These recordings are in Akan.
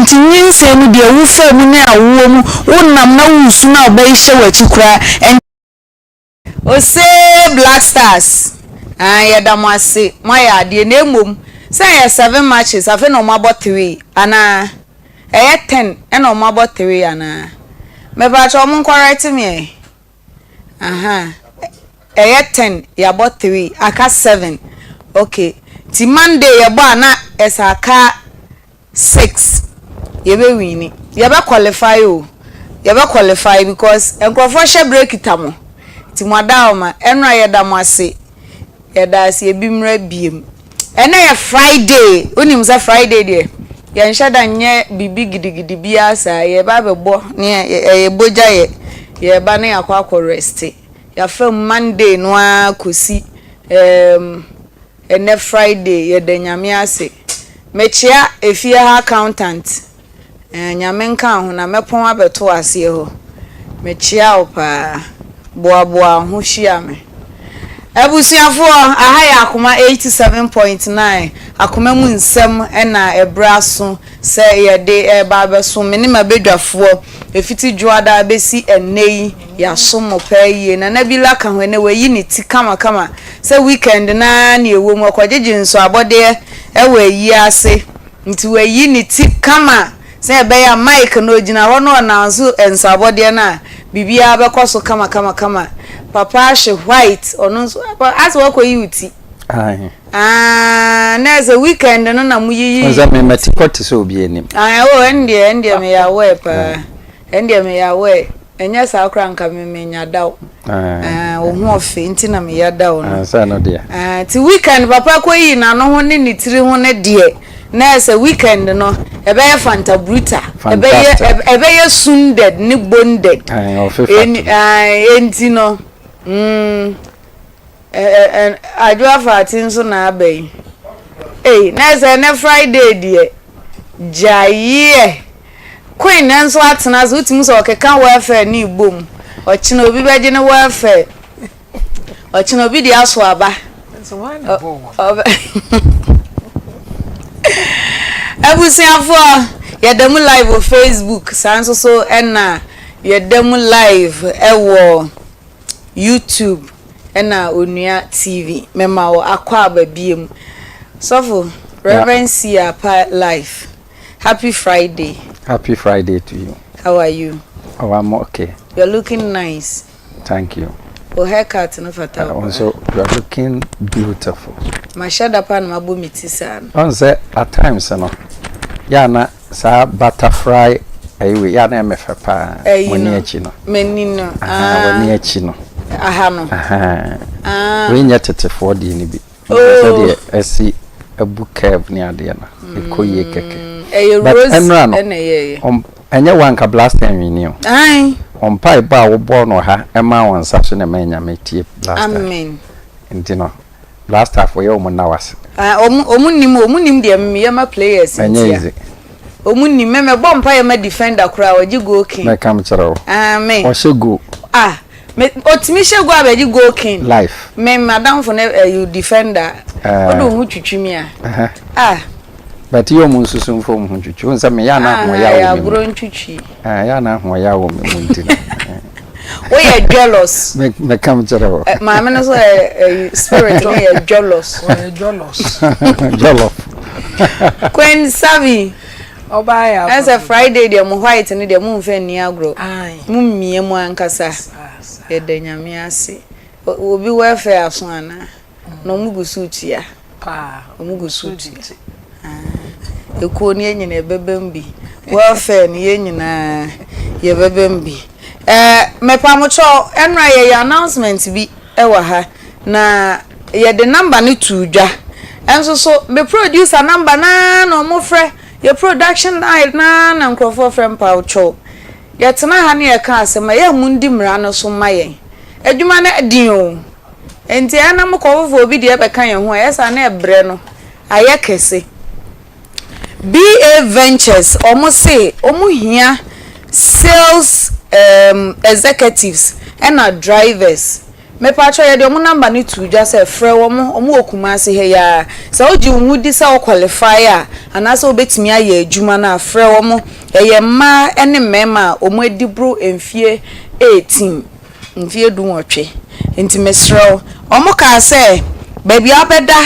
Nti nyinsɛn mu deɛ wofaa mu ne awoɔ mu, wonam na woresu na wo ba yi hyɛ w'akyi koraa, ɛn. Ose Black Stars aah yɛda mo ase moayɛ adeɛ na mmom sɛ ɛyɛ 7 matches afei na ɔmo abɔ 3 anaa ɛyɛ 10 ɛna ɔmo abɔ 3 anaa mepaakyɛw ɔmo ncorrect me ɛ ahaa ɛyɛ 10 yɛabɔ 3 aka 7 ok nti Monday yɛbɔ a na ɛsɛ aka 6 yɛbɛ wini yɛbɛ qualify o yɛbɛ qualify because nkurɔfoɔ hyɛ berɛ kita mo nti mo adaoma ɛnora yɛda mo ase yɛda ase ebi mmra biem ɛnɛ yɛ Friday wonim sɛ Friday deɛ yɛnhyɛ da nyɛ biribi gidigidi biara saa yɛba abɛbɔ ne ɛyɛ bogya yɛ yɛba ne yɛakɔ akɔ rest yɛafa Monday no ara kɔsi ɛnɛ Friday yɛda Nyame ase. Mekyea efie ha accountant. Eh, Nyame nka ho na mɛpɔn abɛto aseɛ hɔ. Mekyea wo paa. Boaboa ho hyia me. Abusuafoɔ, aha yɛ Akoma 87.9. Akoma mu nsɛm ɛna ɛbrɛ aso sɛ yɛde ɛreba abɛso me ne m'abadwafoɔ. Ɛfiti dwoada bɛsi ɛnnɛ yi, yɛasom mo paa yie. Nana bi laka ho ɛnɛ wayi ne ti kamakama sɛ weekend naa ne ɛwɔ mu ɔkɔgyegye nso abɔdeɛ ɛwɔ ayi ase. Nti wayi ne ti kama sɛ ɛbɛyɛ a mic no ogyina hɔ na ɔnanso nso abɔdeɛ no a biribiara bɛkɔ so kama kama kama. Papa ahye white ɔno nso asɛ wakɔyi wo ti. Aye. Ah, na ɛsɛ weekend no na mo yiyi. Nsa mi mɛti kɔ te sɛ obi anim. Ah, oh, ɛndeɛ ɛndeɛ meyɛ aware paa. Ɛndeɛ meyɛ aware. Ɛnyɛ saa koraa nka me menya daw. Ah, wo ho ɔfe nti na meyɛ daw no. Sɛ no deɛ. Ah, ti weekend papa kɔ yi n'ano ho ne ne tiri ho ne deɛ. Na ɛsɛ weekend no ɛbɛyɛ fanta bruta. Ɛbɛyɛ ɛbɛyɛ sunded ne bonded. Ɔfe fatu. Enti no. Adwo afaate nso na aba yi. Ei, na ɛsɛ ɛnɛ Friday deɛ gyaeɛ. Queen nso atena ase wotumi sɛ ɔkeka welfare ne ibom. Ɔkyena obi bɛgye ne welfare. Ɔkyena obi de aso aba. Abusuafoɔ, yɛda mu live wɔ Facebook saa nso so ɛna yɛda mu live ɛwɔ YouTube ɛna Onua TV. Mɛma wɔ akɔ aba biem. Sɔfo, Reverend C. Apa life. Happy Friday. Happy Friday to you. How are you? Oh, I'm okay. You're looking nice. Thank you. O haircut no fata. Also, you are looking beautiful. Mahyɛ da pa na mabɔ me ti saa no. Ɔn sɛ at times no, yɛ na saa butterfly ayiwe yɛ na ɛmɛfɛ paa. Ɛyi W'ani no. akyi no. M'ani no. Aha, w'ani akyi no. Aha no. Aha. Ah. Wei nyɛ tetefoɔ deɛ no bi. Oh. Sɛdeɛ ɛsi abu curve ne adeɛ no. Ɛkɔ yie kɛkɛ. Ɛyɛ But rose ɛnora no, ɛna ɛyɛɛyɛ. Ɛnyɛ wanka Blaster nwini o. Ae. Ɔmpa ɛbɔ a wobɔ no ha ɛma wɔn nsa so na ɛma Nyame tie Blaster. Amen. Nti no, Blaster fo yɛ wɔn nna wase. Ah, ɔmo nim deɛ mmeyɛ ma players Ɛnyɛ ntia. easy. Ɔmo nim mɛmɛ bɔ mpa yɛ ma defender koraa ɔgye goal king. Mɛka m kyerɛ wo. Amen. Ɔhyɛ goal. Ah, me otumi hyɛ goal abɛgye goal king. Life. Me madamfo ne ɛyɛ defender. Eh. Ɔde ohun twitwi mi a. Uh-huh. Ah. But yɛ ɔmo nso so mfa ɔmo ho twitwi. Wo nsɛ me yɛ ana ahoɔyɛ Ah, wɔ me mu. agorɔ ntwitwi. Ah, yɛ ana ahoɔyɛ wɔ me mu nti no. Woyɛ jealous. Me mɛka m kyerɛ wo. Maame no so yɛ ɛyɛ spirit no yɛ jealous. Ɔyɛ jealous. Jollof. Queen Savi. Ɔbaa yɛ Ɛsɛ Friday deɛ mo white no deɛ mo nfɛ nni agorɔ. Aye. Mo mmie mu ankasa. Saa saa. Yɛda Nyame ase. Obi welfare aso ana? Na ɔmo gu so tua. Paa. Ɔmo gu so tua. Ekuo no yɛn nyinaa yɛbɛbɛm bi. Welfare no yɛn nyinaa yɛbɛbɛm bi. Mepamotɔ ɛnora yɛyɛ announcement bi ɛwɔ ha na yɛde number no to dwa. Ɛnso so me producer number naa na ɔmo frɛ yɛ production line naa na nkurɔfoɔ frɛ mpawotwɛw. Yɛtena ha ne yɛka asɛm a yɛ mu ndi mmara no so ma yɛn. Adwuma no den o. Nti ɛna mo kɔ foforɔ obi deɛ bɛka yɛn ho a ɛyɛ saa na ɛbrɛ no ayɛ kɛse. BA Ventures ɔmo se ɔmo hia sales executives ɛna drivers. Mepakyɛw yɛde ɔmo number no too dwa sɛ frɛ wɔn, ɔmo wɔ Kumasi ha yi ara. Sɛ wogye wo ho di sɛ wo qualify a anaasɛ wobɛtumi ayɛ adwuma no a, frɛ wɔn. Ɛyɛ mmaa ne mmarima a wɔn adi boro mfie 18, mfie dunwɔtwe. Nti mesrɛ wo. Wɔn kaa sɛ baabi a wobɛda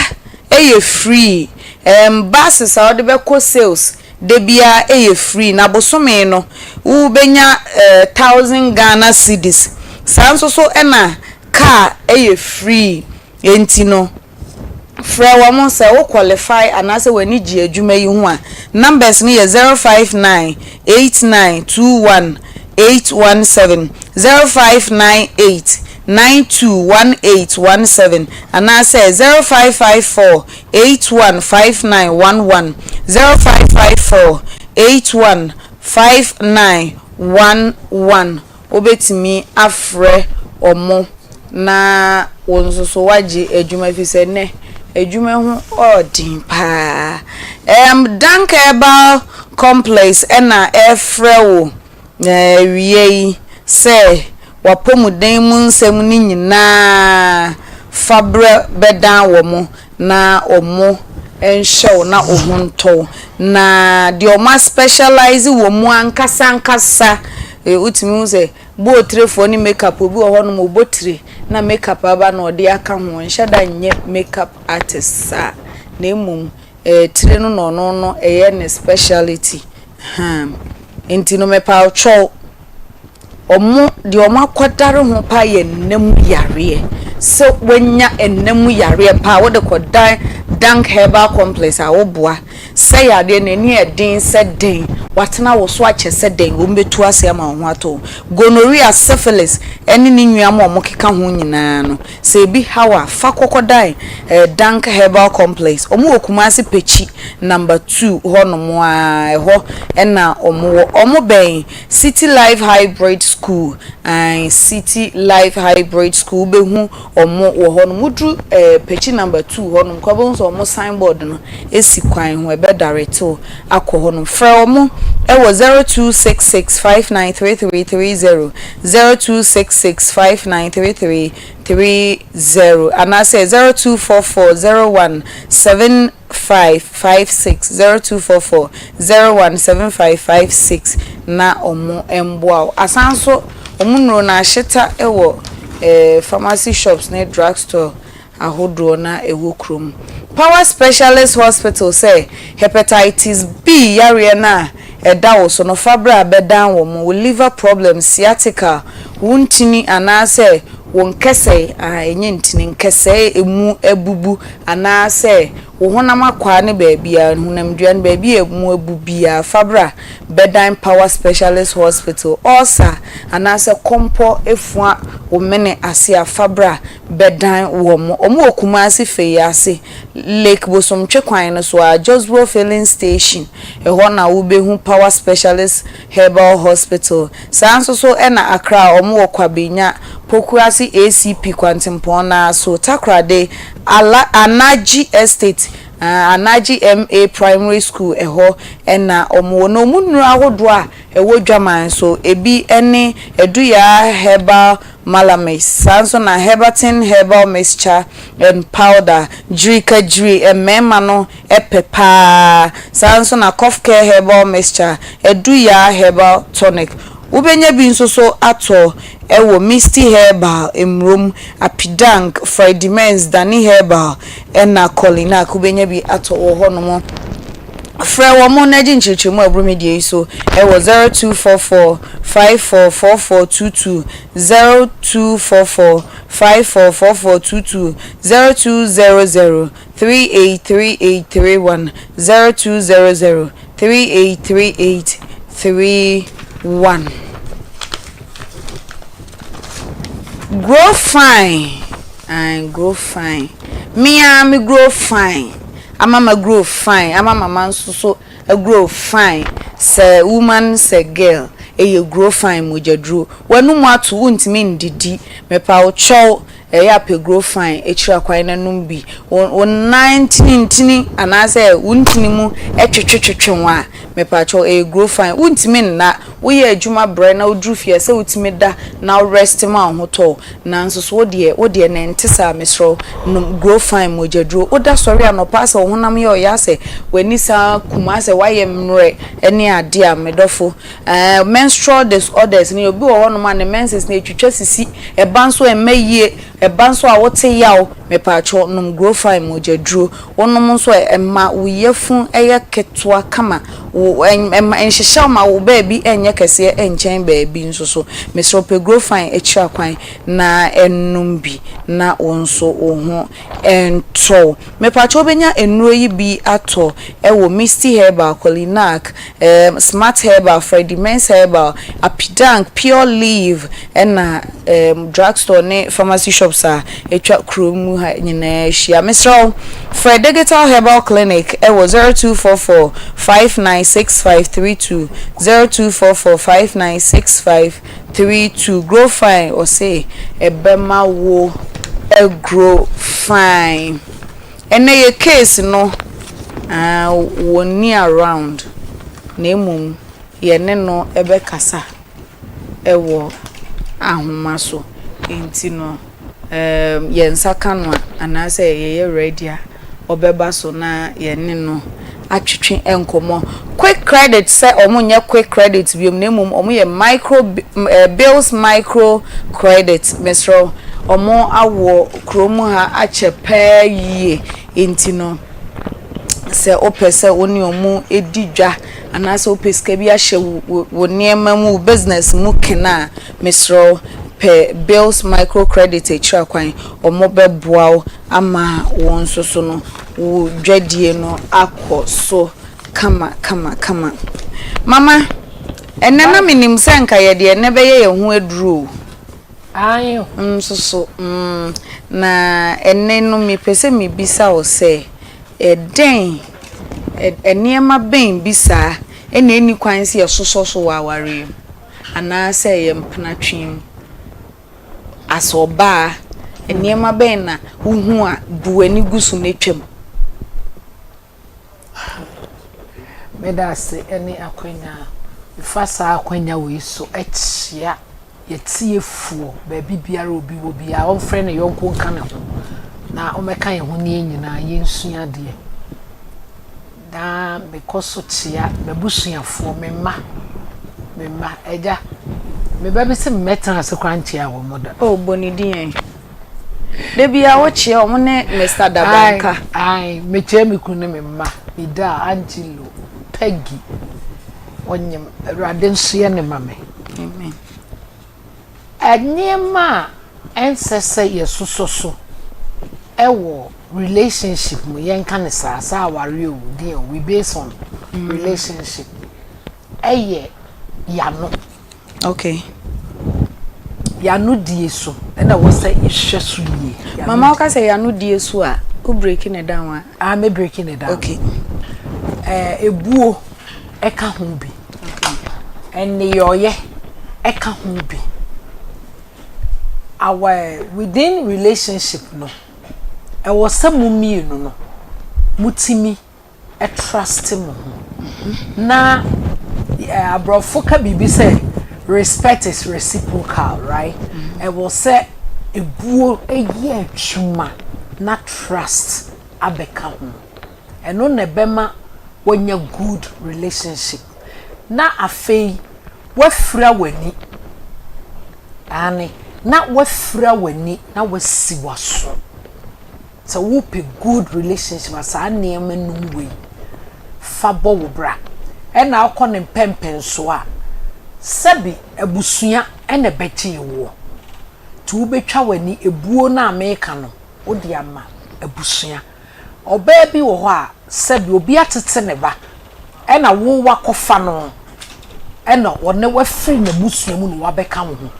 yɛ free, ɛɛm buses a wode bɛkɔ sales da biara yɛ free na bosome no wo bɛnya thousand Ghana cedis saa nso so na car yɛ free enti no frɛ wɔn sɛ wo qualify anaasɛ w'ani gye adwuma yi ho a numbers no yɛ 059 89 21 817 0598 92 1817 anaasɛ 0554 815911 0554 815911 Wobɛtumi afrɛ wɔn na wo nso so woagye adwuma ɛfiri sɛ nnɛ adwuma ho ɔɔden paa. Ɛɛm Dank Herbal Complex ɛna ɛrefrɛ wo awia yi sɛ w'apɔmuden mu nsɛm no nyinaa fa brɛ bɛdan wɔn na wɔn nhwɛ wo na wo ho ntɔ wo. Na deɛ wɔn aspɛhyɛlaese wɔ mu ankasa ankasa, wotumi hu sɛ bɔɔtirefoɔ ne makeup, obi wɔ hɔnom ɔbɔ tire na makeup aba na ɔde aka ho, ɔnhyɛ da nyɛ makeup artist saa, na mmom tire no na ɔno no ɛyɛ ne speciality. Ahaa. Nti no mepawkyɛw, wɔn deɛ wɔn akɔdare ho paa yɛ nna mu yareɛ. Sɛ woanya nna mu yareɛ paa wode kɔdan Dank Herbal Complex a woboa. Sɛ yareɛ no ani yɛ den sɛ dɛn, watena wo so akyɛ sɛ dɛn, wɔn bɛtu ase ama wo ho atɔ wo. Gonorrhea, syphilis ne ne nnuama a wɔkeka ho nyinaa no, Sɛ ebi haw a, fa kɔ kɔdan Dank Herbal Complex. Wɔn wɔ Kumasi Pekyi number two hɔ nom ara, ɛhɔ na wɔn wɔ. Wɔn bɛn City Life Hybrid School, ae, City Life Hybrid School, wobɛhu wɔn wɔ hɔ nom. Woduru Pekyi number two hɔ nom koraa, wobɛhu sɛ wɔn sign board no si kwan ho, ɛbɛ direct wo akɔ hɔ nom. Frɛ wɔn wɔ 0266 593330, 0266 5933 30 anaasɛ 0244 01 7556, 0244 01 7556 na ɔmo mboa wo. Asan nso ɔmo nnuro no ahyeta wɔ pharmacy shops ne drug store ahodoɔ na ɛwɔ kurom. Power Specialist Hospital sɛ Hepatitis B yareɛ no a ɛda wo so no fa bra bɛdan wɔn, wo liver problem, sciatica, wo ntini anaasɛ wo nkɛsɛe, ah ɛnyɛ ntini, nkɛsɛe ɛmu abubu anaasɛ wo honam akwaa no baabiara, honamdua no baabi a ɛmu abu biara fa bra bɛdan Power Specialist Hospital, ulcer anaasɛ kɔmpɔ afua wo mene ase a fa bra bɛdan wɔn. Wɔn wɔ Kumasi Feyiase, Lake Bosomtwe kwan no so ara, Josbro Filling Station, ɛhɔ na wobɛhu Power Specialist Herbal Hospital. Saa nso so na Accra wɔn wɔ Kwabenya, Pokuase ACP kwantempɔn no ara so, Takoradi, Ala, Anaji Estate, Anaji MA Primary School ɛhɔ na wɔn wɔ. Na wɔn nnuro ahodoɔ a ɛwɔ dwaman so, ebi ne Aduyaa Herbal Malamix, saa nso na Herbatin Herbal Mixture and Powder, gyirikagyiri mmarima no pɛ pa ara, saa nso na Cough Care Herbal Mixture, Aduyaa Herbal Tonic. Wobɛnya bi nso so atɔ wɔ Misty Herbal, Mmrom, Apidank, Fridimens, Dani Herbal ɛna Colinac, wobɛnya bi atɔ wɔ hɔnom. Frɛ wɔn na gye nkyerɛkyerɛmu a ɛboro me deɛ yi so wɔ 0244 544422, 0244 544422, 0200 383831, 0200 383831. Grow fine, ae, grow fine. Me ara me grow fine. Ama ma grow fine ama mama nso so grow fine sɛ woman sɛ girl ɛyɛ grow fine mogyaduro w'anum ato wontumi ndidi mepa wo kyɛw. Ɛyɛ a pɛ Grow Fine akyiri akwan na nom bi. Wo wo nan ntinintini anaasɛ wo ntini mu twetwetwetwe wo a, mepakyɛw ɛyɛ Grow Fine. Wontumi nna, woyɛ adwuma brɛ na woduru fie a, ɛsɛ sɛ wotumi da na wo rest ma wo ho tɔ wo. Nanso so wo deɛ, wo deɛ na ɛnte saa, mesrɛ wo, nom Grow Fine mogyaduro. Woda sɔre anɔpa asɛ wo honam yɛ ɔya asɛ w'ani san kum asɛ woayɛ mmerɛ ne adeɛ a, me dɔfo, ɛɛ menstrual disorders no, obi wɔ hɔnom a ne menses no ɛtwitwa sisi, ɛba nso a ɛmma yie, ɛba nso a wote yaw, mepaakyɛw, nom Grow Fine mogyaduro. Wonom nso a ɛma wo yafunu yɛ ketewa kama. Wo ɛmma ɛnhyehyɛ wo ma wo baabi nyɛ kɛseɛ nkyɛn baabi nso so. Mesrɛ wo pɛ Growfine akyiri akwan na nom bi na wo nso wo ho ntɔ wo. Mepakyɛ wobɛnya nnuro yi bi atɔ wɔ Misty Herbal, Kolinak, ɛɛm Smart Herbal, Freddie Mens Herbal, Apidank, Pure Leaf ɛna ɛɛm drug store ne pharmacy shops a atwa kuro mu ha nyinaa ahyia. Mesrɛ wo, frɛ Digital Herbal Clinic wɔ 0244 596532, 0244 596532. Grow Fine, ɔse ɛbɛma wo agrow fine. Ɛnɛ yɛ case no, ah, wɔnni around, na mmom yɛne no bɛkasa. wɔ ahoma so nti no ɛɛm yɛn nsa ka no a anaasɛ yɛyɛ ready a ɔbɛba so na yɛne no atwetwe nkɔmmɔ. Quick credit sɛ wɔn nyɛ quick credit biom na mmom wɔn yɛ micro ɛɛ bills micro credit mesrɛ wo wɔn awɔ kurom ha akyɛ paa yie nti no sɛ wopɛ sɛ wo ne wɔn di dwa anaasɛ wopɛ sika bi ahyɛ wo wo nneɛma mu, wo business mu kena a, mesrɛ wo pɛ Bills Micro Credit akyiri akwan. Wɔbɛboa wo ama wo nso so no, wo dwadie no akɔ so kama kama kama. Mama, ɛnnɛ na menim sɛ nka yɛde ɛnnɛ bɛyɛ yɛn ho aduro o. Aane o. Nso so, mm, na ɛnnɛ no mepɛ sɛ mebisa wo sɛ, Ɛdɛn, nneɛma bɛn bi saa na enni kwan sɛ yɛsosɔ so wɔ aware mu anaasɛ yɛn mpenatwe mu? As ɔbaa, nneɛma bɛn na wuhu a bu w'ani gu so na twam? Meda ase ne akwanya a mefa saa akwanya wei so kyea Y'atiefoɔ, baabi biara a obi wɔ biara, ɔmfrɛ ne yɔnko nka ne ho, na ɔmmɛka yɛn ho ne yɛn nyinaa yɛnsua adeɛ. Na mekɔ so kyea m'abusuafoɔ, me mma, me mma. Agya, me ba bi se memmɛtena ase koraa nkyea wɔn da. Oh, bɔ ne din ɛ. Da biara wokyea wɔn ne Mister Dabanka. Ae, ae, mekyea me kunu ne me mma, Ida, Angelo, Peggy, ɔnyem, Awurade nsoɛ ne ma me. Amen. Nneɛma a ɛnsɛ sɛ yɛsosɔ so wɔ relationship mu, yɛnka no saa, sɛ awareɛ o, deɛ o, we base on relationship, ɛyɛ y'ano. Okay. Y'ano die so ɛna ɛwɔ sɛ yɛhwɛ so yie. Mama woka sɛ y'ano die so a, wo breaki ne down a? Ah, me breaki ne down. Okay. Ɛɛ, ebuo ɛka ho bi. Nneyɔeɛ ka ho bi. Our within relationship no, ɛwɔ sɛ mo mmienu no, motumi trust mo ho. Na aborɔfo ka biribi sɛ respect is reciprocal, right? Ɛwɔ sɛ ebuo yɛ adwuma na trust abɛka ho. Ɛno na ɛbɛma woanya good relationship. Na afei woafira w'ani. Aane, na woafira w'ani na woasi w'aso. Sɛ wopɛ good relationship a, saa nneɛma num wei fa bɔ wo bra. Ɛna wokɔ ne mpɛmpɛnsoɔ a, sɛbi abusua na ɛbɛgyee woɔ. Nti wobɛtwa w'ani, ebuo no a meka no, wode ama abusua. Ɔbaa bi wɔ hɔ a, sɛbi obi atete ne ba, ɛna wo woakɔfa no, ɛna ɔne wo afiri n'abusua mu na wabɛka wo ho.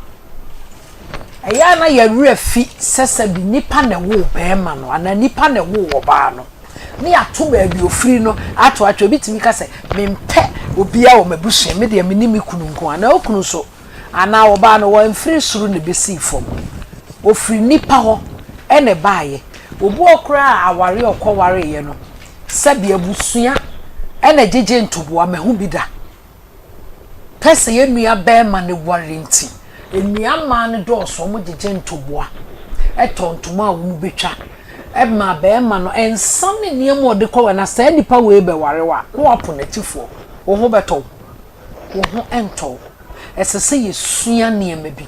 Ɛyɛ a na yɛn werɛ fi sɛ sɛbi nipa na ɛwoo barima no anaa nipa na ɛwoo ɔbaa no, ne yɛato baabi ofiri no ato atwa. Obi tumi ka sɛ, mempɛ obiara wɔ m'abusua mu, me deɛ me ne me kunu nko ara. Na wo kunu nso, anaa ɔbaa no, wamfiri soro na ɛbɛsii fam. Ɔfiri nnipa hɔ na ɛbaeɛ. Obi wɔ hɔ koraa a awareɛ a ɔkɔwareeɛ no, sɛbe abusua na ɛgyegye ntoboa, mahu bi da. Pɛ sɛ yɛn nua barima no ware nti, nnua mmaa no dɔɔso, wɔgyegye ntoboa, tɔ ntoma a wɔbɛtwa ma barima no, nsa ne nneɛma a ɔde kɔware. Na saa nipa wei bɛware wo a, na wapo n'akyifoɔ, wo ho bɛtɔ wo. Wo ho ntɔ wo. Ɛsɛ sɛ yɛsua nneɛma bi.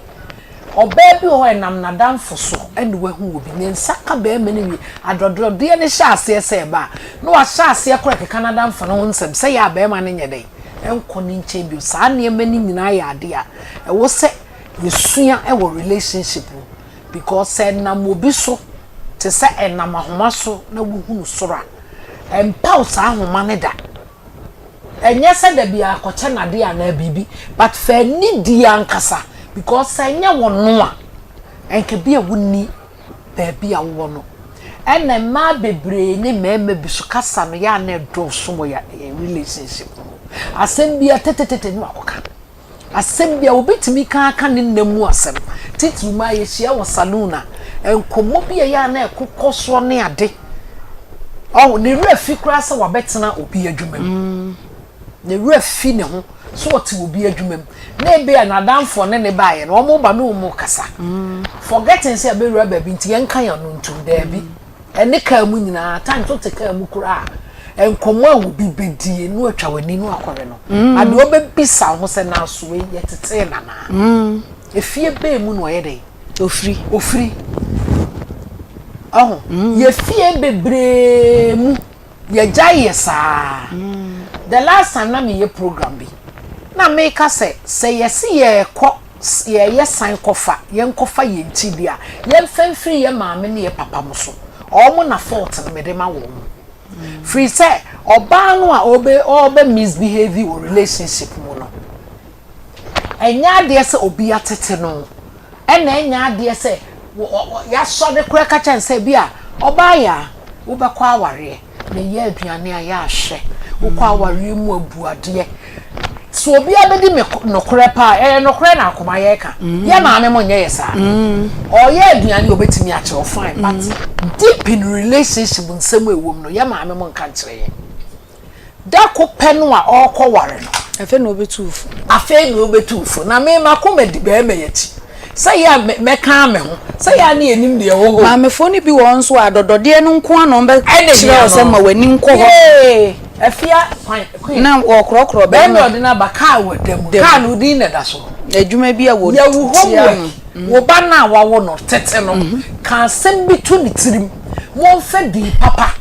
Ɔbaa bi wɔ hɔ a, ɛnam n'adamfo so na wahu obi. Ne nsa ka barima no wie, adɔdɔdeɛ no hyɛ aseɛ sɛ ɛba a, na wahyɛ aseɛ koraa rekeka n'adamfo no ho nsɛm sɛ ɛyɛ a barima no nyɛ dɛn? Nkɔ ne nkyɛn bio. Saa nneɛma no nyinaa yɛ adeɛ a ɛwɔ sɛ yɛsua wɔ relationship mu because sɛ ɛnam obi so te sɛ ɛnam ahoma so na wohunu soro a, ɛmpaw saa ahoma no da. Ɛnyɛ sɛ da biara kɔkyɛ no adeɛ anaa biribi but fa anidie ankasa because sɛ ɛnyɛ ɔno a nka bi a wonni baabi a wowɔ no. Ɛna mmaa bebree ne mmarima bi so kasa no yɛ a na ɛdɔɔso wɔ yɛn relationship mu. Asɛm bi a tetetete ne wakɔka. Asɛm bi a obi tumi ka ara ka ne nna mu asɛm, titiriw mmaa yɛhyia wɔ saloon a, nkɔmmɔ bi a ɛyɛ a na ɛkokɔ soɔ ne ade. Ɔho, ne werɛ fi koraa sɛ wabɛtena obi adwuma mu. Ne werɛ fi ne ho sɛ ɔte obi adwuma mu. Na ebi a n'adamfoɔ ne ne baeɛ no, wɔn ba ne wɔn rekasa. Forgetting sɛ yɛbɛwura baabi nti yɛnka yɛn ano ntom, daabi. Ɛne kaa mu nyinaa, times wote kaa mu koraa a, nkɔmmɔ a obi bɛdie na watwa w'ani na wakɔhwɛ no, mm. adeɛ ɔbɛbisa wo ho sɛ naaso wei yɛtetee no anaa? Mm. Efie bɛɛ mu na ɔyɛ dɛn? Ofiri. Ofiri. Ɔho, mm. yɛfie bebree mu yɛgyae yɛ saa. Mm. The last time na meyɛ program bi, na meka sɛ sɛ yɛse yɛrekɔ yɛyɛ san kɔfa yɛnkɔfa yɛn ti bi a, yɛmfa mfiri yɛn maame ne yɛn papa mo so. Wɔn na fault no mede ma wɔn. Firi sɛ ɔbaa no a ɔbɛ ɔbɛ misbehave wɔ relationship mu no, ɛnyɛ adeɛ sɛ obi atete no, ɛna ɛnyɛ adeɛ sɛ yɛasɔre koraa ka kyerɛ no sɛ bi a ɔbaa yɛ a wobɛkɔ awareɛ. Meyɛ aduane a yɛ ahwɛ. Wokɔ awareɛ mu a bu adeɛ. Sɛ obiara bɛdi me nokorɛ paa, ɛyɛ nokorɛ na akoma yɛka. Yɛ maame mo nyɛ yɛ saa. Ɔyɛ aduane a ɔbɛtumi akyerɛ wo fine but deep in relationship nsɛm a ɛwɔ mu no yɛ maame mo nka nkyerɛ yɛn. Da ko pɛ no a ɔrekɔ ware no. Afei na ɔbɛtu wo fo. Afei na ɔbɛtu wo fo. Na me m'akoma di barima yi akyi. Sɛ yɛ a mɛka me ho. Sɛ yɛ a ne yɛnim deɛ ɛwɔ hɔ o. Maamefoɔ no bi wɔ hɔ nso a adɔdɔdeɛ no nko ara na wɔbɛkyerɛ wo sɛ ma w'ani nkɔ hɔ. Yee! Afia kwan queen. Na wɔkorɔkorɔ barima. Barima a ɔde no aba kaa wɔ da mu. Kaa no wo din na ɛda so. Adwuma bi a wɔtia no. Yɛ wo homework. Wo ba no a wawo no tete no, ka asɛm bi to ne tirim. Momfa din papa.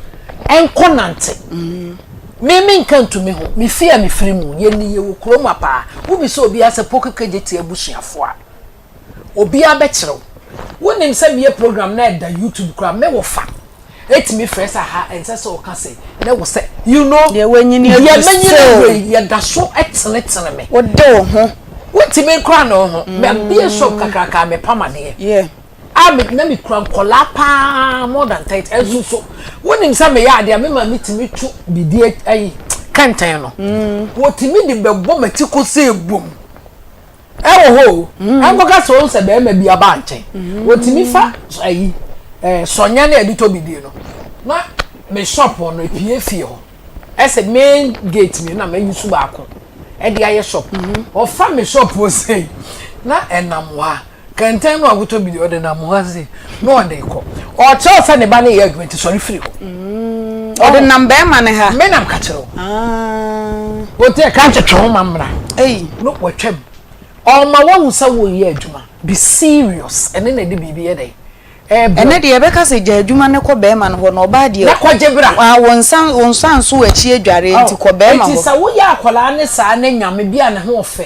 Nkɔ nante. Me me nka ntu me ho. Me fie a me firi mu. Yɛ ni yɛ wɔ kurom ha paa. Wo bisa obiara sɛ Poku Kegyeti abusuafoɔ a, obiara bɛ kyerɛ wo. Wo nim sɛ me yɛ program na ɛda YouTube koraa me wo fa ɛtumi frɛ sɛ aha ɛnsɛ sɛ ɔka sei na ɛwɔ sɛ you know. Deɛ wanyini aduru still. Deɛ manyini aduru yi yɛ da so tenetene me. Wo de wo ho. Wo ntumi nkora ne wo ho. Mɛ bie shop kakraka me pam adeɛ. Yeah. A me na me kura nkɔlaa paa more than 30 ɛnso so wonim sɛ meyɛ adeɛ a me maame tumi to biribi ayi kɛntɛn no mm. wɔtumi de bɛbɔ m'akyi kɔ sɛ ebom ɛwɔ hɔ o mm. ɛnkɔka sɛ wɔn sɛ bɛrima bi aba nkyɛn mm. wɔtumi fa ayi ɛɛ sɔnya ne yɛde tɔ biribi no na me shop no epie fie hɔ ɛsɛ main gate mi na mɛyi so baako ɛde ayɛ shop ɔfa me shop wɔ sɛ na ɛnam hɔ a. Kɛntɛn no a wotɔ bi deɛ ɔde nam hɔ ase na ɔde kɔ. Ɔkyerɛw sɛ ne ba no yɛ adwuma nti sɔre firi hɔ. Mm, ɔde nam bɛrima no ha. Me nam ka kyerɛ wo. Ah. Ɔte ɛka nkyetwe ho ma mmra. Ei. No wɔtwam. Ɔma wahu sɛ woyɛ adwuma. Be serious. Ɛne na ɛde biribi yɛ dɛn? Ɛnɛ deɛ yɛbɛka sɛ gya adwuma no kɔ bɛrima no hɔ na ɔbaa deɛ. Na kɔgye bra. Ah, wo nsa wo nsa nso w'akyi adware nti kɔ bɛrima hɔ. Nti sɛ woyɛ akwadaa ne saa ne nyame bi a ne ho ɔfɛ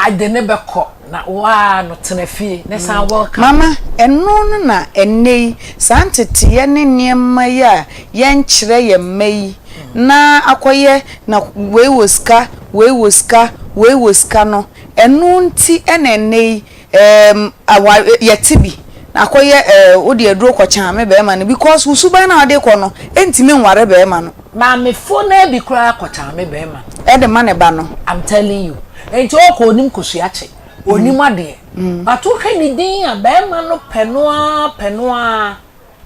ade ne bɛkɔ na waa no tena fie ne san welcome. Mama, ɛno no na ɛnnɛ yi saa nteteeɛ ne nneɛma yi a yɛnkyerɛ yɛn mma yi na akɔyɛ na wei wɔ sika, wei wɔ sika, wei wɔ sika no, ɛno nti na ɛnnɛ yi Erm aware yɛte bi na akɔyɛ eh wode aduro kɔkyaa me bɛɛma no because wo suban no a wode kɔ no ɛntumi nware bɛɛma no. Maamefoɔ no ara bi koraa kɔkyaa me bɛɛma no. Ɛde ma ne ba no. I'm telling you. Nti ɔkɔ onim kosua kye. Ɔnim adeɛ. But wohwɛ ne din a, barima no pɛ no ara pɛ no ara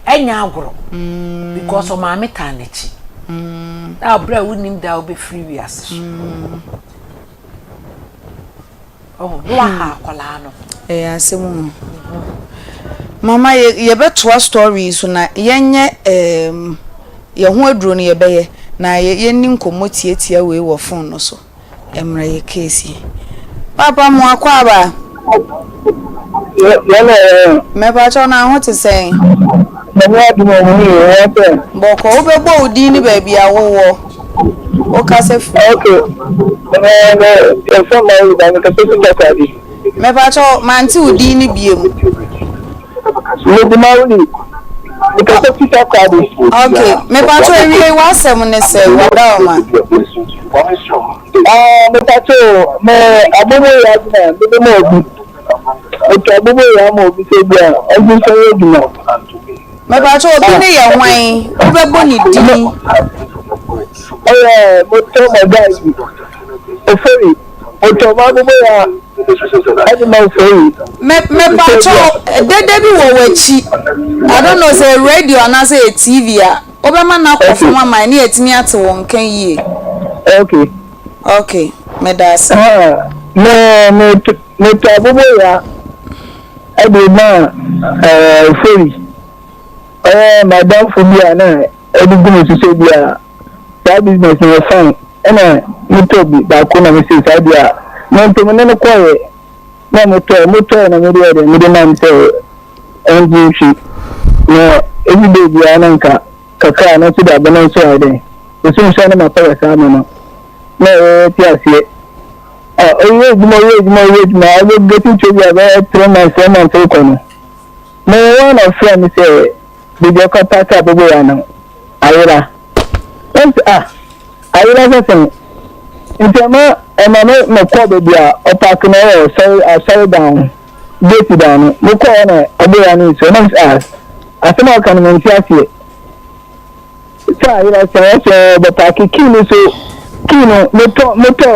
ɛnyɛ agorɔ. Because ɔmaame taa n'akyi. Na berɛ a wonnim da a wobɛfiri wiase so. Ɔho, na waha akwadaa no. Ɛyɛ asɛm o. Mama yɛbɛtoa story yi so na yɛnyɛ ɛɛm yɛn ho aduro no yɛbɛyɛ na yɛnni nkɔmmɔ tiatia wei wɔ phone no so. Ɛmmra yɛ case yi. Papa mo akwaaba. Mɛpakyɛw na ho te sɛn? Nyame adom o, me ho ye, wo sɛ? Bɔkɔ, wobɛbɔ wo din ne baabi a wowɔ, wokasa firi. Ok, me me yɛfrɛ me Mawuli ba, mekasa fi Takoradi. Mɛpakyɛw, mante wo din no biom. Mede Mawuli, mekasa fi Takoradi. Ok, mepatwɔ awiei w'asɛm ne sɛ, wadaoma. Ah, mepatwɔ o, me aboboyaa bi na mede ma obi. Metɔ aboboyaa ma obi sɛ bi a ɔnye nsa yɛ adwuma. Mepatwɔ obi ne yɛ hwan? Wobɛbɔ ne din? Ɔyɛ motɔ ma guy bi, Ofori. Motɔ m'aboboyaa ɛde ma Ofori. Me mepatwɔ dede bi wɔ w'akyi. I don't know sɛ radio anaasɛ yɛ TV a. Wobɛma no akɔ fam ama yɛn na yɛatumi ate wo nka yie. Okay. Okay, meda ase. Ah, me me metɔ aboboyaa ɛde ma ɛɛ Ofori. Ɔyɛ m'adamfo bi a na ɛde gu me so sɛ bi a saa business no yɛ fine ɛna metɔ bi baako na mese saa bi a me nso me ne no kɔeɛ na motɔɛ motɔɛ na mede yɛ dɛ mede nam sɛ ɛngye nhwi na everyday biara na nka kakra no nso de abɛ no nso ayɛ dɛn ɛsum sɛ na mapɛ wɔ saa ma no na ɛyɛ te aseɛ ɔyɛ adwuma ɔyɛ adwuma ɔyɛ adwuma ɔyɛ getting to bi a bɛyɛ 3 months 4 months rekɔ no na wɔn na ɔfrɛ me sɛ baabi a ɔkɔ paaki aboboyaa no ayera. Na mese ah, ayera sɛ sɛn? Nti ɛma ɛma me mekɔɔ baabi a ɔpaaki no ɛwɔ asɔre asɔredan ho, gate dan no. Mekɔɔ hɔ na aboboyaa no nsi hɔ. Na mese ah, asɛm a ɔka no mente aseɛ. Sɛ ayera sɛn? Ɔse ɔbɛpaaki key no so, key no metɔ metɔ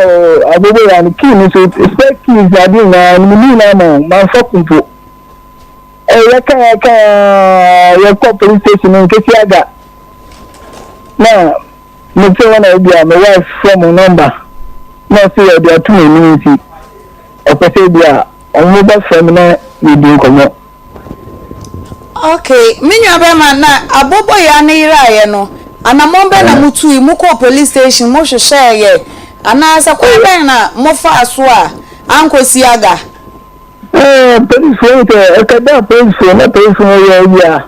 aboboyaa no key no so, spare keys na adeɛ nyinaa no mede nyinaa ma wo, mamfa kumpo. Eh, yɛka yɛka yɛkɔ police station no nkesi aga na mete hɔ na ebi a me wife frɛ mo number na ɔse yɛde ato m'anim nti ɔpɛ sɛ ebi a ɔmo bɛfrɛ me na yɛdi nkɔmmɔ. Okay, me nua bɛrima na aboboyaa no yeraeɛ no, anamɔn bɛn na motui? Mokɔɔ police station, mohwehwɛeɛ anaasɛ kwan bɛn na mofaa so a ankɔsi aga? Ɛɛ polisfoɔ yi sɛ ɛkɛda polisfoɔ na polisfoɔ no yɛ ayi a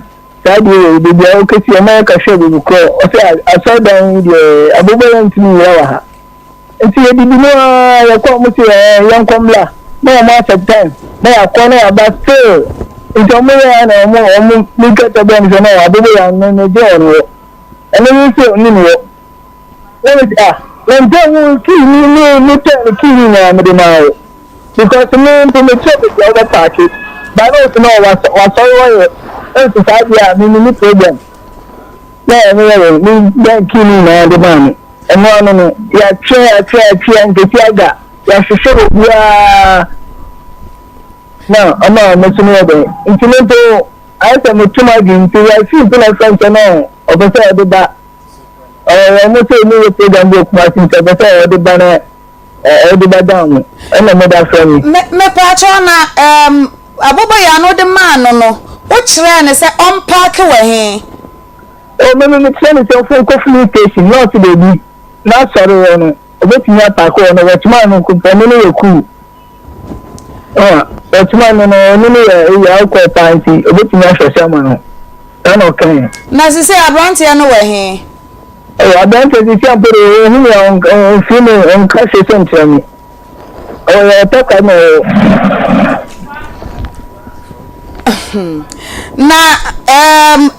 saa deɛ wei baabi a ɔkɛsi ɔma yɛka hwɛ baabi korɔ ɔsɛ asɔredan yi deɛ abobɔ yɛn ntumi nyina wɔ ha nti yɛdidi mu aa yɛkɔ ɔmo sɛ ɛɛ yɛnkɔ mmla na ɔmo asɛ time na yɛakɔ na yɛaba still nti ɔmo yɛ a na ɔmo ɔmo mekata bɔ ɔmo sɛ na abobɔ yɛn no no gye ɔno hɔ ɛno nso ɔnim hɔ. Na me se ah na nkyɛ wo key ni me me tɔn no key ni nyinaa mede maa wo because me mpo me kyerɛ baabi a wobɛ paake ba na ɔsi na wasɔre hɔ yɛ ɛnso saa deɛ a me me ni problem na ɛno yɛ wɔ me dɛn key ni nyinaa de maa me ɛno ano no yɛatwe yɛatwe yɛatwe yɛnkɛsi aga yɛahwehwɛ wɔ biara na ɔma ɔmo so no yɛ dɛn nti me mpo ayɛ sɛ meto m'adwene nti yɛafi mpo na ɛfrɛ nkyɛn na ɔpɛ sɛ ɔde ba. Ɔwɔ ɔmo sɛ ɔmo yɛ program bi wɔ Kumasi nti ɔpɛ sɛ ɔde ba na ɔde ba down no ɛna ɔmo da frɛ me. Me mepaakyɛw na ɛɛm aboboyaa no wode maa no no wo kyerɛɛ no sɛ ɔmpaake wɔ he? Oh me me me kyerɛ no sɛ ɔmfa nkɔ filling station na ɔse daabi n'asɔre hɔ no ɔbɛtumi apaake hɔ no wɔkyema no nko ɔno no yɛ cool. Ɔa, ɔtoma no no, ɔno no yɛ eyi alcohol paa nti obetumi ahwɛ so ama no. Saa na ɔkae. Na sesei aberanteɛ no wɔ he? Oh, aberanteɛ sesei ampa de ɔnhu me a, ɔmfiri me, ɔnka hwee sɛ nkyerɛ me. Ɔyɛ ɔtakwa na ɔwɔ. Na ɛɛm.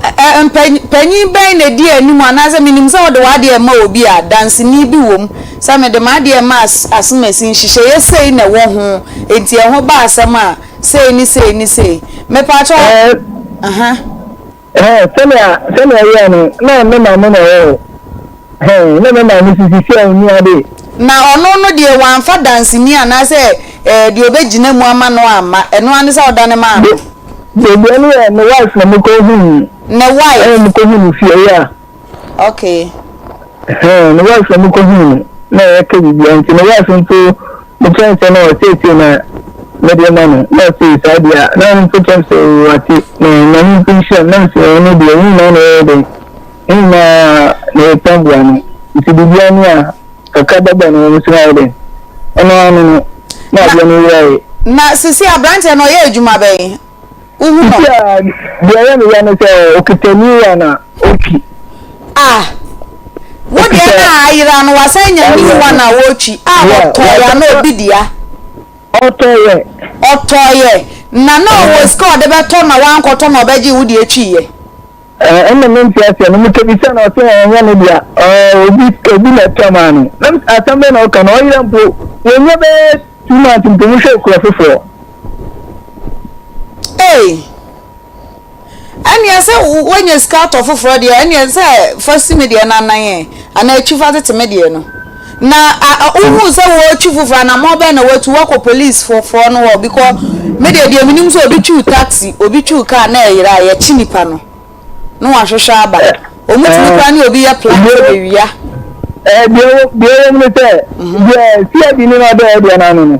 Ɛ, ɛ, panyin bɛn na edi anim anaasɛ minim sɛ wode w'adeɛ rema obi a, danseni bi wom sɛ mede m'adeɛ rema as, asomasi, nhyehyɛeɛ sei na ɛwɔ ho, enti ɛho ba asɛm a, sei ne sei ne sei. Mepaakyɛw, Ɛɛ, aha. ɛɛ, sɛnea, sɛnea ɛyɛɛ no, na me maame na ɛwɔ hɔ. Ɛɛ, na me maame nso sisi a ɔnni ade. Na ɔno no deɛ wamfa danseni anaasɛ ɛɛ deɛ ɔbɛgyina mu ama no amma. Ɛno ara ne sɛ wodane maa no. Dabi, ɛno yɛ ne wife na mekɔhuu no. Ne wife? Ɛna mekɔhuu no fie, yeah. Okay. Ɛhɛn, ne wife na mekɔhuu no na yɛka biribiara nti ne wife mpo mekyerɛ no sɛ na ɔseesei na mede ma no na ɔse saa deɛ a na ɔno mpo kyerɛ me sɛ oo wate na Nyame mpo nhyira no na mese ɔno deɛ yɛn nyinaa na yɛyɛ dɛn yɛn nyinaa na yɛpɛ mboa no nti biribiara ni a kakra bɛba no ɔno nso ayɛ dɛn ɔno ara no no na adeɛ no yeraeɛ. Na sisi aberanteɛ no ɔyɛ adwuma bɛn? Wohu no? Sisi a deɛ ɛyɛ me ya ne sɛ ɔkita new one a ɔtwi. Ah! Wo deɛ no a ayera no wasan anya new one a ɔretwi a ɔtɔeɛ a na obi dea. Ɔtɔeɛ. Ɔtɔeɛ na na ɔwɔ sika a ɔde bɛtɔ na wankɔtɔ na ɔbɛgyee wo deɛ twiiɛ. Ɛna mente aseɛ no mekɔbisa no ɔse ɛnyɛ ne dea obi obi na ɛtɔ maa no na asɛm bɛn na ɔka no ɔyera mpo wɔnya bɛyɛ 2 months mpo mohwɛ kura foforɔ. Ei! Ɛneɛ sɛ woanya sika atɔ foforɔ deɛ ɛneɛ sɛ fa si me deɛ no anan ɛ anaa twi fa tete me deɛ no na wohuu sɛ wɔretwi foforɔ anammɔn bɛn na woatu woakɔ police foɔ no hɔ because me deɛ deɛ menim sɛ obi twiw taxi obi twiw car na ɛyera a yɛkye nipa no na wahwehwɛ aba wɔn tumi koraa ne obi yɛ plan sɛ bɛwia. Deɛ ɛwɔ mu ne sɛ deɛ CID ne no adɔ ɛdeɛ no ano no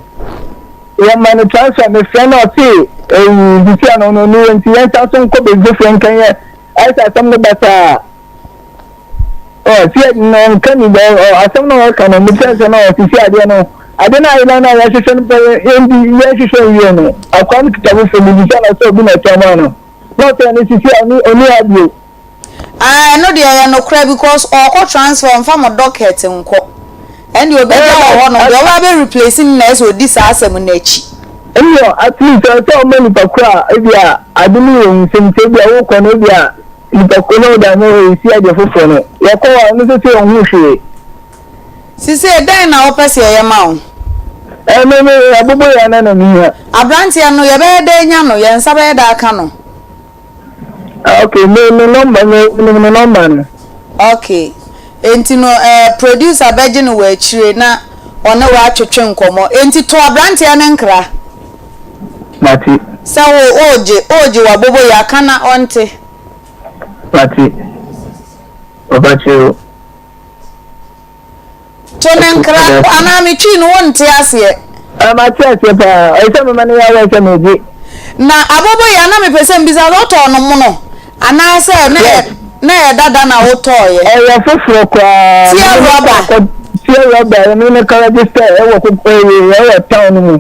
Yɛma no transfer mefrɛ no ɔse eyi sisi ano no no nti yɛn san so nkɔ baabi foforɔ nka yɛ ayɛ sɛ asɛm no basaa ɔ si no nka ni bɛ ɔ asɛm no ɔka no mefrɛ sɛ no sisi adeɛ no ade no ayela no a yɛhwehwɛ no pɛ yɛndi yɛhwehwɛ nwie no akwa no kita foforɔ mebisa no sɛ obi na ɛtɔn maa no na ɔsɛ no sisi a ɔni ɔni ha bio. Ah ɛno deɛ ɛyɛ nokorɛ because ɔɔkɔ transfer ɔnfa mo docket nkɔ ɛndeɛ ɔbɛgya wɔ hɔ nom deɛ ɔba abɛ replace no na ɛsɛ ɔdi saa asɛm no akyi. Ɛnneɛ at least ɛsɛ sɛ ɔma nipa koro a ebi a ade no wɔ ne nsam nti ebi a wokɔ no ebi a nipa koro no ɔda no ɔresi adeɛ foforɔ no yɛkɔ hɔ a ɔno nso sɛ ɔnhu hwee. Sisei dɛn na wopɛ sɛ yɛyɛ ma wo? Ɛno me aboboyaa no na mehia. Abranteɛ no yɛbɛyɛ dɛn anya no yɛn nsa bɛyɛ dɛn aka no? Ah, okay, me me number me me me number no. Okay. Enti no eh, producer bɛgye no wɔ akyire na ɔne wo atwetwe nkɔmmɔ. Enti to aberanteɛ no nkra. Mate. Sɛ wo wogye wogye w'aboboyɛ aka na ɔnte. Mate. Ɔba kyerɛ o. To ne nkra anaa me twi no wonte aseɛ. Ah mate aseɛ paa ɛsɛ sɛ mema no yɛ aware sɛ megye. Na aboboyaa na mepɛ sɛ mbisa sɛ wotɔɔ no mono anaa sɛ na yɛ na yɛ dada na wotɔɔyɛ. Ɛyɛ foforɔ koraa. Tia rɔba. Tia rɔba ɛno ne ka register ɛwɔ koko ɛwɔ ɛwɔ town no mu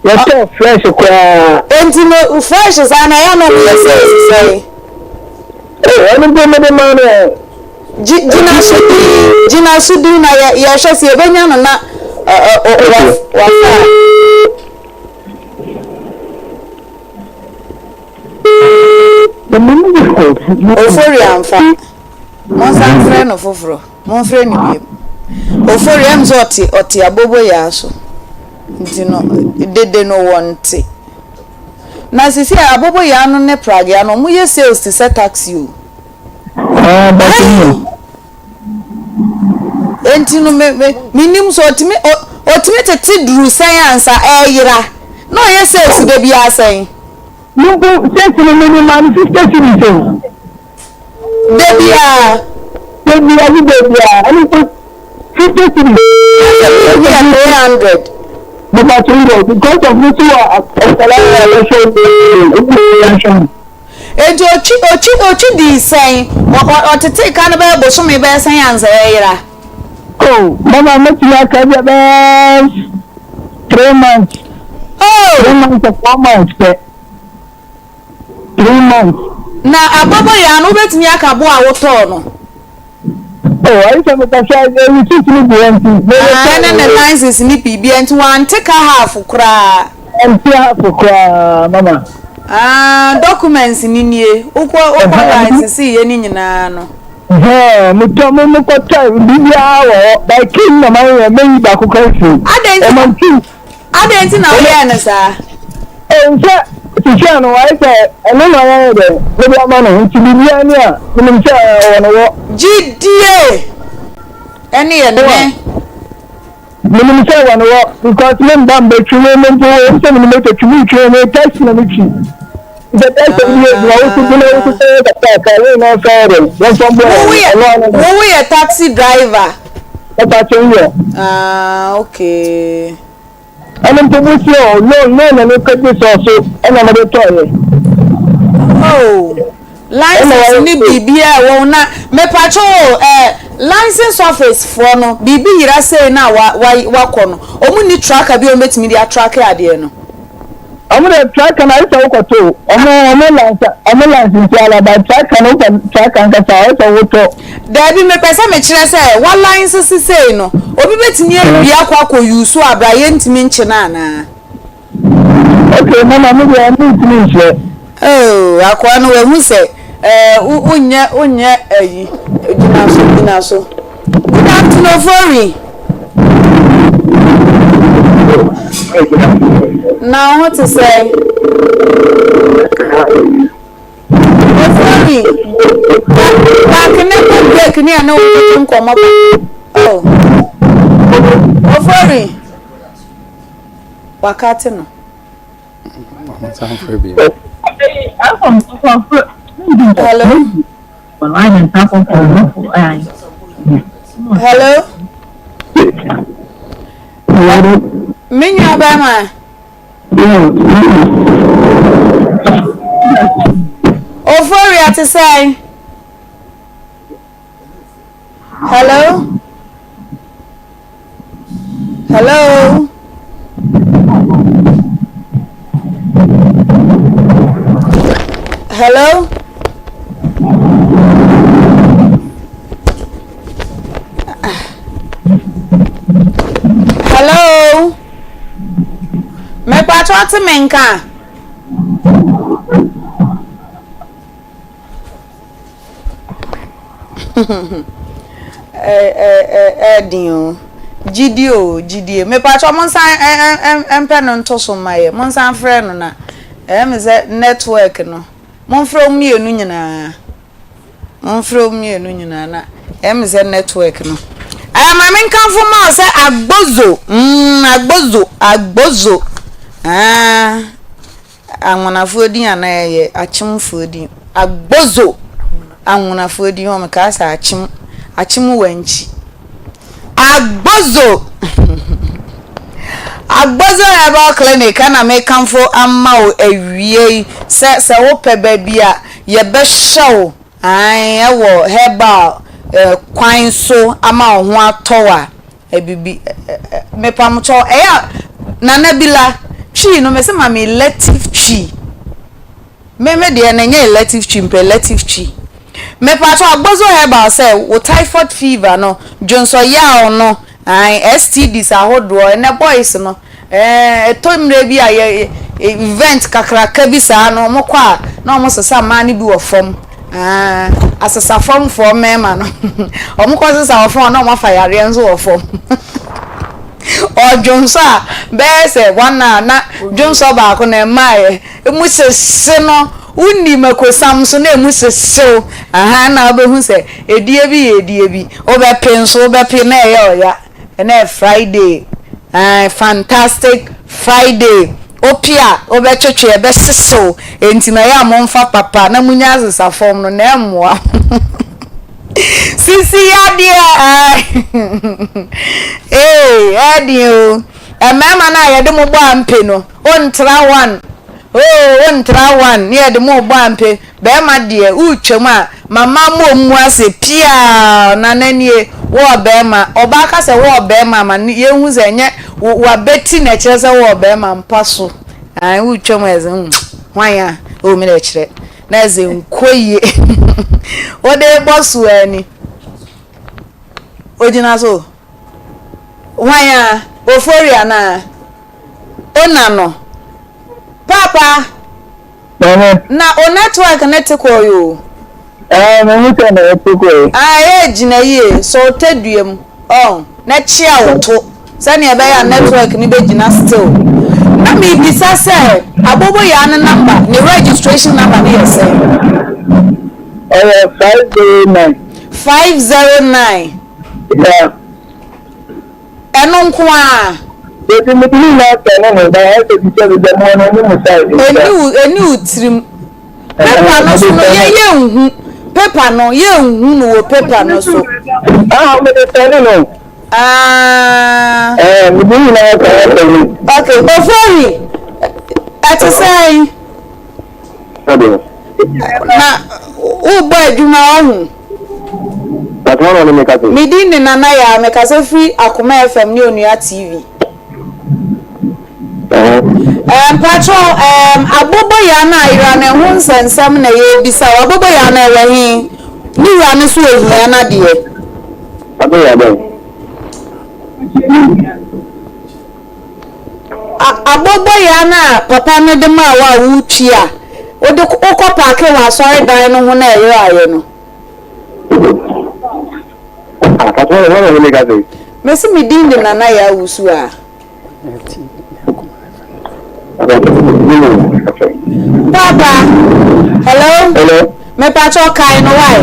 yɛtɔɔ fresh koraa. Enti no fresh saa na ɛyɛ na ɔmo yɛ sales sɛn. Oh ɛno mpo mede maa no ɛ. Gyi gyina so dinn, gyina so dinn na yɛ yɛhwɛ sɛ yɛbɛnya no na ɔ ɔ ɔ wa wafa a. Ofori amfa. Monsan mfrɛ no foforɔ. Momfrɛ no biom. Ofori ɛm sɛ ɔte ɔte aboboyaa so. Nti no dede no wɔnte. Na sisi a aboboyaa no ne pragea no wɔyɛ sales te sɛ taxi o. Ah, but Ai! Enti no me me menim sɛ ɔtumi ɔtumi tete duru sɛn ansa ɛyera na ɔyɛ sales da biara sɛn. Me mpo sales no me me maa no 50 cedis o. Da biara. Da biara ne da biara ɛno mpo 50 cedis. Ɛyɛ 300. Mepatro yɛ because of me so wɔ akwadaa a yɛhwɛ ebi yɛhwɛ no. Enti otwi otwi otwi dii sɛn? Ɔ ɔ ɔtetee ka no bɛyɛ bosome bɛyɛ sɛn ansa ɛreyera? Oh, mama mɛtumi aka bi a bɛyɛ 3 months. Oh! 3 months or 4 months pɛ. 3 months. Na aboboyaa no wobɛtumi aka bo a wotɔɔ no? Oh, ayi sɛ mekasa receipt no gu hɔ nti. Ah, ɛne ne license ne biribiara nti wante ka half koraa. Ɛnte half koraa mama. Ah, documents ni nie. Wokɔ wokɔ license yɛ ne nyinaa no. Hɛn, metɔ me mekɔtɔ biribiara wɔ hɔ. By king na mayɛ meyi baako kora firi. Adɛn nti Ɛma nti. Adɛn nti na woyɛɛ no saa? Sɛ sisia no ayɛ sɛ ɛno na ɔyɛ dɛ mede ama no nti biribiara ni a menim sɛ ɔwɔ no wɔ. Gyidie ɛne yɛ nne. Menim sɛ wɔ ne hɔ because me mba mbɛtwi me me mpo wɔ sɛ me moto twi me ntwi me taxi na me twi. Sɛ taxi bi yɛ adwuma wo so gyina wo so sɛ kakra wo na ɔsɛ yɛ dɛ wɔn fɔm bɔ ɛno ano. Wo yɛ taxi driver. Ɛpa kyɛn yɛ. Ah okay. Ɛno mpo bosia o, loan loan na mekɔgye sɔɔ so ɛna mede tɔeɛ. Oh, license ne biribiara ɛwɔ ho na mepatwo o eh, license office foɔ no biribi yera sei na wa wa wakɔ no wɔn nni tracker bi a wɔn bɛtumi de atrake adeɛ no. Ɔmo de tracker no ayɛ sɛ wokɔtɔ o, ɔmo ɔmo lines ɔmo lines nti ala but tracker no wopɛ tracker ankasa a ayɛ sɛ wotɔ. Daabi mepɛ sɛ mekyerɛ sɛ wa lines sesei no obi bɛtumi awie akɔ akɔ use a bra yɛntumi nkye no anaa? Okay mama me deɛ mentumi nkyerɛ. Oh akoa no wahu sɛ eh wonyɛ wonyɛ ayi gyina so gyina so. Good afternoon Ofori. Na wo ho te sɛn? Ofori, paaki ne kɔ break ne ɛne wo toto nkɔmmɔ pa. Oh. Ofori, wakate no. Hello. Hello. Me nua bɛrima. Ofori ate sɛn? Hello. Hello. Hello. Hello. Mepatwa ɔte me nka. Ɛɛden o. Gyidie o, gyidie. Mepakyɛw monsan mpɛ no nto so mma yɛ. Monsan mfrɛ no na ɛyɛ me sɛ network no. Momfrɛ wɔn mmienu nyinaa. Momfrɛ wɔn mmienu nyinaa na ɛyɛ me sɛ network no. Ɛɛ ma menkamfo mma wo sɛ Agbozo, mm, Agbozo, Agbozo. Ah. Anwonafoɔ din anaa ɛyɛ akyemfoɔ din? Agbozo! Anwonafoɔ din hɔ mekaa sɛ akyem, akyem wankyi. Agbozo! Agbozo Herbal Clinic ɛna mekamfo ama wo awie yi sɛ sɛ wopɛ baabi a yɛbɛhyɛ wo ae ɛwɔ herbal eh, kwan so ama wo ho atɔ wo a, Abibi mepamokyɛw ɛyɛ a Nana Bila Twi no mese ma me elective Twi me me deɛ no ɛnyɛ elective Twi mepɛ elective Twi mepakyɛw Agbozo herbal sɛ wo typhoid fever no dwonsɔ yaw no ae STDs ahodoɔ ɛnɛ boys no Ɛɛ, ɛtɔ mmerɛ bi a yɛ event kakraka bi saa no, wɔkɔ a na wɔsesa mmaa no bi wɔ fam. Aa, asesa famfoɔ mmarima no, wɔkɔ sesa wɔ fam a na wɔafa yareɛ nso wɔ fam. Ɔdwonsɔ a, bɛyɛ sɛ one hour na dwonsɔ baako na ɛmmaeɛ. Emu hyehye no, wonni makosam nso na emu hyehye wo. Aha, na wobɛhu sɛ edie bi yɛ edie bi. Wobɛpe nso, wobɛpe na ɛyɛ ɔya. Ɛnɛ yɛ Friday aah fantastic Friday Wope a wobɛtwetwe ɛbɛhyehye wo Enti no ɛyɛ a momfa papa na munya asesa fam no na ɛmmoa Sisi yadeɛ aah ee ɛɛden o Mmarima no a yɛde mo bɔ ampe no wontra one oo wontra one ne yɛde mo bɔ ampe Bɛɛma deɛ woretwam a mama mo mmu ase piaa nana nie wo ɔbɛɛma ɔbaa ka sɛ wo ɔbɛɛma ma no yɛnhu sɛ ɛnyɛ wabɛti na ɛkyerɛ sɛ wo ɔbɛɛma mpa so ae woretwam a ɛsɛ hmm hwan a oh me na ɛkyerɛ na ɛsɛ nkɔ yie wode bɔ so ani ogyina so hwan a ofori anaa ona no paapa Maame. Na o network ne te kɔɔ yi o. Ɛɛ me hu sɛ na ɛte kɔɔ yi. Ah ɛyɛ gyina yie sɔ wo tadua mu ɔn na kyea wo to sɛnea ɛbɛyɛ a network no bɛgyina still. Na mebisa sɛ aboboyaa no number ne registration number no yɛ sɛn? Ɔyɛ 509. 509. Yeah. Ɛno nko ara. Eti mede ne nyinaa sɛ ne ne ba ɛsɛ ti sɛ bɛbɛ mu ɔno ne mu size. Ɛni wo ɛni wo tirim. Paper no so no yɛ yɛ nhu paper no yɛ nhu no wɔ paper no so. Ah mede sɛ ne no. Ah. Ɛɛ mede ne nyinaa sɛ ne no. Okay Ofori ɛte sɛn. Na wobɔ adwuma ɔho. Me din ne Nana Yaa, mekasa firi Akoma FM ne Onua TV. Ɛɛ mpakyɛw ɛɛm aboboyaa no a ayera no ɛho nsɛnsɛm na yɛrebisa wo. Aboboyaa no ɛwɔ he? Ne wura no so ohia n'adeɛ. Aboboyaa bɛn? A Aboboyaa no a papa no de maa wo a woretwi a wode wokɔ paake wɔ asɔredan no ho na ɛyeraeɛ no. Ah, papa no, hwan na ɔne me kasa yi? Mese me din de Nana Yaa Wusu a. Papa, hello? Hello? Mepakyɛ kae no wae?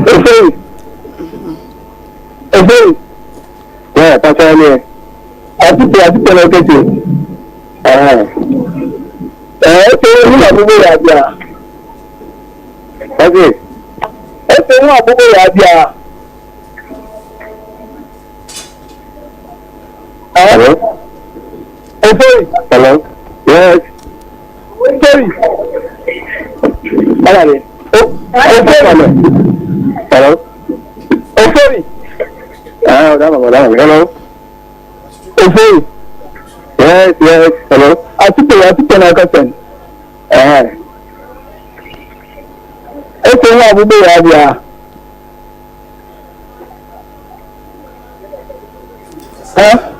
Efei. Efei. Yeah, papa ɛneɛ. Atete atete na ɔkɛse. Ɛɛ. Ɛɛ, ɛsɛ wo na bobo yɛ adeɛ a. Ɔse, ɛsɛ wo abobo yɛ adeɛ a. Hello? Ofori. Hello? Yes. Ofori. Hello. Ofori. Hello? Ofori. Ah, hello. Ofori. Yes, yes, hello. Atite, atite na ɔkasa ni. Ɛhɛn. Ese ho abobo yɛ abia.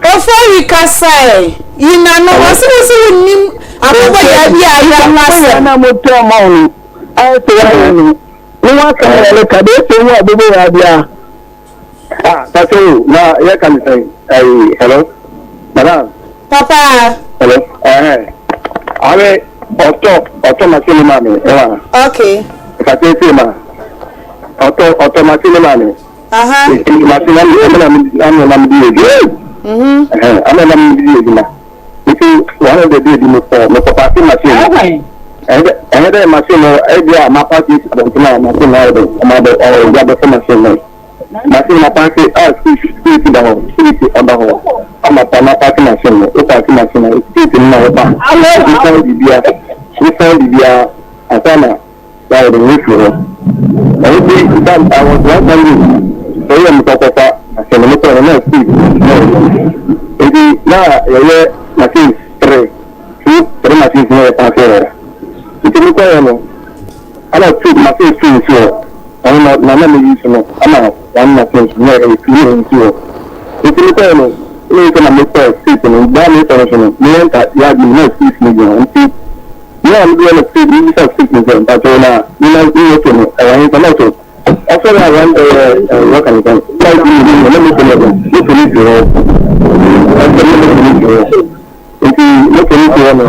Ofori kasa ɛ, yi n'ano, ɔse wo se wonnim abobo yɛ abia ayera ho asɛm. Na mo tɔ ma wo no, ayɛ sɛ wayɛ no, ne waka yɛ no ka de ese ho abobo yɛ abia. Ah, pastor o, na yɛ ka ne sɛn? Ayi, hello? Madam? Papa. Hello? Ɛhɛn. Ame, ɔtɔ, ɔtɔ machine no maa me, ɛwa. Okay. Kase ese ma. Ɔtɔ, ɔtɔ machine no maa me. Aha. Eti machine na me, na me, na me na me di edwuma. Mhm. Ɛhɛn, ame na me di edwuma. Nti, wɔn a de di me kɔ, me kɔ paase machine no. Ɛhɛ dɛ machine no, ebi a ma paase esi abɔnten a machine no ayɛ dɛ, ɔmo abɛ, ɔmo abɛfo machine no. Machine ma paake a security da hɔ, security ɔda hɔ ama pa ma paake machine no, wo paake machine a security no na wɔba, wosan biribiara, wosan biribiara ansa na wɔayɛ dɛ woafiri hɔ. Ɛno nti da I was one Sunday sɛ yɛ mekɔ kɔfa machine no mekɔɛ no na security na wɔ hɔ. Nti na yɛyɛ machines three, two, three machines na yɛ paake wɔ hɔ. Nti mekɔɛ no Ana two machines two nsi hɔ ɔno na na na me use no ana one machine nso na ɛyɛ two na nsi hɔ nti me kɔɛ no na yɛ sɛ na me kɔ street no baa me kɔ no so no me enter yard no na street no gyina hɔ nti me a me de na street me bisa street no sɛ mpakyɛw na me na me moto no ɛwɔ he sɛ na ɔsɛ ɔsɛ na one ɛyɛ ɛɛ wɔka ne sɛn five minutes na moto no moto no si hɔ ɔsɛ na moto no si hɔ. Ntsi moto no si hɔ no,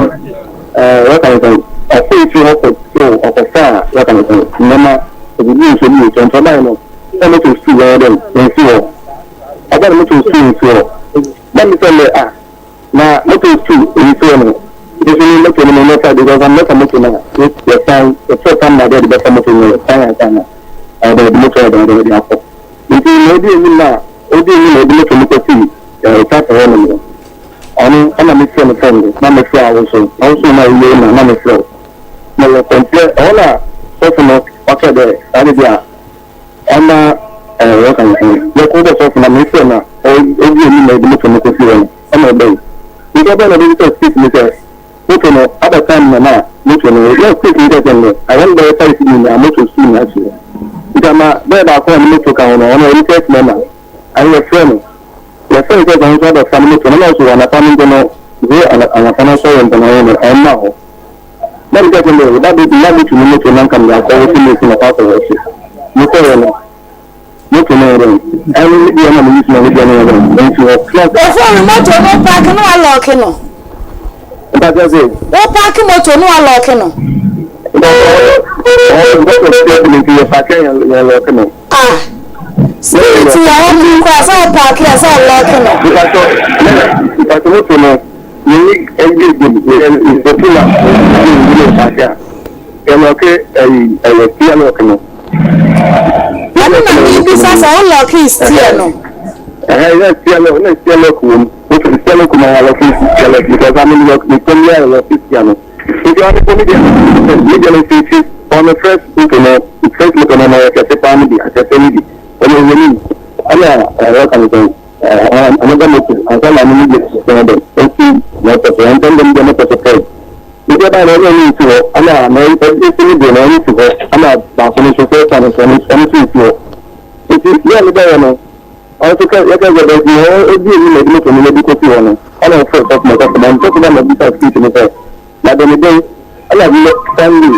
wɔka no sɛn, ɔkɔr ekyir hɔ kɔtseew, ɔkɔfaa, wɔka no sɛn, ndzɛmba, obubu nsuo bi wɔ ekyir hɔ. Ntsi ɔbae no, nna moto stool ɔyɛ dɛn, onnsi hɔ. Ɔbae no moto stool nnsi hɔ. Na mibisa no dɛ, ah, na moto stool nnsi hɔ no, emi so me moto no memmɛfa because mebɛfa moto no a, yɛsan, yɛkyerɛ kwan ma dɛ yɛde bɛfa moto no, yɛsan ansaana ɔwɔ dɛ yɛde moto ayɛ dɛn, yɛde akɔ. Ntsi ma odii enyim no a, odii enyim a ɔdze moto no kɔsii chapel hɔnom no, Ɔno na mefrɛ no fon do, na mefrɛ awo so, awo so na ɔyɛ na na mefrɛ wo. Na yɛ kɔnkyerɛ, ɛhɔ na sɔfo no ɔkɛɛ dɛ saa de bi a ɔma ɛɛ wɔka no sɛn, yɛkɔ bɔ sɔfo na mefrɛ na ɔdzi enyim na yɛdze moto no kɔsi hɔ no, ɔna ɔbae. Ntsi ɔbae na ɔbɛbisa state no sɛ moto no aba time na na moto no na state no kyerɛ no dɛ awɔn bɛyɛ five nyinaa moto suu na asi hɔ. Ntsi ama bɛyɛ baako a no moto ka ho no ɔno ɔyɛ church member, ahe yɛfrɛ no. Yɛfrɛ no sɛ ɔno nso abɛfa no moto no na ɔso anapa no mpo no dze anapa no asɔre mpo no ɔyɛ dɛ ɔmma hɔ. Na meka kyerɛ no dɛ ba bɛ na metu no moto na nka mede akɔ hɔ sɛ mesi na ɔkɔ akɔ hɔ so. Mekɔeɛ no moto no yɛ dɛn ɛne me deɛ na meyi so na me deɛ no yɛ dɛn ɛnsi hɔ. Ofori moto no paake no alɔɔke no. Mpakyɛ se. Wo paake moto no alɔɔke no. Mpakyɛ ɔwɔ moto no nti yɛ paake yɛ lɔɔke no. Ah! Spirit wɔ hɔ nom koraa sɛ wo paake a sɛ wo lɔɔke no. Mpatsɔ mpatsɔ moto no yɛnyi ɛyɛ gym yɛto na gym bi na paake a yɛ lɔɔke ɛyi ɛyɛ steer lɔɔke no. Ɛno na mebisa sɛ wo lɔɔke steer no. Ɛhɛn yɛ steer lɔɔke na steer lɔɔke wɔ mu moto no steer lɔɔke na yɛ lɔɔke steer lɔɔke because ame lɔɔke me kɔn bi ayɛ lɔɔke steer no. Nti ɔno mpo me deɛ no me deɛ no nti ɔno first moto no first moto no na ɔyɛ kɛse paa no bi akɛse no bi ɔno ɔwɔ nim ɛna ɛwɔ ka no sɛn another moto ansa na ɔno me deɛ sɛn dɛ nti na ɔtɔ so ɛntɛm dɛ me deɛ motɔ so first nti ɛbaa na ɔno ɔno nsi hɔ ɛna na ɛsi me deɛ na ɔno si hɔ ɛna baako no nso first one nso ɔno nso nsi hɔ nti yɛ a mebɛyɛ no Ɔno nso kɛ yɛkɛ sɛ baabi a ɔdi anim na ɛde moto no de kɔsi hɔ no, ɛna ɔfrɛ sɔfo ma sɔfo ba no. Sɔfo ba na ɔbisaa security no sɛ, Na dɛn ne dɛn? Ɛna nnɛ Sunday,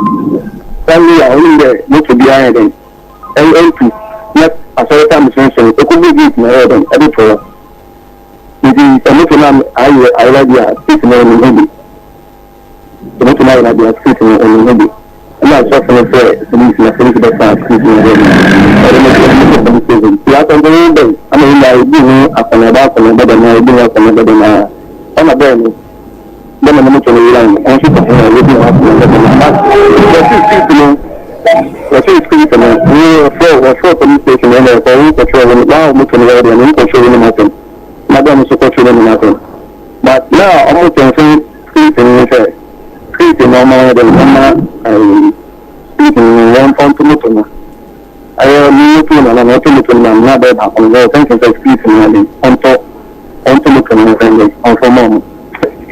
Sunday a ɔnim dɛ moto biara yɛ dɛn, ɛntu, na asɔre tam sonson, ɔkɔbue gate na ɔyɛɛ dɛn, ɛde to hɔ. Nti sɛ moto no ayɛ ayera bi a, security no ɔnim ho bi. Obetumi ayɛ n'ade a street no ɔnim ho bi. Ɛna sɔfo no frɛɛ polisi na polisi bɛfaa street no ho no ɔde no kɔɔ police station. Nti asɛm no ho bɛn ama yɛn nyinaa yɛdi ho akɔneaba akɔneaba dɛm ara yɛdi ho akɔneaba dɛm ara. Ɛna bɛɛ no bɛma no moto no yerae no ɔno nso ka ho a yɛdi ho akɔneaba dɛm ara. But wɔse street no wɔse street no wɔfrɛ wɔfrɛ police station no ɛna ɛkɔ wo kɔtwerɛ wo wo a moto no yɛwo deɛ no wo kɔtwerɛ wo nom asɛm na bɛɛ no nso kɔtwerɛ ne nom asɛm. But na ɔmo kyɛnse spirit no ne sɛ spirit no ɔmo ayɛ dɛn ɔma ɛyi spirit no wɔn ɔnto moto no ɛyɛ ne moto no na ɔto moto no ma no na bɛyɛ baako no sɛ ɔkyɛnse sɛ spirit no yɛ dɛn ɔntɔ ɔnto moto no fɛn dɛn ɔnfɔ ma ɔmo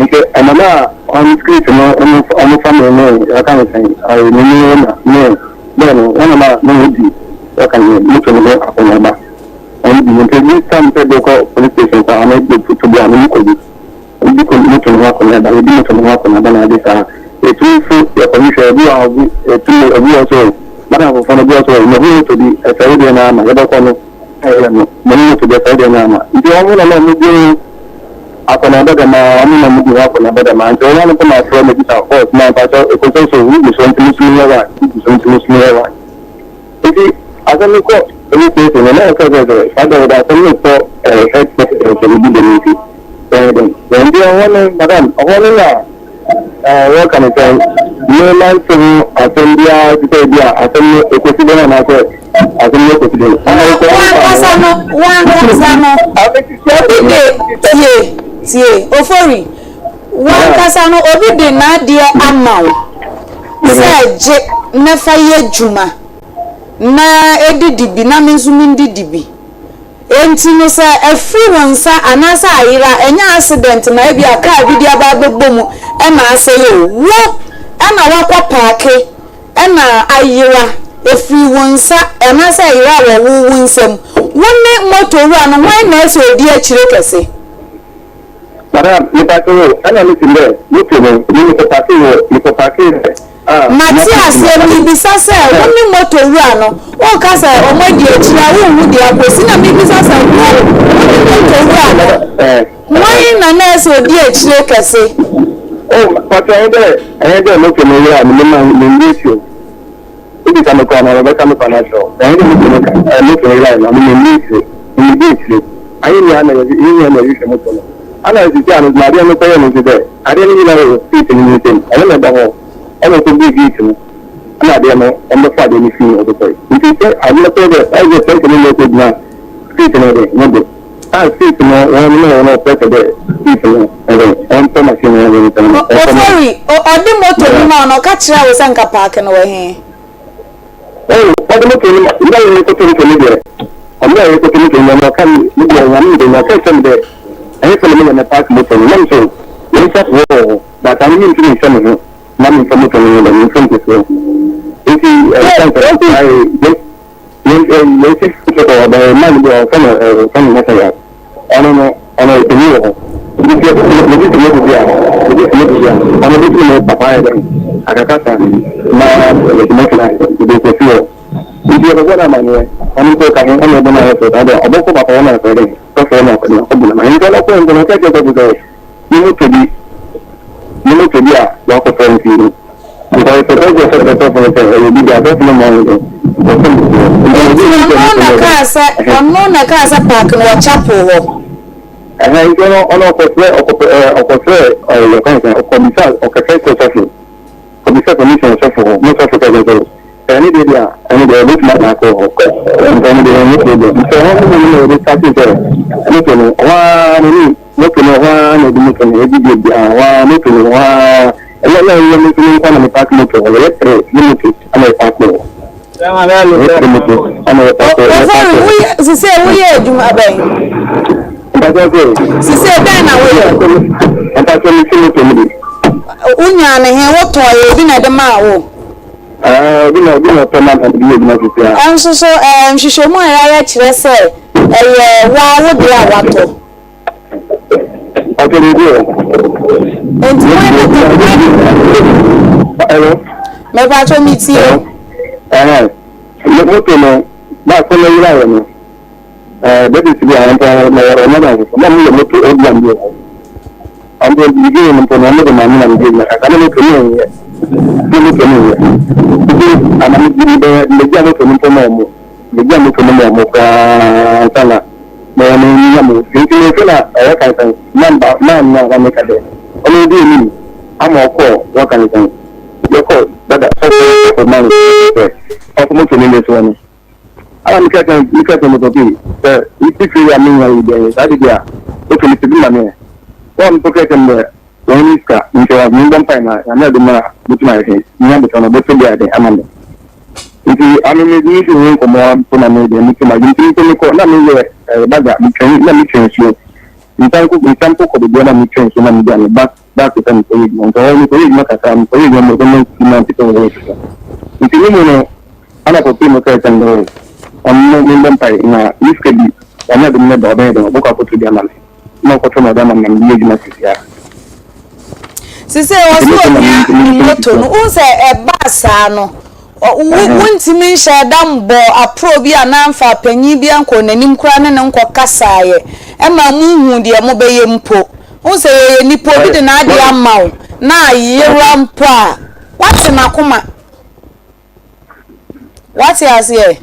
nti ɛma na ɔno spirit no ɔmo ɔmo fa mi ne ɔka ne sɛn ɛyi ne ne na ne bɛyɛ no wɔn na na ɔdi ɔka ne moto no ho akɔnɔba. Ɔno bi nti ebi tam sɛ de kɔ police station kɔ ana de to bi a no kɔ bi. Ebi kɔ moto no ho akɔneaba, ebi moto no ho akɔneaba na ade saa. Etu nso yɛkɔ hwehwɛ ebi wɔ obi etu ebi wɔ so madam fofoɔ no ebi wɔ so mahu moto bi ɛsɛ wo deɛ no ama yɛbɛkɔ no ɛyɛ no mahu moto bi ɛsɛ wo deɛ no ama nti wɔn na na wɔn di ho akɔneaba dɛm ara wɔn na wɔn di ho akɔneaba dɛm ara nti wɔn ano pɛ na afrɛ me bisa boss na mpakyɛw ekosɛ so wo gu so nti me so meyɛ one wo gu so nti me so meyɛ one. Enti asɛm no kɔ police station no na wɔka kyerɛ sɛ saa da wɔde asɛm no rekɔ ɛɛ headquarters sɛ biribi dɛm nti wɔyɛ dɛn. Nti ɛhɔ no madam ɛhɔ no na ɛɛ wɔka no sɛ me mante ho asɛm biara te sɛ ebi a asɛm no ekosi dɛn anaasɛ asɛm no ekosi dɛn. Na wankasa no wankasa no obi de tie tie Ofori wankasa no obi de n'adeɛ ama wo. Sɛ gye na fa yɛ adwuma na didi bi na me nso mendidi bi. Enti no sɛ afiri wo nsa anaasɛ ayera, ɛnyɛ accident na ebia car bi de aba abɛbɔ mu na asɛe o, wo na woakɔ paake na ayera, ɛfiri wo nsa anaasɛ ayera wɔ wo wo nsam. Wo ne motor wura no hwan na ɛsɛ ɔdi akyire kɛse? Madam, mepakyɛw o, ana me tse dɛ moto no, me mekɔ parke wɔ, mekɔ parke dɛ a, Mate aseɛ, mebisa sɛ, wo ne moto wura no, woka sɛ ɔmo adi akyire a wonhu deɛ akɔsi, na mebisa sɛ wo, wo ne moto wura no, hwan na na ɛsɛ ɔdi akyire kɛse? Oh, pakyɛw ɛnyɛ dɛ, ɛnyɛ dɛ moto no wura no, me ma, me nwie tio. Wobisa me koraa no a, mebɛka me kwan akyerɛ wo. Na ɛnyɛ moto no ka, ɛɛ moto no yerae no, ano menni akyire, mennidi akyire. Ayɛ nyinaa na yɛhwe, yɛn nyinaa na yɛhwehwɛ moto no. Ana sisi a no, ma adeɛ no kɔyɛ no nso sɛ, adeɛ no nyinaa wɔ gate no ntam, ɛno na ɛda hɔ, ɛna ɔkɔbue gate no, ɛna adeɛ no, wɔbɛfa adeɛ no fii hɔ de kɔe. Nti sɛ adeɛ no kɔyɛ dɛ, ayɛ sɛ pressure no na ɛkɔgyina gate no de, no do. A gate no, wɔn no na wɔn pressure dɛ gate no, ɛdɛ, wɔntɔ machine no, wɔn ntɛm no, wɔmfa ma. Ofori, ɔde moto no ma wo no, ɔka kyerɛɛ wo sɛ nka paake no wɔ he? Oh, ɔde moto no ma, mmerɛ a yɛrekɔtɔ moto no deɛ, mmerɛ a yɛrekɔtɔ moto no deɛ, ɔka me deɛ, Nyame me deɛ, ɔka kyerɛ me dɛ, ɛhefa na menya mɛpaake moto no, na me so, yɛn safoɔ wɔ hɔ, but ano mentumi nhyɛ me ho na memfa moto no nyɛ dɛn, memfa nsi soɔ. Nti, ɛsiane sɛ, ayɛ, Yɛn yɛn si so kɔ ɔbɛn man bi a ɔfɛ no ɔfɛ no Matthias. Ɔno no ɔno ɔpanyin wɔ hɔ. Nti sɛ yɛde si moto bi a yɛde si moto bi a ɔno bɛtumi ne papa ayɛ dɛn akakasa na yɛde moto no ayɛ dɛn yɛde kɔsi hɔ. Nti yɛbɛbɔ no amaneɛ ɔno nso ɔka ho ɛna ɛbɔ no ayɛ sɛ saa deɛ ɔbɛkɔ papa hɔ na akɔyɛ dɛn sɔfoɔ no akɔ akɔbɔ no amaneɛ. Nti ɔno kɔɛ nti no ɔka kyerɛ sɔfo sɛ ne moto bi ne moto bi a wakɔtɔ nti no because sɛ sɔfo sɛ sɔfo no sɛ ɛyɛ bi deɛ asɔfo no mmɔ ho dɛn. Nti ɔno na kaa sɛ ɔno na kaa sɛ park no wɔ chapel hɔ. Ɛhɛn nti ɔno ɔno ɔkɔsrɛ ɔkɔpɛ ɛɛ ɔkɔsrɛ ɛɛ yɛka ne sɛn ɔkɔbisa ɔkɛkɛ kɔ sɔfo kɔbisa permission sɔfo hɔ mo sɔfo kɛkɛ sɛ ɛne deɛ deɛ a ɛne deɛ ɔbɛtumi aka akɔ hɔ nti ɛne deɛ ɛnyɛ problem nti ɛhɔ no mu no na yɛde starte sɛ moto no hɔ ara ne ne moto no hɔ ara na ɛde moto no ɛdi deɛ biara hɔ ara moto no hɔ ara ɛyɛ na ɛyɛ me nso me nko na me park moto hɔ yɛyɛ tere ne moto ɛna yɛ park hɔ. Ofori, woyɛ sise woyɛ adwuma bɛn? Sise dɛn na woyɛ? Wonyaa ne he wotɔɔ yɛ obi na ɛde maa wo? Ɛnso so ɛɛ nhwehwɛmu a yɛayɛ kyerɛ sɛ ɛyɛ waa wo deɛ a watɔ. Enti hwan na Hello. Mepatwa mi tie. Ɛhɛn. Moto no baako no yera yɛ no. Ɛɛ bɛbi si bi a mpo na yɛrɛ ɔmo na nso na mo yɛ moto obi a mi yɛ hɔ. Ampo bibi yɛ mpo na ɔmo de maame na mi yɛ adwuma kakra na moto no nyɛ. Na moto no nyɛ. Nti ama mi bi bɛ mbɛ gya moto no mpo ma ɔmo. Mbɛ gya moto no ma ɔmo koraa ansa na. Mewɔ m'enyigye mu, ntsi mehwɛ na ɔwɔ kankan na mba maannyɛ a na meka dɛ ɔno odi enyim ama ɔkɔɔ wɔ kankan yɛkɔr dada sɔfo sɔfo man sɛ ɔkɔ moto ne ndesoa no ana meka kyerɛ meka kyerɛ no sɛ okay sɛ metse fie yi a mennya yi dɛn saa de bi a okay mepɛ bi ma me ɛ wɔn a mpo ka kyerɛ me dɛ wɔn ne sika nti ɔwɔ mebɔ mpae na Nyame adom a botum ayɛ dɛn menya abotɔ no ɔbɛtɔ bi ayɛ dɛn ama me. Nti ame me me di ho nkɔmmɔ ara mpo na me deɛ me te m'adwene nti mpo mekɔ na meyɛ ɛɛ baga metwɛn na metwa nsuo nsa nko nsa mpo kɔ baabi a na metwa nsuo na mede ame ba back sɛ mekɔyɛ adwuma nti ɔhɔ mekɔyɛ adwuma kakra mekɔyɛ adwuma mekɔ na nti na nti sɛ mekɔyɛ adwuma nti ne mu no ana kɔpii mo sɛ sɛm dɛ ɔno me mbɔ mpae na me sika bi Nyame adom ne ba ɔbɛyɛ dɛn ɔbɔkɔ akɔtɔ bi ama me na ɔkɔtɔ na ɔde ama me na mede yɛ adwuma sisi a. Sesei ɔse ohia ne moto no, wohu sɛ ɛbaa saa no, wontumi nhyɛɛ da mbɔɔ aprɔw bi anaa mfaa panyin bi nkɔɔ n'anim koraa ne no nkɔkasaeɛ ma monhuu deɛ mobɛyɛ mpo. Wohu sɛ yɛyɛ nnipa, obi de n'adeɛ ama wo na ayera mpo a, woate n'akoma. Woate aseɛ?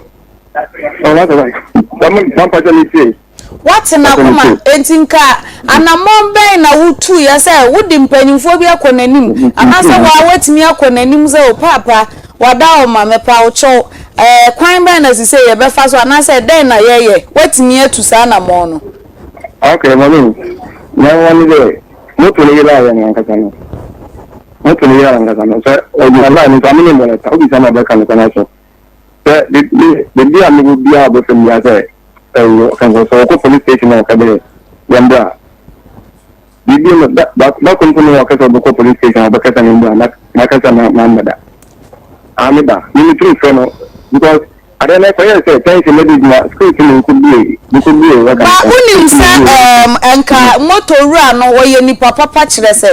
Woate n'akoma. Enti nka anammɔn bɛn na wotuiɛ sɛ wode mpanimfoɔ bi akɔ n'anim anaasɛ wo ara woatumi akɔ n'anim sɛ o paapa wada hɔ ma mepa wo kyɛw ɛɛ kwan bɛn na sisei yɛbɛfa so anaasɛ dɛn na yɛyɛ woatumi atu saa anammɔn no? Okay, mami, na wɔn dɛ moto no yeraeɛ no ankasa no. Moto no yera ankasa no, sɛ ɔgyina line no so a, me ne mmɔ no ta. Wobisa no a, ɔbɛka nokorɛ no so. Sɛ baabi a mewɔ biara a ɔbɛfa mu biara sɛ ɛwɔ kankan sɛ ɔkɔ police station na ɔka dɛ yɛmbra. Biribi no da da da koro mpo no ɔka sɛ ɔbɛkɔ police station a ɔbɛka sɛ membra na maka sɛ mamma da. Ah me ba, me metumi frɛ no because Adeɛ no ɛkɔyɛɛ sɛ kyɛnse no de gyina sukuu ti no nkɔbue nkɔbue Ba wonim sɛ ɛɛm nka motor wura no ɔyɛ nipa papa kyerɛ sɛ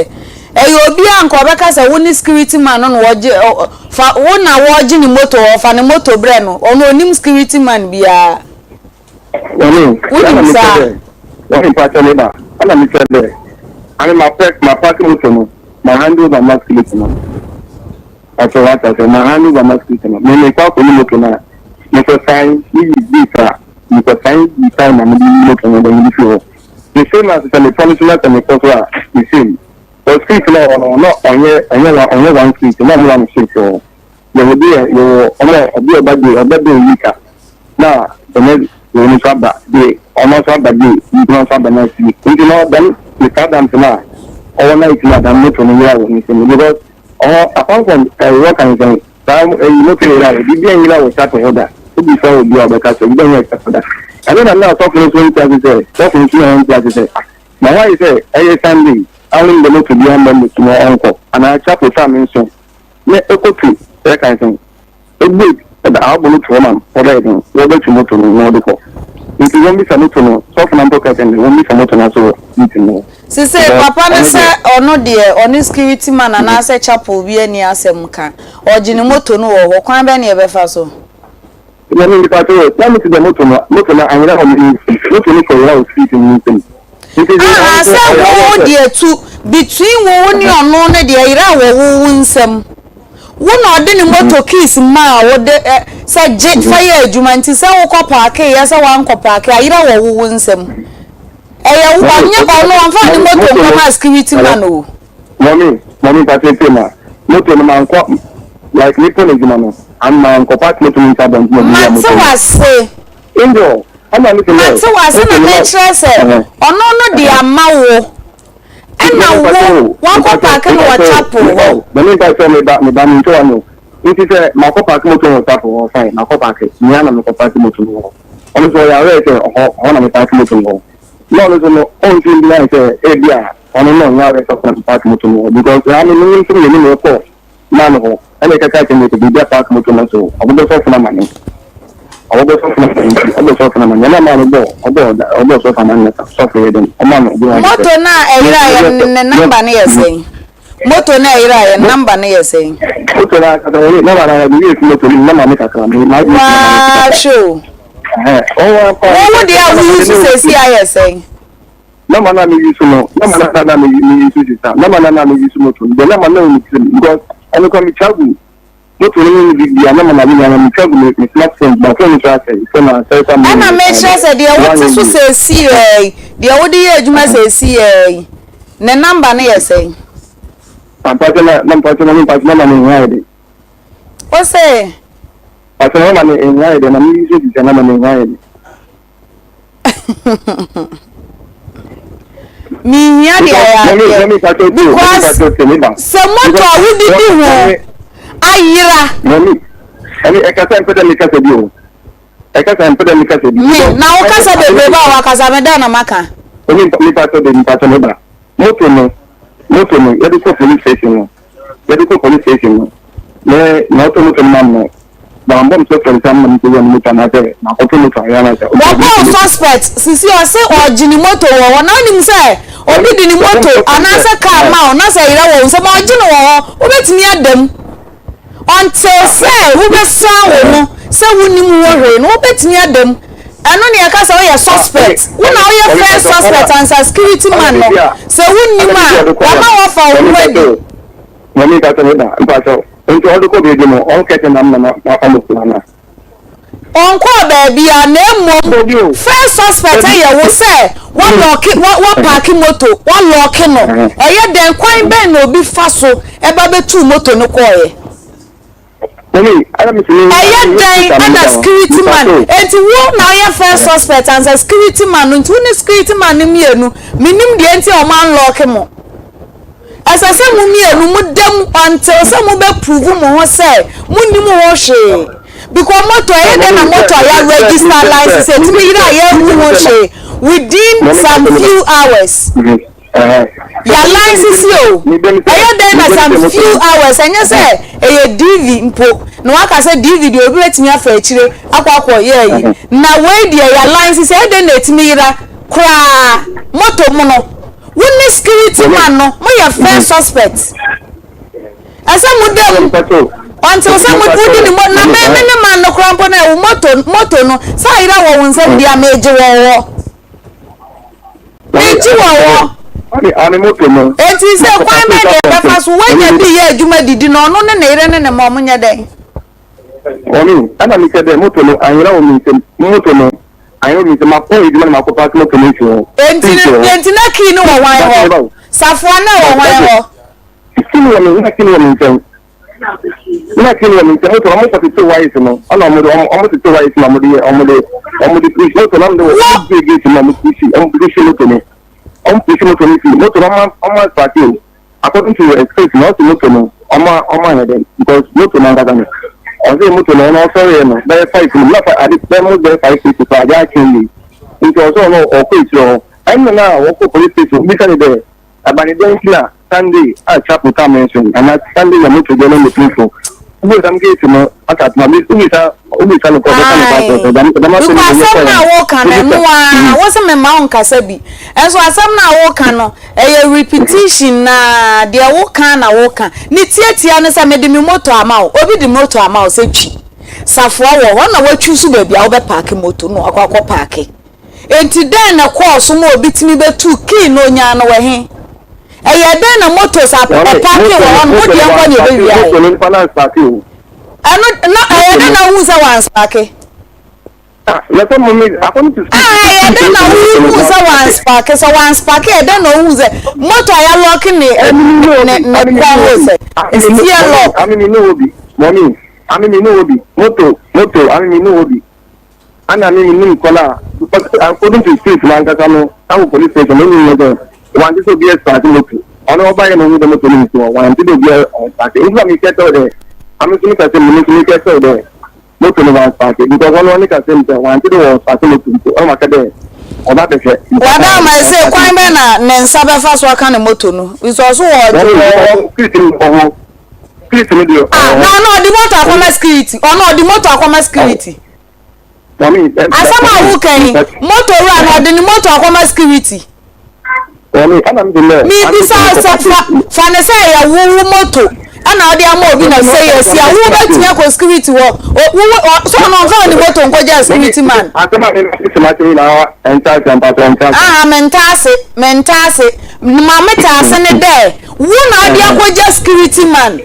ɛyɛ obi a nka ɔbɛka sɛ wo ne security man no na ɔgye ɔ fa wo na wɔregye ne motor ɔfa ne motor brɛ no ɔno ɔnim security man biara. Wɔne Wonim ɛna mekyɛ saa? dɛ wɔne mpakyɛ me ba ɛna mekyɛ dɛ ame ma pɛ ma park motor no ma hand over ma security no. Ɔsɛ wate aseɛ ma hand over ma security no me mekɔ akɔyi moto no a mekɔ san me yi beat a mekɔ san yi time na mede yi moto no then mede firi hɔ the same as sɛ mekɔ no so na sɛ mekɔ so a the same but security no wɔ hɔ no na ɔnyɛ ɔnyɛ one ɔnyɛ one security na ɔmo one shift wɔ hɔ yɛwɔ bi yɛ yɛwɔ ɔmo a ɔbi ɔba day ɔba day week a na the next wei no nso aba day ɔno nso aba day week no nso aba next week nti na dɛm Mr. Adams no a ɔwɔ night no a dɛm moto no yera wɔ ne nsam because Ɔhɔ apart from ɛɛ wɔka ne sɛn saa ɛyi moto nyina wɔ biribi anyina wɔ chapel hɔ da wobisa obi a ɔbɛka sɛ biribi anyina chapel da ɛno na na sɔfo no nso nte ase sɛ sɔfo no nso na ɔnte ase sɛ ah na why sɛ ɛyɛ Sunday a wonim dɛ moto biara mma mu na ɔnkɔ anaa chapel saa me nso ne ɛkɔtu ɛka ne sɛn Ebue da abo no to hɔ ma no, wɔbɛyɛ dɛn? Wɔbɛtwe moto no na wɔde kɔ. Ntsi wɔmbisa moto no, sɔfo no mpo kaa kyerɛɛ no dɛ wɔmbisa moto no ase wɔ meeting no hɔ. Sesei Because papa no ɔno sɛ deɛ. ɔno deɛ ɔne security man anaasɛ chapel bi anni asɛm ka, ɔgye ne moto no wɔ hɔ, kwan bɛn na yɛbɛfa so? Nyame nipa sɛ na mete dɛ moto no, moto no anyera wɔ me nsam, moto no kɔyera wɔ street no nsam. Nti dze Ahaa ɔno so sɛ ɔyɛ wo awɔ sɛ. deɛ tu between wo wo ne ɔno no deɛ ɛyera wɔ wo wo nsam. Wo na ɔde ne moto keys maa wo de ɛ sɛ gye fa yɛ adwuma nti sɛ wokɔ paake yɛ sɛ wankɔ paake ayera wɔ wo wo nsam. Ɛyɛ wo ɔnyɛ ɔno ɔmfa ne moto nkɔma security man o. Mɔmi mɔmi mpakyɛ tie ma moto no mankɔ like me pon adwuma no an mankɔ park moto no nsa abɔnten na obi wia Mate moto no. wase. Angel ɛna me se Mate nɛ wase moto na no ma mekyerɛ sɛ ɛhɛn. ɔno no de ama wo ɛna Mɔmi mpakyɛ wo o wakɔ mpakyɛ paake no wɔ mpakyɛ o chapel meba hɔ. o mɔmi mpakyɛ meba meba me nkyɛ wano nti sɛ makɔ park moto no wɔ chapel hɔ fine makɔ park mea na mekɔ park moto no wɔ hɔ ɔno nso ɔyɛ aware sɛ ɔhɔ ɔhɔ na me park moto no wɔ na ɔno nso no ɔntumi deny sɛ ebi a ɔno na ɔnyɛ aware sɛ ɔkɔ na park moto no wɔ because saa me ne nso mmienu na ɛkɔ man hɔ ɛna ɛkaka kyerɛ me sɛ biribi a park moto no so ɔbɛbɔ sɔfo no amane ɔbɛbɔ sɔfo no amane nti ɔbɔ sɔfo no amane ɛna maa no bɔ ɔbɔ ɔbɔ sɔfo amane na sɔfo yɛ dɛn ɔma no obi wa Moto no a ɛyeraeɛ no ne number no yɛ sɛn? Moto no a ɛyeraeɛ no number no yɛ sɛn? Moto no ankasa wɔyɛ number no ara de yɛ fi moto no number no kakra me ma Waa hwɛ o. Ɛhɛn Wo wo deɛ a woyi so sɛsi ayɛ sɛn? Number no a me use no number no a na me use sisa number no a na me use moto no deɛ number no wɔ me tirim because ɛno kora metwa gu moto no ne ne biribi a number na me nya na metwa gu me me smartphone ma phone no so asɛe phone asɛe kwa me Ɛna mekyerɛ sɛ deɛ wote so sɛsi yɛ deɛ wode yɛ adwuma sɛsi yɛ ne number no yɛ sɛn? Mpakyɛ na na mpakyɛ na mpakyɛ na ma me hia yɛ de. O se. Mpakyɛ na ma me hia yɛ de na me use sisa na ma me hia yɛ de. Mehia de ayɛ adeɛ because sɛ moto a wodidi ho ayera. Me na wokasa bebrebe a wakasa me dɛn na maka. Moto no moto no yɛde kɔ police station no yɛde kɔ police station no me na ɔtɔ moto no ma me no bambɔ me suspect sɛ ama me kɔwura ne moto anaasɛ makɔtɔ moto ayɛ anaasɛ Wɔbɔ wo suspect sisi ɔse ɔgye ne moto wɔ hɔ na wonim sɛ obi de ne moto anaasɛ car ma wo na sɛ ɛyera wɔ wo nsam ɔgye no wɔ hɔ wobɛtumi ada mu until sɛ wobɛsan wo ho sɛ wonim ho hwee no wobɛtumi ada mu ɛno ne yɛka sɛ woyɛ suspect wo na woyɛ first suspect ansa security man no sɛ wonim a wama wafa wo ho adi. Mɔmi mpakyɛ me ba mpakyɛ nti ɔde kɔ baabi no ɔnkɛkyɛ nam na mafa mo kura na. Ɔnkɔɔ baabiara na mmom first suspect yɛ wo sɛ woalɔɔke woapaake moto woalɔɔke no ɛyɛ dɛn kwan bɛn na obi fa so ba bɛtuu moto no kɔeɛ? Ɛyɛ dɛn na security man enti wo na woyɛ first suspect ansa security man no nti wo ne security man no mmienu mennim deɛ nti a wɔn anlɔɔke mo. Ɛsɛ sɛ mo mmienu mo da mu until sɛ mo bɛ prove mo ho sɛ mo nnim ho hwee because motor ɛyɛ dɛn na motor a yɛ register license ɛtumi yera a yɛnhu ho hwee within some few hours yɛ license o ɛyɛ dɛn na some few hours ɛnyɛ sɛ ɛyɛ DV mpo na waka sɛ DV deɛ obi bɛtumi afa akyire akɔ akɔ yɛ ayi na wei deɛ yɛ license ɛyɛ dɛn na ɛtumi yera koraa motor mu no. Wo ne security man no mo yɛ first suspect. Ɛsɛ mo da mu until sɛ mo wodi ne mo na me me ne man no koraa mpo na ɛwo moto moto no sɛ ayera wɔ wo nsam deɛ megye wɔ hɔ. Megye wɔ hɔ. Eti sɛ kwan bɛn na ɛbɛfa so woanya bi yɛ adwuma didi na ɔno ne ne yere ne ne mma ɔmo nyɛ dɛn? Ɔno ɛna mekyɛ dɛ moto no anyera wɔ me nsam moto no Anyɛ obi sɛ makɔ edwuma na makɔ paake moto no esi hɔ. Enti no, enti na key no wɔ hwan hɔ? Safoa no wɔ hwan hɔ? Key no wɔ me, na key no wɔ me nkyɛn. Na key no wɔ me nkyɛn. Moto no, ɔmo kɔ tete wires no, ɛna ɔmo de, ɔmo tete wires no, ɔmo de yɛ, ɔmo de, ɔmo de push moto no, ɔmo de wɔ, ɔmo de gate no, ɔmo push, ɔmo push moto no, ɔmo push moto no fi, moto no, ɔmo ɔmo aspark o. According to excuse no ɔse moto no ɔma ɔma yɛ dɛn because moto no ankasa no ɔse moto no ɔno ɔsɔreɛ no bɛyɛ five no na ade bɛyɛ mo bɛyɛ 5:30 koraa ade akye wie nti ɔsɛ ɔno ɔkɔ akyire hɔ ɛnna na wɔkɔ police station bisa ne dɛ ɛba ne dɛn nti na Sunday a chapel tam nso ana Sunday na moto deɛ no ne police fo wobisa gate no aka atoma wobisa wobisa no kɔ ɔbɛka no kɔ asɛ dɛm dɛm asɛm no yɛ kɔ asɛm no a woka no ɛno a wo se mema wo nkasa bi ɛnso asɛm no a woka no Ɛyɛ repetition na deɛ woka na woka. Ne tiatia ne sɛ mede me moto ama wo. Obi de moto ama wo sɛ twi. Safoa wɔ hɔ na watwi nso baabi a wobɛ paake moto no wakɔ akɔ paake. Enti dɛn na ɛkɔɔ so ma obi tumi bɛtuu key no onyaa no wɔ he? Ɛyɛ dɛn. dɛn na motos apaake wɔ hɔ no wo deɛ nkɔ na ɛbɛwia wo? Moto no nipa no anspaake o. Ɛno na ɛyɛ dɛn na wohu sɛ wanspaake? Ah, yɛsɛ mo mi according to Ah, ɛyɛ dɛn na wohu sɛ wanspaake? Sɛ wanspaake ɛyɛ dɛn na wohu sɛ moto a yɛalɔɔke ne ne ne kɔn ho sɛ steer lock? Ame mi ne wo bi, mɔmi, ame mi ne wo bi, moto, moto, ame mi ne wo bi. Ana me menim kwan a because according to street no ankasa no awo police station no nyɛ dɛ wante sɛ obi ɛspaase moto ɔno ɔbayɛ na ɔhu dɛ moto no nsi hɔ wante dɛ obi ɛspaase nti na mekɛ kyɛw dɛ ame nso meka sɛ mene nso mekɛ kyɛw dɛ moto no wanspaase because ɔno ɔne ka sɛ mu sɛ wante dɛ wɔnspaase moto nti ɔno maka dɛ ɔba bɛhwɛ. Wada ama ɛsɛ kwan bɛ na ne nsa bɛfa so aka ne moto no because ɔso wɔ ɔgye wɔ hɔ. Street no wɔ hɔ street no deɛ Ah, na ɔno ɔde moto akɔma security ɔno ɔde moto akɔma security. Asɛm a woka yi, moto wura no ɔde ne moto akɔma security. Mebisa wo sɛ fa fa ne sɛ ɛyɛ wo wo moto ɛna ɔde ama obi na sɛ yɛ si a wo bɛtumi akɔ security hɔ wo wo sɛ ɔno ɔmfa ne moto nkɔgya security man. Aha menta ase menta ase ma mete ase ne dɛ wo na ɔde akɔgya security man.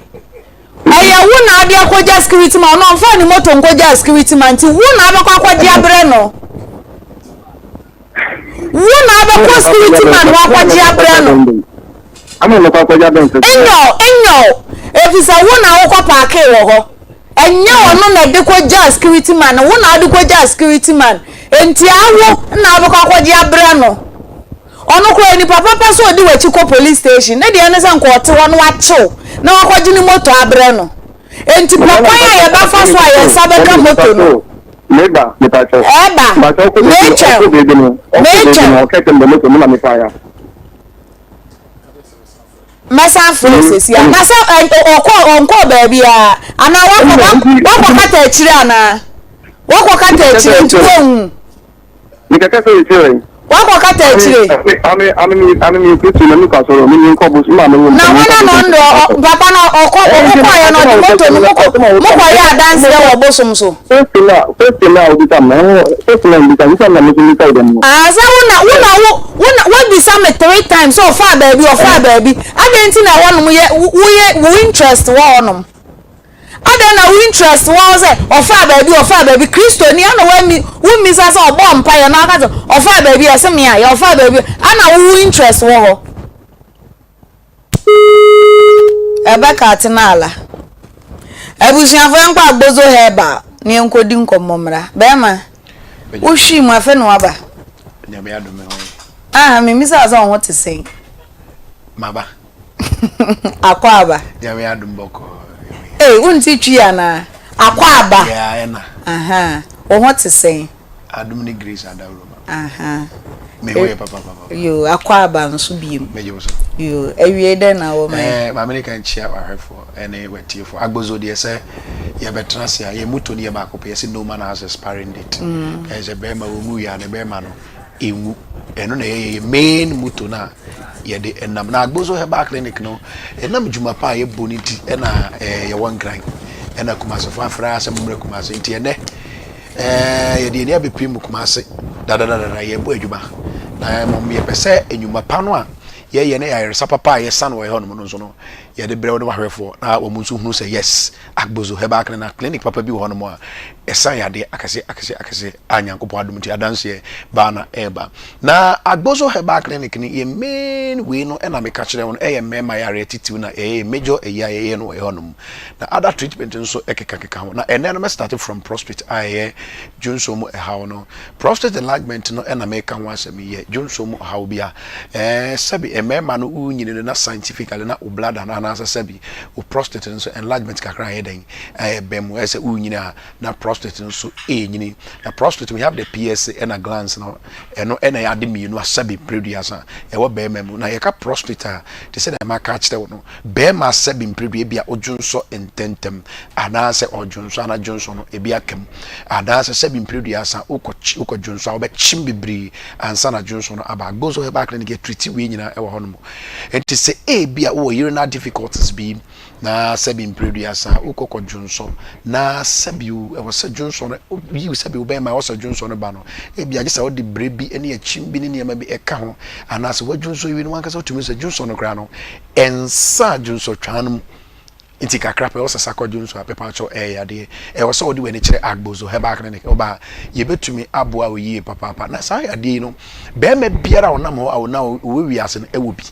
Ɛyɛ wo na ade akɔgya security man, ɔno ɔmfaa ne moto nkɔgyaa security man nti wo na abɛkɔ akɔgye abrɛ no. Wo na abɛkɔ security man hɔ akɔgye abrɛ no. Nyɔ, nyɔ, efisɛ wo na wokɔ paakee wɔ hɔ. Ɛnyɛ ɔno na ɛde kɔgyaa security man no, wo na wode kɔgyaa security man. Nti awo na abɛkɔ akɔgye abrɛ no. Ɔno koraa nipa papa sɛ ɔdi w'akyi kɔ police station ne deɛ ne sɛ nka ɔte hɔ na wakyew na wakɔgye ne moto abrɛ no. Enti pɛ kwan a yɛbɛfa so a yɛn nsa bɛka moto no. Meba, mepakyɛw. Ɛba, metwɛn, metwɛn. Mɛsan afrɛ wo seesei ara. Na sɛ ɔkɔ ɔnkɔɔ baabiara anaa wakɔ wakɔ kata akyire anaa? Wakɔ kata akyire nti wonhu. Mekɛkɛ sɛ yɛkyerɛ yi. Wakɔ kata akyire. Ame ame ame ame mi kristu na mi kɔ asɔrɔ mi mi nkɔ bos mi maame wo. Na hɔn na ɔno deɛ papa no ɔkɔ ɔkɔ yɛ no ɔde moto no mokɔ mokɔ yɛ adanseɛ wɔ bosom so. First na first na obisa mi ɛho first na obisa mi na mi nso mi sa dɛm no. Ah sɛ wo na wo na wo wo na wabisa me three times sɛ ɔfaa baabi ɔfaa baabi adɛn nti na ɛhɔnom yɛ woyɛ wo interest wɔ hɔnom. Adɛn na wo interest wɔ hɔ sɛ ɔfaa baabi ɔfaa baabi Kristoni ana wammi wommisa sɛ ɔbɔɔ mpaeɛ na aka sɛ ɔfaa baabi ɛse me a yɛ ɔfaa baabi ana wo wo interest wɔ hɔ ɛbɛka atena ala abusuafo yɛnkɔ agbozo herbal na yɛnkɔdi nkɔmmɔ mmra bɛrima wohwii mu afɛ na waba Nyame adom me ho ye. Ah, memisa sɛ wo ho te sɛn Maba. Akwaaba. Nyame adom bɔkɔɔ. Ei, wonte Twi anaa? Akwaaba. Yeah, ɛna. Aha. Wo ho te sɛn? Adom ne grace adawuroma. Aha. Me ho yɛ papa papa. Yo, akwaaba nso biem. Megye wo so. Yo, awiei dɛn na wɔ ma yɛn? Eh, maame ne kan kyia w'ahwɛfoɔ ɛne w'atiefoɔ. Agbozo deɛ sɛ yɛbɛtena ase a, yɛn motto no yɛ baako pɛ, yɛse no man has expiring date. Ɛyɛ sɛ bɛrima wɔnwu yɛ a, ne bɛrima no ɛnwu. Ɛno na ɛyɛ yɛn main motto no a yɛde nam. Na Agbozo Herbal Clinic no, ɛnam dwuma pa a yɛbɔ no nti ɛna eh, yɛwɔ Nkran. Ɛna Kumasefo afrɛ ara sɛ mommrɛ Kumase. Nti ɛnɛ eh, yɛde ani abɛpie mu Kumase dadadadada yɛbɔ adwuma. Na mmom yɛpɛ sɛ nnwuma pa no a yɛyɛ ne ayaresa papa a yɛsan wɔ ɛhɔnom no nso no yɛde brɛ wo ne wahwɛfoɔ na wɔn nso hunu sɛ yes Agbozo Herbal Clinic na clinic papa bi wɔ hɔnom a ɛsan yadeɛ akɛseɛ akɛseɛ akɛseɛ a Nyankopɔn adom nti adanseɛ baa na ɛreba. Na Agbozo Herbal Clinic no yɛ main wei no ɛna meka kyerɛ wo no ɛyɛ mmarima yareɛ titiw na ɛyɛ major ɛyi a yɛyɛ no wɔ ɛhɔnom. Na other treatment nso ɛkekakeka ho. Na ɛnɛ no mɛ start from prostate a ɛyɛ dwonsɔ mu ɛhaw no. Prostate enlargement no ɛna meka ho asɛm yi yɛ dwonsɔ mu ɔhaw bi a ɛɛ sɛbi mmarima no wonyini no na scientifically na wo bladder no anaasɛ sɛbi wo prostate no nso enlargement kakra ayɛ dɛn ɛbɛn mu ɛsɛ wonyini a na prostate no nso ɛnyini na prostate we have the PSA ɛna glands no ɛno ɛna ɛyɛ ade mmienu asɛbi mpreduasa ɛwɔ bɛrima mu na yɛka prostate a te sɛ deɛ maka akyerɛ wo no bɛrima asɛbi mpredua bi a ɔdwonsɔ ntɛntɛm anaasɛ ɔdwonsɔ ana dwonsɔ no ebi aka mu anaasɛ sɛbi mpreduasa wokɔ wokɔ dwonsɔ a wobɛkyem bebree ansa na dwonsɔ no aba agbonso herbal clinic yɛ treat wei nyinaa ɛwɔ hɔ nom Enti sɛ ebia wowɔ urinal difficulties bi na sɛbi mprɛduasa wokɔ kɔdwonsɔ na sɛbi ɛwɔ sɛ. sɛ dwonsɔ no yiw sɛbi wobɛyɛ ma ɛwɔ sɛ dwonsɔ no ba no, ebia gye sɛ wode bere bi ne akyim bi ne nneɛma bi ɛka ho, anaasɛ woadwonsɔ wie no wankasa wotumi sɛ dwonsɔ no koraa no ɛnsa dwonsɔtwaa no mu. Nti kakra pɛ wosesa kɔ dwonsɔ a, mepakyɛw ɛyɛ yadeɛ. Ɛwɔ sɛ wode w'ani kyerɛ Agbozo Herbal Clinic. Woba a, yɛbɛtumi aboa wo yie papaapa. Na saa yadeɛ yi no, barima biara a ɔnam hɔ a ɔnam ɔwɔ wiase no ɛwɔ bi.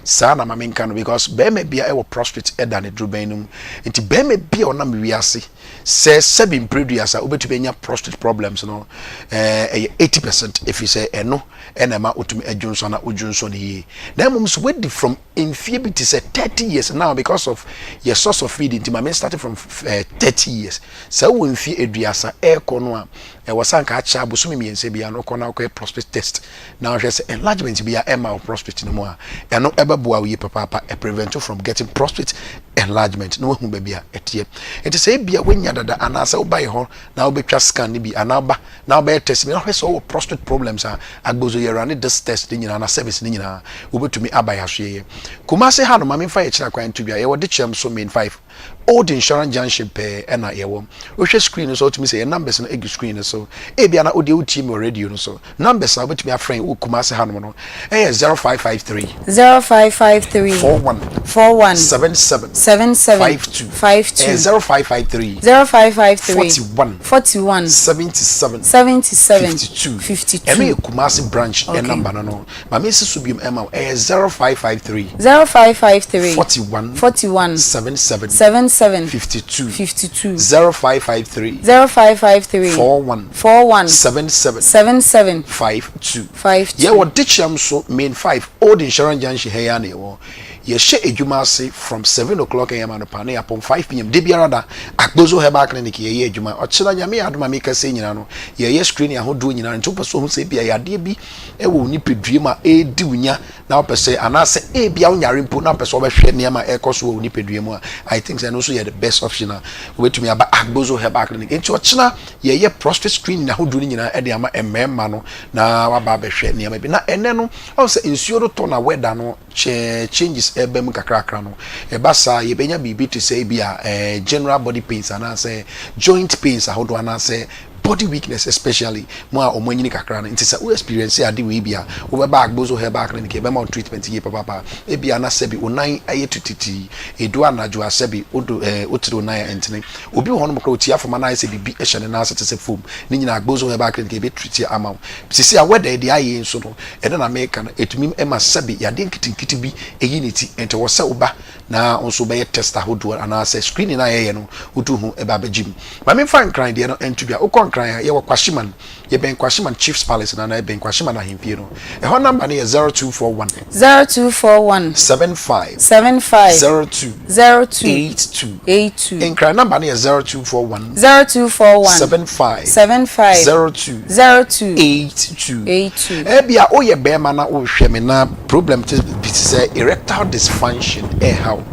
Saa na ma menka no because barima biara ɛwɔ prostate ɛda ne dorobɛn no mu. Nti barima bi a ɔnam wiase sɛ sɛbi mprɛduasa wobɛtumi anya prostate problems no ɛyɛ 80% ɛfiri sɛ ɛno ɛna ɛma wotumi adwonsɔ na wodwonsɔ no yie. Na mmom sɛ wadi from mfie bi te sɛ 30 years now because of yɛ source of feeding nti ma me start from 30 years sɛ wowɔ mfie 30 ɛrekɔ no a ɛwɔ sɛ anka akyɛ abosome 3 biara no wokɔ na wokɔyɛ prostate test na wohwɛ sɛ enlargement biara ɛma wo prostate no mu a ɛno ɛbɛboa wo yie papaapa ɛ prevent you from getting prostate enlargement na wahu baabi a ɛteɛ. Nti sɛ ebia woanya dada anaasɛ woba yɛ hɔ na wobɛtwa scan no bi anaa woba na wobɛyɛ test bi na wohwɛ sɛ wowɔ prostate problems a, Agbozo yɛ run this test ne nyinaa na service ne nyinaa wobɛtumi aba yɛ asoɛyɛ. Kumasi ha no ma memfa yɛ kyerɛ kwan nto dwa, yɛwɔ Dekyɛm so main 5 Old Insurance Junction pɛɛ ɛna yɛwɔ. Wohwɛ screen no so a wotumi sɛ yɛ numbers no egu screen no so. Ebia na wodeɛ wotie me wɔ radio no so. Numbers a wobɛtumi afrɛ yɛn wɔ Kumasi hanom no ɛyɛ 0553. 0553. 41. 41. 77. 77. 52. 52. Ɛyɛ 0553. 0553. 41. 41. 77. 77. 52. 52. Ɛno yɛ Kumasi branch Okay. number no no. Ma mensi so biom ɛma wo. Ɛyɛ 0553. 0553. 41. 41. 77. 77. 52. 52. 0553. 0553. 41. 41. 77. 77. 52. 52. Yɛwɔ Dekyɛm so main 5 Old Insurance Junction ha yi ara na yɛwɔ. Yɛhyɛ adwuma ase from 7 o'clock am anɔpa na yɛapɔn 5 pm da biara da. Agbozo Herbal Clinic yɛyɛ adwuma. Ɔkyena Nyame yɛ adom a meka sei nyinaa no yɛyɛ screening ahodoɔ nyinaa nti wopɛ sɛ ohu sɛ ebia yadeɛ bi wɔ wo nipadua mu a ɛredi wo nya na wopɛ sɛ anaasɛ ebia wonyare mpo na wopɛ sɛ wobɛhwɛ nneɛma a ɛrekɔ so wɔ wo nipadua mu a, I think sɛ ɛno nso yɛ the best option a wobɛtumi aba Agbozo Herbal Clinic. Nti ɔkyena yɛyɛ prostate screening ahodoɔ no nyinaa de ama mmarima no na waba abɛhwɛ nneɛma bi. Na ɛnɛ no, ɔhu sɛ nsuo no tɔ na weather no kyɛ changes ɛba mu kakrakra no, ɛba saa yɛbɛnya biribi te sɛ ebi a eh, general body pains anaasɛ joint pains ahodoɔ anaasɛ body weakness especially mo a ɔmo anyini kakra no. Nti sɛ wo experience ade wei bi a, wobɛba Agbozo Herbal Clinic, yɛbɛma wo treatment yie papaapa. Ebia na sɛbi wo nan ayɛ tititi, edu anadwo a sɛbi wodo ɛɛ wotiri wo nan a ɛntene. Obi wɔ hɔnom koraa otia fam a na ayɛ sɛ biribi hyɛ ne nan ase te sɛ foam. Ne nyinaa Agbozo Herbal Clinic yɛbɛ treat ama wo. Sisi a weather yi deɛ ayɛ yi nso no, ɛno na meka no, etumi ma sɛbi yadeɛ nketenkete bi eyi ne ti. Nti ɛwɔ sɛ woba na wo nso wobɛyɛ test ahodoɔ anaasɛ screening a yɛyɛ no wotu ho ba abɛgye mu. Ma memfa Nkran deɛ no nto dwa. Wokɔ Nkran a, yɛwɔ Kwashiman. Yɛbɛn Kwashiman Chiefs Palace no anaa yɛbɛn Kwashiman Ahemfie no. Ɛhɔ number no yɛ 0241. 0241. 75. 75. 02. 02. 82. 82. Nkran number no yɛ 0241. 0241. 75. 75. 02. 02. 82. 82. Ebia woyɛ barima na wohwɛ me na problem te bi te sɛ erectile dysfunction ɛreha wo.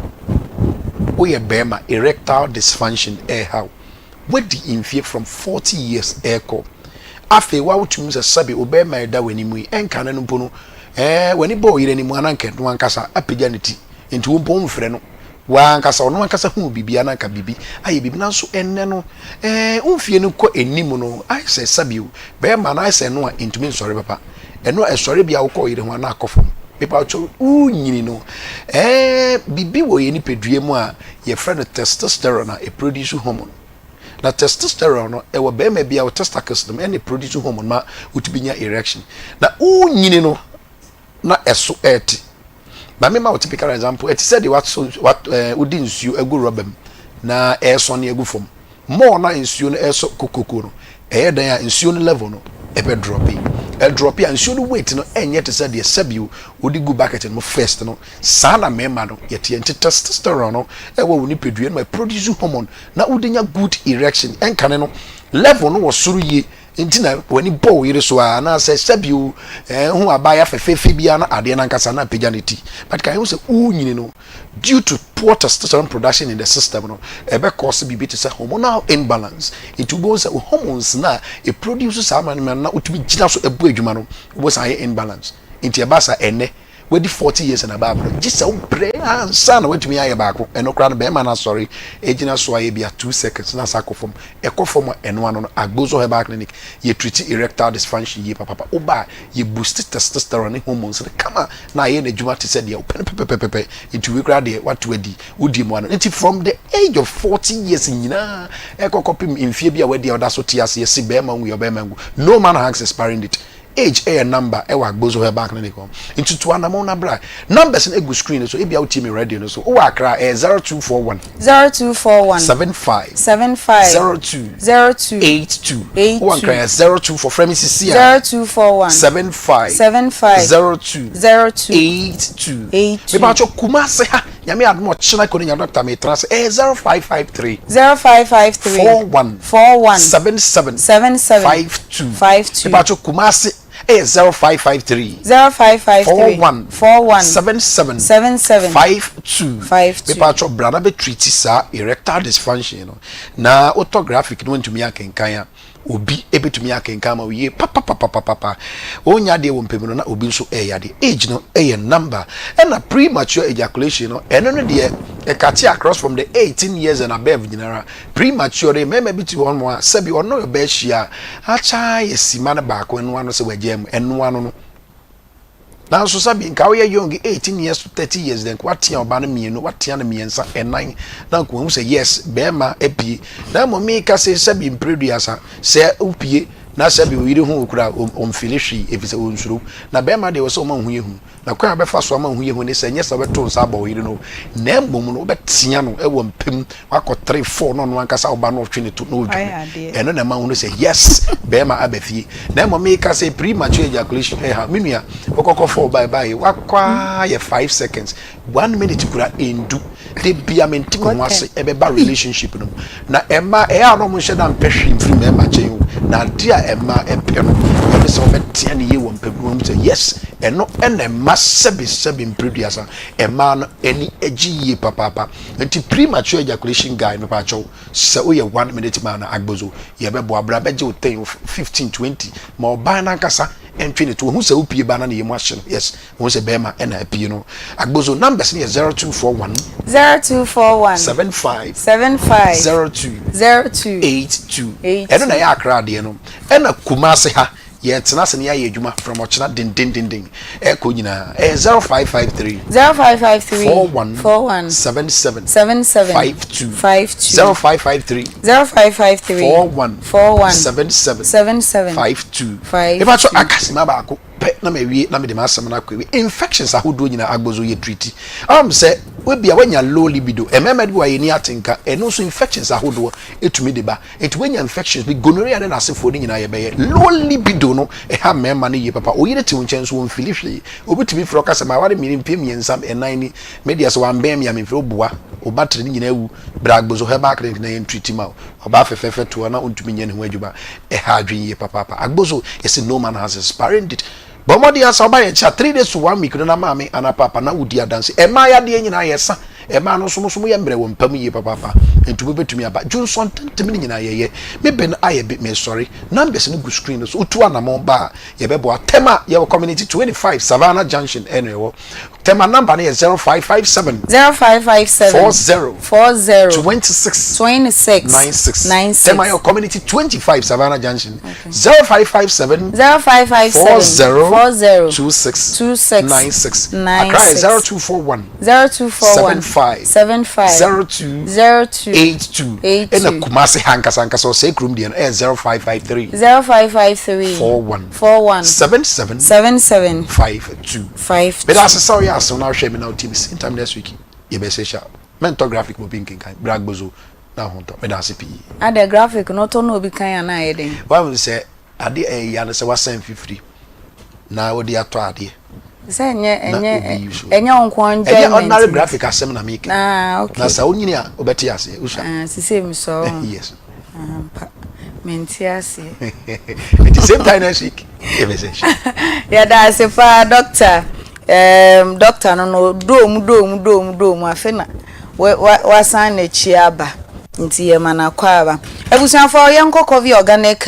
Woyɛ barima, erectile dysfunction ɛreha wo. Woadi mfie from 40 years ɛrekɔ. Afei wa wotumi sɛ sɛbe wo barima ɛda w'anim yi, ɛnka no mpo no, ɛɛ w'ani bɔ wo yere anim a na anka ɛno ankasa apagya ne ti. Nti wo mpo womfrɛ no. W'ankasa, ɔno ankasa huu biribi a na anka biribi ayɛ biribi. Nanso ɛnnɛ no, ɛɛ wo mfie no kɔ anim no, ayɛ sɛ sɛbe o, barima no ayɛ sɛ ɛno a ɛntumi nsɔre papa. Ɛno a ɛsɔre bi a wokɔ wo yere ho a na akɔ fam. Mepakyɛw, wonyini no, ɛɛ biribi wɔ yɛn nipadua mu a yɛfrɛ no testosterone a ɛproduce hormone. Na testosterone no, ɛwɔ barima bi a wo testicles no mu ɛna ɛproduce hormone ma wotumi nya erection. Na wonyini no, na ɛso ɛɛte. Ma me ma wo typical example, ɛte sɛ deɛ wato wat ɛɛ wode nsuo agu rɔba mu na ɛresɔne agu fam. More na nsuo no ɛresɔ kokoko no, ɛyɛ dan a nsuo no level no ɛbɛ drɔpe. Ɛdrɔpe a nsuo no weight no ɛnyɛ te sɛ deɛ sɛbio wode gu bucket no mu first no. Saa na mmarima no yɛteɛ. Nti testosterone no ɛwɔ wo nipadua no mu, ɛproduce hormone na wode nya good erection. Ɛnkane no level no wɔ soro yie nti na w'ani bɔ wo yere so a anaasɛ sɛbi o ɛɛ ho abaayewa fɛfɛɛfɛ biara na adeɛ no ankasa na apagya ne ti. But kan sɛ wonyini no, due to poor testosterone production in the system no, ɛbɛ cause biribi te sɛ hormonal imbalance. Nti wobɛhu sɛ wo hormones no a ɛproduce saa nneɛma no na wotumi gyina so ɛbɔ adwuma no, wobɛhu sɛ ayɛ imbalance. Nti ɛba saa ɛnnɛ. Wadi 40 years and above no, gye sɛ wobrɛ ansa na woatumi ayɛ baako. Ɛno koraa no, bɛrima no asɔre gyina so ayɛ bi a 2 seconds na asa akɔ fam. Ɛkɔ fam a, ɛno ano no, Agbozo Herbal Clinic, yɛ treat erectile dysfunction yie papapa. Woba a, yɛ boost testosterone ne hormones no kama na ayɛ n'adwuma te sɛ deɛ wopɛ no pɛpɛpɛpɛ. Nti wei koraa deɛ, woato adi, wodie mu ano. Nti from the age of 40 years nyinaa ɛkɔ kɔpem mfie bi a wadi a ɔda so te ase, yɛse bɛrima nwu yɛ ɔbɛrima nwu. No man has expiring date. Age yɛ number wɔ Agbozo Herbal Clinic hɔ. Nti tu anamɔn na bra. Numbers no gu screen no so. Ebia wotie me radio no so. Wowɔ Accra a, ɛyɛ 0241. 0241. 75. 75. 02. 02. 82. 82. Wowɔ Nkran a, 024. Frɛ me sisi a. 0241. 75. 75. 02. 02. 82. 82. Mepakyɛw Kumasi ha, Nyame adom a ɔkyena kɔ no nya doctor metra ase. Ɛyɛ 0553. 0553. 41. 41. 77. 77. 52. 52. Mepakyɛw Kumasi ɛyɛ 0553. 0553. 41. 41. 77. 77. 52. 52. Mepakyɛw bra na bɛ treat saa erectile dysfunction no. Na wotɔ graphic no wontumi akenkan a, obi bɛtumi akenkan ama wo yie papapapapapa. Ɔnya adeɛ wɔ mpɛ mu no na obi nso ɛyɛ adeɛ. Age no ɛyɛ number. Ɛna premature ejaculation no, ɛno no deɛ ɛkate across from the 18 years and above nyinara. Premature no, mmarima bi te hɔ nom a sɛbi ɔno ɔbaa hyia a, akyɛ yɛ sima no baako ɛno ano sɛ wagyaa mu, ɛno ano no. Nanso sɛbi nka woyɛ young 18 years to 30 years deɛ nka watea ɔbaa no mmienu, watea no mmiɛnsa, ɛnan na nka wahu sɛ yes bɛrima apue. Na mmom meka sɛ sɛbi mprɛduasa sɛ wopue na sɛbi oyere hu wo koraa ɔmfili hwee ɛfiri sɛ ɔnsuro. Na bɛrima deɛ wɔ sɛ ɔma wo ho yɛ hu. Na kwan a wobɛfa so ama wo ho yɛ hu ne sɛ, ɛnyɛ sɛ wobɛto nsa abɔ wo yere no, na mmom no, wobɛtea no wɔ mpa mu, wakɔ three, four, na ɔno ankasa ɔba na ɔtwe ne to na ɔdwane. Ɛno na ɛma wohunu sɛ yes, bɛrima aba fie. Na mmom meka sɛ premature ejaculation ɛha me nua, wokɔkɔ four ba ɛbaeɛ, wakɔ ara yɛ 5 seconds, 1 minute kura ɛndu. Da bia mente me ho ase ɛbɛba relationship no mu. Na ɛma ɛyɛ a na ɔmo nhyɛ da mpɛ hwee mfiri mmarima nkyɛn o. Na adeɛ a ɛma ɛpɛ no ɛne sɛ ɔbɛtea ne yie wɔ mpa mu na wahu sɛ yes, ɛno ɛna ɛma sɛbe sɛbe mprɛduasa ɛmaa no ani gye yie papaapa. Nti premature ejaculation guy mepaakyɛw sɛ woyɛ 1 minute man a agbozo yɛbɛboa bra bɛgye wo 10, 15, 20 ma ɔbaa no ankasa ɛntwe ne to ohu sɛ wopie ba na ne yam ahye no, yes, Wohu sɛ bɛrima ɛna apue no. Agbozo numbers no yɛ 0241. 0241. 75. 75. 02. 02. 82. 82. Ɛno na ɛyɛ Accra adeɛ no. Ɛna Kumasi ha yɛtena ase na yɛayɛ adwuma from ɔkyena dendendenden ɛkɔ nyinaa. Ɛyɛ 0553. 0553. 41. 41. 77. 77. 52. 52. 0553. 0553. 41. 41. 77. 77. 52. 52. Efa so akasima baako pɛ na mawie na mede m'asɛm no akɔ awie. Infections ahodoɔ nyinaa agbozo yɛ treat. Sɛ webia wanya low libido, mmarima bi wɔ a yɛni atenka, ɛno nso infections ahodoɔ ɛtumi de ba. Nti wanya infections bi, gonorrhea ne n'asefoɔ no nyinaa yɛbɛyɛ. Low libido no ɛha mmarima no yie papa. Oyere te wo nkyɛn nso wɔmfili hwee. Obi tumi frɛ ɔka sɛ maware mmienu mfeɛ mmiɛnsa ɛnan ni, me deɛ sɛ wambɛn me a memfiri, woboa wo battery no nyinaa awu. Bra Agbozo Herbal Clinic na yɛn treat ma wo. Ɔbaa fɛfɛɛfɛ toa na ɔntumi nyɛ ne ho adwuma. Ɛha adwene yie papaapa. Agbozo, yɛse no man has expiring date. Bɔ mmɔden ara sɛ woba yɛn nkyɛn a, 3 days to one week no na maame anaa paapa na wodi adanse. Mmaa yadeɛ nyinaa yɛsa. Mmaa no nso mo nso moyɛ mmerɛ wɔ mpa mu yie papaapa. Nti mobɛtumi aba. Dwonsɔ ntɛntɛm no nyinaa yɛyɛ. Me bɛ no ayɛ be, mesɔre. Numbers no gu screen no so. Wotu anamɔn ba a, yɛbɛboa. Tema, yɛwɔ Community 25, Savannah Junction ɛna ɛwɔ. Tema number no yɛ 0557. 0557. 40. 40. 26. 26. 96. 96. Tema yɛ Community 25, Savannah Junction. 0557. 0557. 40. 40. 26. 26. 96. 96. Accra yɛ 0241. 0241. 75. 75. 02. 02. 82. 82. Ɛna Kumasi ha nkasa nkasa ɔsɛ kurom deɛ no ɛyɛ 0553. 0553. 41. 41. 77. 77. 52. 52. Meda ase sɛ ɔyɛ asɛm na ahwɛ me na wotie me. Same time next week yɛbɛsɛ hyia. Mɛntɔ graphic ma obi nkenkan. Bra Agbozo na ho ntɔ. Meda ase pii. Adɛ graphic no ɔtɔ na obi kan anaa ɛyɛ den? Wahu sɛ adeɛ ɛyɛ ya no sɛ wasan fifiri na wode atɔ adeɛ. Sɛ ɛnyɛ Na ɛnyɛ obi yi so. Ɛnyɛ wo nko Ɛnyɛ enjoyment. ordinary graphic asɛm na meka. Ah, okay. Na sɛ wonyini a wobɛte aseɛ wosua. Ah, sise mi sɔ. Yes. Ah, mpa. Mente aseɛ. Nti same time next week yɛbɛsɛ hyia. Yɛda ase paa, doctor. Doctor no doomu doomu doomu doomu afe na wasan n'akyi aba nti yɛma no akɔ aba. Abusuafoɔ, yɛnkɔ Coffee Organic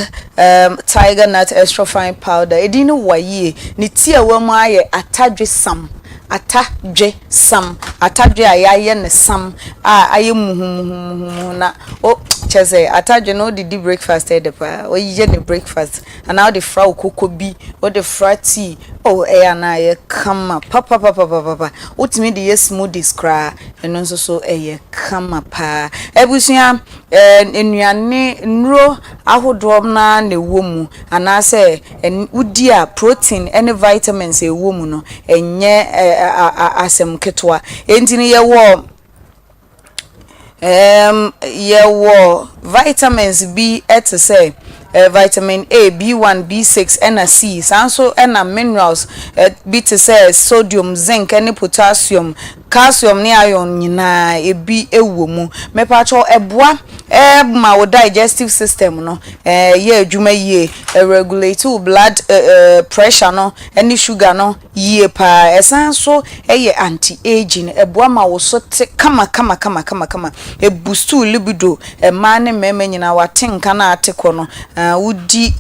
Tiger Nut Extra Fine Powder. Edin no wa yie. Ne ti a ɛwɔ mu ayɛ atadwe sam. Ata dwe sam, ata dwe a yɛayɛ no sam a ayɛ muhumuhumuhumuhu na o kyerɛ sɛ ata dwe no wode di breakfast ɛyɛ dɛ paa. Woyɛ no breakfast anaa wode fra wo koko bi, wode fra tea, oh ɛyɛ a na ayɛ kama papapapapapa. Wotumi de yɛ smoothies koraa, ɛno nso so ɛyɛ kama paa. Abusua, eh, nnuane, nnuro ahodoɔ no ara na ɛwɔ mu anaasɛ wodi a protein ne vitamins a ɛwɔ mu no, ɛnyɛ asɛm ketewa. Enti no yɛwɔ ɛɛm yɛwɔ vitamins bi te sɛ vitamin A, B1, B6 ɛna C. Saa nso ɛna minerals bi te sɛ sodium, zinc ne potassium, calcium ne iron nyinaa ebi wɔ mu. Mepakyɛw ɛboa ma wo digestive system no yɛ adwuma yie, ɛregulate wo blood pressure no ne sugar no yie paa. Ɛsan nso yɛ anti-aging, ɛboa ma wo so te kama kama kama kama kama. Ɛboost wo libido, mmaa ne mmarima nyinaa wate nka na ate kɔ no, wodi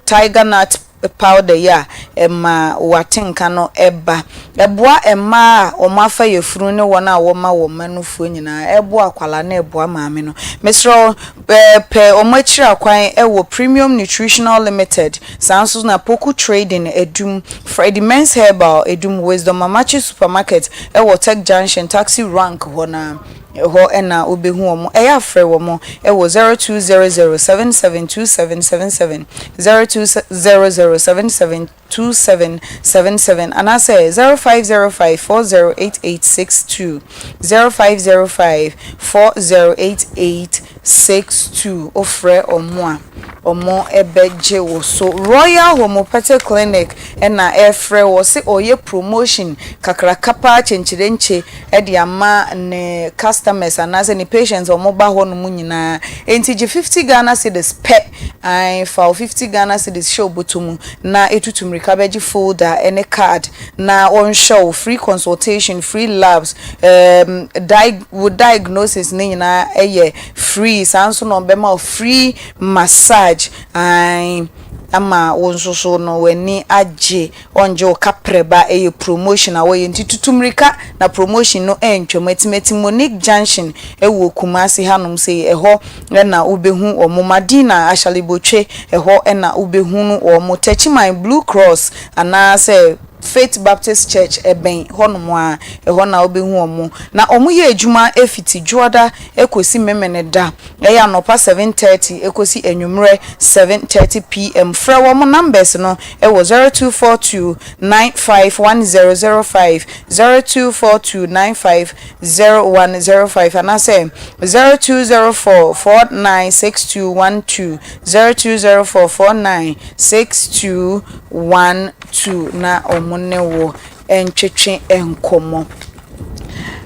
tiger nut powder yi a, ɛma w'atenka no ba. Ɛboa mmaa a wɔafa yafunu ne wɔn a wɔma wɔn mma nufoɔ nyinaa. Ɛboa akwadaa na ɛboa maame no. Mesrɛ wo, pɛ wɔn akyiri akwan wɔ Premium Nutritional Limited, saa nso na Poku Trading Adum, Freddie Mens Herbal Adum, Wisdom Amakye Supermarket wɔ Tech Junction Taxi Rank hɔ no ara. Ɛhɔ na wobɛhu wɔn. Ɛyɛ a frɛ wɔn wɔ 0200 772777, 0200 772777 anaasɛ 0505 408862, 0505 408862. Wofrɛ wɔn a, wɔbɛgye wo so. Royal Homeopathic Clinic na ɛrefrɛ wo. Wɔse wɔreyɛ promotion kakraka paa kyenkyerenkye de ama ne customers anaasɛ ne patients a wɔba hɔ nom nyinaa. Enti gye 50 Ghana cedis pɛ, ae, fa wo 50 Ghana cedis hyɛ wo bɔtɔ mu na tutu mmirika bɛgye folder ne card na wɔnhwɛ wo, free consultation, free labs, um, diag wo diagnosis ne nyinaa yɛ free, saa nso na wɔbɛma wo free massage, ae, ama wo nso so no w'ani agye. Ɔngye wo kaprɛ ba ɛyɛ promotion a wɔyɛ nti tutu mmirika na promotion no antwam. Atimati Monique Junction wɔ Kumasi hanom sei ɛhɔ na wobɛhu wɔn. Madina Ashaley-Botwe ɛhɔ na wobɛhunu wɔn. Techiman Blue Cross anaasɛ Faith Baptist Church ɛbɛn hɔnom ara ɛhɔ na wobɛhu wɔn. Na wɔyɛ adwuma fiti Dwoada kɔsi Memeneda. Ɛyɛ anɔpa 7:30 kosi anwummerɛ 7:30 PM. Frɛ wɔn numbers no wɔ 0242 951005, 0242 950105 anaasɛ 0204 496212, 0204 496212 na wɔn ne wo ntwetwe nkɔmmɔ.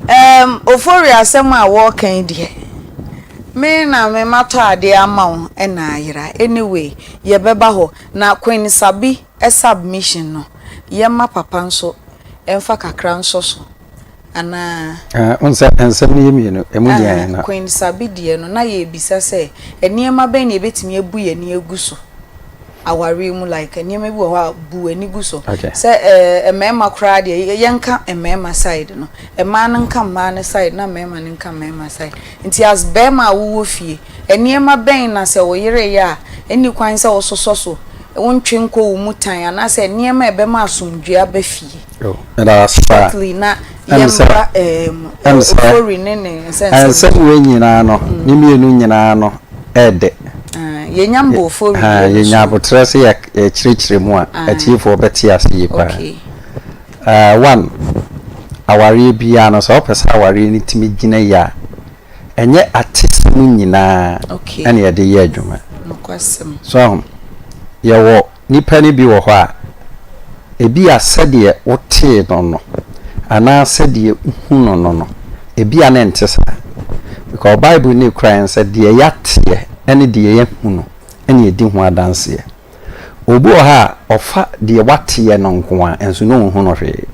Erm Ofori asɛm a wɔɔka yi deɛ me na me matɔ adeɛ ama wo na ayera anyway yɛbɛba hɔ na Queen Sabi submission no yɛma papa nso mfa kakra nsɔ so anaa? Ah, wohu sɛ nsɛm no yɛ mmienu, ɛmu deɛn na? Queen Sabi deɛ no na yɛrebisa sɛ nneɛma bɛn na yɛbɛtumi abu yɛn ani agu so awareɛ mu like nneɛma bi wɔ hɔ a bu w'ani gu so sɛ ɛɛ mmarima koraa deɛ yɛnka mmarima side no mmaa no nka mmaa no side na mmarima no nka mmarima side nti as barima a wowɔ fie nneɛma bɛn na sɛ wo yere yɛ a ɛnni kwan sɛ wososɔ so wontwe nkɔ wo mu tan anaasɛ nneɛma a ɛbɛma asomdwoeɛ aba fie shortly na yɛmmra ɛɛm Ofori ne ne nsɛnsɛm nsɛm wei nyinaa no ne mmienu nyinaa no ɛɛdɛ. Yɛnya mborɔfoɔ wedeɛ no so. Yɛnya aboterɛ sɛ yɛkyerɛkyerɛ mu a, atiefoɔ bɛte ase yie paa. One, awareɛ biara no, sɛ wopɛ sɛ awareɛ no tumi gyina yie a, ɛnyɛ atesɛm nyinaa na yɛde yɛ adwuma. So ahu? Yɛwɔ Nnipa no bi wɔ hɔ a, ebia sɛdeɛ wotee no no anaa sɛdeɛ wohu no no no, ebia na ɛnte saa. Because Bible no kura yɛn sɛ deɛ yɛateɛ ne deɛ yɛahu no na yɛdi ho adanseɛ. Obi wɔ hɔ a, ɔfa deɛ wateɛ no nko ara nso na ɔnhu no hwee.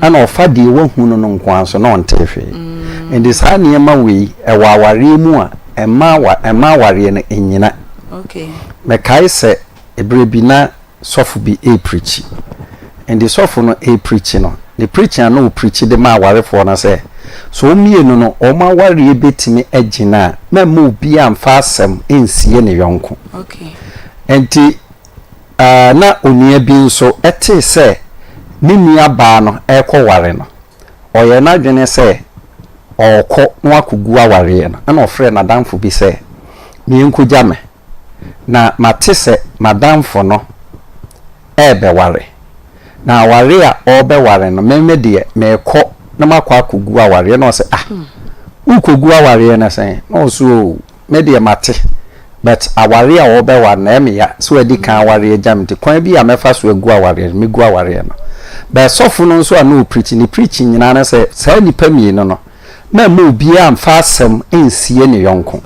Ɛna ɔfa deɛ wahu no no nko ara nso na ɔntee hwee. Nti saa nneɛma wei, ɛwɔ awareɛ mu a, ɛmma ɛmma awareɛ no nnyina. Mekae sɛ berɛ bi na sɔfo bi reprikyi. Nti sɔfo no reprikyi no, Ne preaching a na ɔpreachi de ma awarefoɔ no sɛ, sɛ wɔn mmienu no wɔn awareɛ bɛtumi agyina a, mɛmma obiara mfa asɛm nsie ne yɔnko. Enti na onua bi nso tee sɛ ne nuabaa no rekɔware no, ɔyɛɛ n'adwene sɛ ɔrekɔ na wakɔgu awareɛ no. Ɛnna ɔfrɛɛ n'adamfo bi sɛ, Menkɔgya me, na mate sɛ m'adamfo no rebɛware, na aware a ɔrebɛware no, me me deɛ, merekɔ na makɔ akɔgu awareɛ. Na ɔse, Ah, worekɔgu awareɛ no sɛn? Na ɔse, Oo, me deɛ mate, but aware a ɔrebɛware no, ɛyɛ me ya sɛ wadi kan aware agya me nti, kwan bi a mɛfa so agu awareɛ no, mɛgu awareɛ no. But sɔfo no nso a na ɔpreachi, ne preaching nyinaa ne sɛ, saa nnipa mmienu no, mɛmma obiara mfa asɛm nsie ne yɔnko.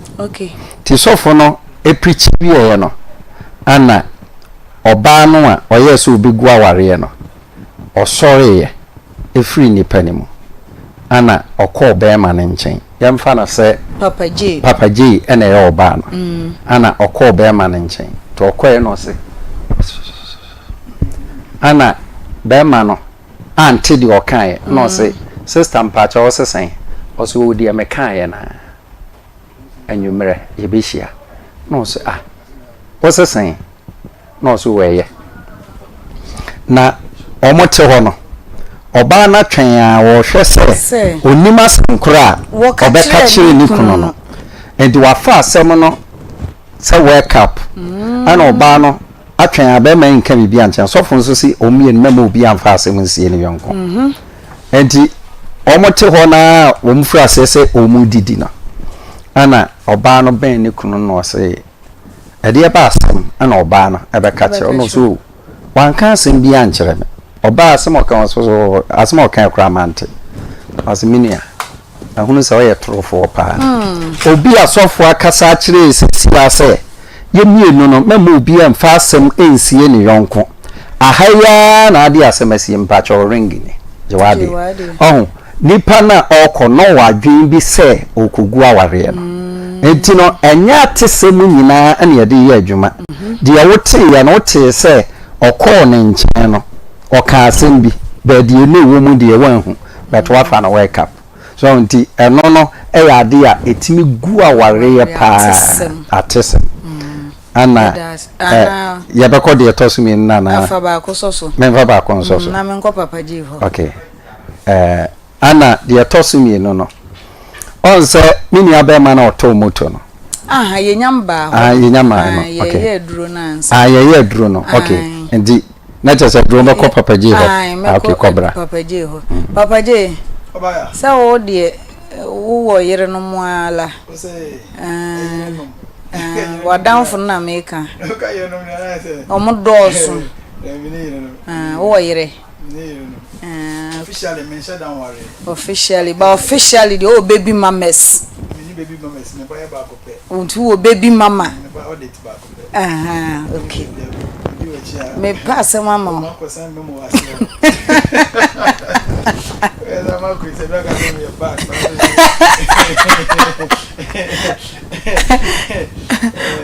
Nti sɔfo no preachi wieeɛ no, ɛna ɔbaa no a ɔyɛɛ sɛ ɔbɛgu awareɛ no, ɔsɔreeɛ firii nnipa no mu, ɛna ɔkɔɔ barima no nkyɛn. Yɛmfa no sɛ Papa Jay na ɛyɛ ɔbaa no, ɛna ɔkɔɔ barima no nkyɛn. Nti ɔkɔeɛ na ɔse, ɛna barima no ante deɛ ɔkaeɛ, ɛna ɔse, Sister mpaakyɛw wose sɛn? Ɔse, oo deɛ mekaeɛ no ara. Anwummerɛ yɛbɛhyia. Na ɔse ah wose sɛn? Na ɔse o ɛyɛ. Na wɔn te hɔ no, ɔbaa no atwɛn a ɔrehwɛ sɛ ɔnim asɛm korɔ a ɔbɛka kyerɛ ne kunu no. Nti wafa asɛm no sɛ wake up. Ɛna ɔbaa no atwɛn a bɛrima yi nka biribi ankyerɛ. Sɔfo nso se wɔn mmienu mɛma obi amfa asɛm nsie ne yɔnko. Enti wɔte hɔ no ara a wɔfiri aseɛ sɛ wɔredidi no, ɛna ɔbaa no bɛn ne kunu no na ɔse, ɛdeɛ ba asɛm ɛna ɔbaa no ɛbɛka kyerɛ ɔno so wanka asɛm bi ankyerɛ me. Ɔbaa asɛm ɔka ɔso so asɛm ɔka koraa mante. Ɔse me nua, mahunu sɛ ɔyɛ torofoɔ paa. Obi asɔfoɔ akasa akyerɛ sɛsia sɛ Yɛn mmienu no, mɛmma obiara mfa asɛm nsie ne yɔnko. Aha yi ara na ade asɛm asie, mpakyɛw ring ni, gye w'adeɛ. Ɔho, nipa no a ɔrekɔ no ɔwɔ adwene bi sɛ ɔrekɔgu awareɛ no. Nti no, ɛnyɛ atesɛm nyinaa na yɛde yɛ adwuma. Deɛ woteeɛ no, wotee sɛ ɔkɔɔ ne nkyɛn no, ɔkaa asɛm bi, but deɛ na ɛwɔ mu deɛ woanhu, but woafa no wake up. So nti ɛno no yɛ ade a ɛtumi gu awareɛ paa, atesɛm. Ɛna yɛbɛkɔ deɛ ɛtɔ so mmienu no anaa? Fa baako sɔ so. Memfa baako nsɔ so. Na menkɔ Papa Gye hɔ. Okay. Ɛna deɛ ɛtɔ so mmienu no, ɔn sɛ me nua bɛrima na ɔtɔɔ moto no. Aha, yɛnya mbaa hɔ. Ah, yɛnya mbaa hɔ. Okay. Yɛyɛ aduro no ansa. Ah, yɛyɛ aduro no. Okay. Nti Na kyerɛ sɛ duro bɛkɔ Papa Jay hɔ. Ae, mɛkɔ okay, kɔbra. Papa Jay hɔ. Papa Jay, sɛ wo deɛ wowɔ yerenom ara la. W'adamfo no na meka. Wɔn dɔɔso. Wowɔ yere? Officially, menhyɛ da nware. Officially, but officially deɛ wowɔ baby mamas. Menni baby mamas, me ba yɛ baako pɛ. Nti wowɔ baby mama. Me ba audit baako pɛ. Ahaa okay. Mepɛ asɛm ama wo.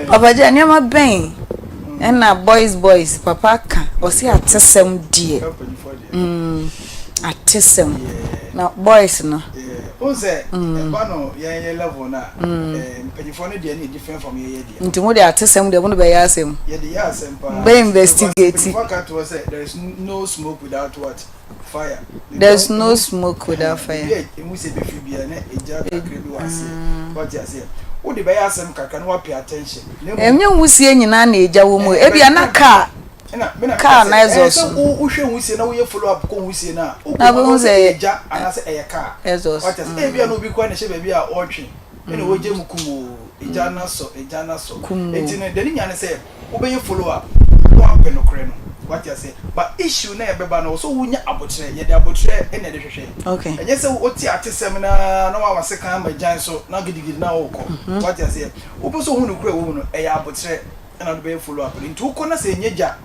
Papa gya nneɛma bɛn ɛna boys boys papa ka ɔsi atesɛm deɛ. Mm, atesɛm. Na boys no. Wohu sɛ ɛba no yɛn yɛ level no a, mpanyinfoɔ no deɛ no yɛ different from yɛn yɛ deɛ. Nti mo de atesɛm deɛ mo de bɛyɛ asɛm. Yɛde yɛ asɛm paa. Mo bɛ investigate. Mpanyinfoɔ ka to hɔ sɛ there is no smoke without what? Fire. There is no smoke without fire. Biribi a emu sɛ ebefiri biara na egya kakra bi wɔ aseɛ. Wate aseɛ? Wode bɛyɛ asɛm kakra na woapay attention. Ɛnyɛ nwusie nyinaa na egya wɔ mu. Ebia na car Car na exhaust no. Ɛsɛ wohwɛ nwusie na woyɛ follow up kɔ nwusie no a, wokɔ mu na sɛ ɛyɛ gya anaasɛ ɛyɛ car. Exhaust. Wate ase? Ebia na obi koraa na ɛhyɛ baabi a ɔretwe ɛna wagya mu kum oo, egya no asɔ, egya no asɔ. Kum oo. Nti no deɛ ne nyinaa ne sɛ wobɛyɛ follow up na woampɛ nokorɛ no. Wate aseɛ? But issue no a ɛbɛba no, ɛwɔ sɛ wonya aboterɛ. Yɛde aboterɛ na ɛde hwehwɛ. Okay. Ɛnyɛ sɛ wote atesɛm no ara na woama sekan ama gyan so na gidigidi na worekɔ. Wate aseɛ? Wopɛ sɛ wohu nokorɛ a ɛwɔ mu no, ɛyɛ aboterɛ. ɛna wode bɛyɛ follow up no nti wokɔ na sɛ ɛnyɛ gya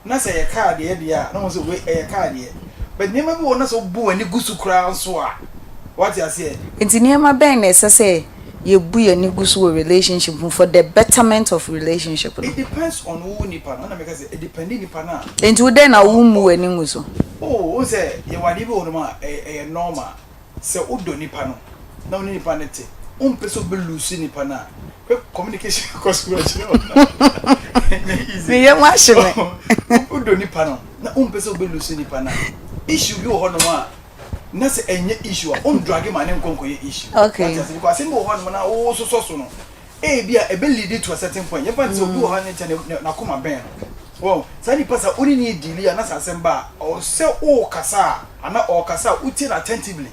na sɛ ɛyɛ car deɛ deɛ a na wɔn sɛ wei ɛyɛ car deɛ but nneɛma bi wɔ na sɛ wobu w'ani gu so koraa nso a wate aseɛ. Nti nneɛma bɛn na ɛsɛ sɛ yɛbu yɛn ani gu so wɔ relationship mu for the betterment of relationship no? It depends on wo nipa no, ɛna meka sɛ ɛdependi nipa no a. Nti wo dɛn na wo mmu w'ani ngu so? Oh, wohu sɛ yɛwɔ adeɛ bi wɔ hɔ nom a ɛyɛ normal, sɛ wodɔ nipa no na wo ne nipa no te, wompɛ sɛ wobɛ lose nipa no a, hwɛ communication kɔ so wɔ akyire hɔ no ɛnyɛ easy. Me yam ahye me. Wodɔ nipa no na wompɛ sɛ wobɛ lose nipa no a, issue bi wɔ hɔ nom a na sɛ ɛnyɛ issue a on drage ma ne nkɔ nkɔyɛ issue. Okay. Wate ase because asɛm bi wɔ hɔ nom na wo sosɔ so no ebi a ɛbɛ lead to a certain point. Yɛmfa no sɛ obi wɔ hɔ ne nkyɛn n'akoma bɛn no. Wɔn saa nipa sa wo ne ne deal a na sɛ asɛm ba a ɔwɔ sɛ ɔɔkasa a ana ɔɔkasa a wotie no attentively.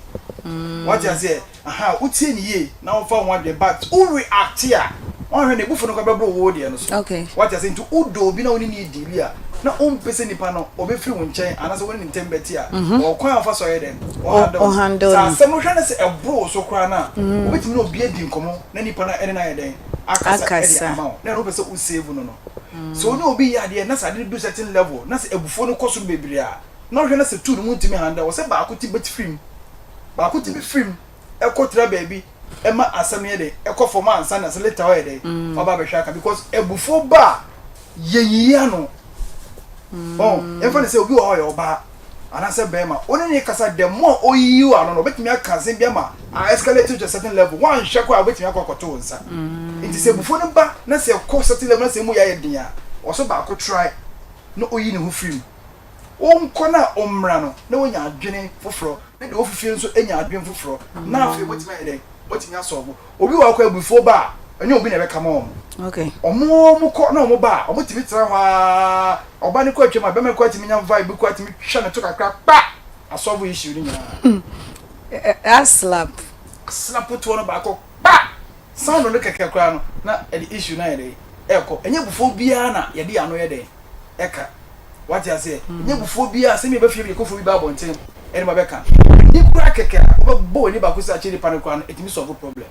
Wate aseɛ Ahaa wotie no yie na wofa ho adwene but wo react a wanhwɛ n'abufuo no koraa bɛboro wo deɛ no so. Okay. Wate ase nti wodɔ obi na wo ne no redi a na wompɛ sɛ nipa no ɔbɛfiri wo nkyɛn anaasɛ wo ne ne ntam bɛte a ɔwɔ kwan a ɔfa so ɔyɛ dɛn ɔhandle no. Sɛ asɛm no wohwɛ no sɛ ɛboro wo so koraa no a wobɛtumi ne obi adi nkɔmmɔ na nipa no ɛne no ayɛ dɛn akasa ɛde ama wo na ɛno wopɛ sɛ wo save no no. Sɛ wo ne obi yɛ adeɛ na sɛ ade no du certain level na sɛ abufuo no kɔ soro bebree a na wohwɛ no sɛ tu no montumi handle wɔ sɛ baako ti bɛfiri mu. Baako tumi firi mu kɔ tra baabi ma asɛm no yɛ dɛn ɛkɔ fam ansa na sɛ later ɔyɛ dɛn waba abɛhwɛ aka because abufuo ba a yɛyiyi ano. Ɔn yɛmfa no sɛ obi wɔ hɔ ɔyɛ ɔbaa anaasɛ bɛrima wo ne ne kasa the more ɔyiyi wo ano no ɔbɛtumi aka asɛm bi ama a escalate to a certain level woanhwɛ koraa a wobɛtumi akɔ akɔto wo nsa. Nti sɛ abufuo no ba na sɛ ɛkɔ certain level na sɛ emu yɛ ayɛ den a ɔsɛ baako try na ɔyi ne ho firi mu. Ɔnkɔ na ɔmmra no, na wanya adwene foforɔ, na deɛ ɔfifie nso anya adwene foforɔ, na afei wɔatumi ayɛ dɛn? Wɔatumi asɔlvo. Obi wɔ hɔ koraa abufuo ba a, ɛnyɛ obi na ɛbɛka ma wɔn. Okay. Wɔn wɔn kɔ na wɔn ba a, wɔtumi tena hɔ ara, ɔba no kɔ atwam a, bɛrima no koraa tumi nya vibe bi koraa tumi twa ne to kakra, kpa! Asɔlvo issue no nyinaa. Aslap. Aslap toɔ no baako, kpa! Sound no kɛkɛ koraa no, na ɛde issue no ayɛ dɛn? Ɛrekɔ. Ɛnyɛ abufuo biara na yɛde yɛn ano yɛ dɛn? Ɛka. Wate aseɛ? Ɛnyɛ abufuo biara, sɛ meba fie mede kofoɔ bi ba abɔnten ɛne ma bɛka. Ani koraa kɛkɛ a wobɛbɔ w'ani baako sɛ akyerɛ nipa no koraa no, ɛtumi solve problem.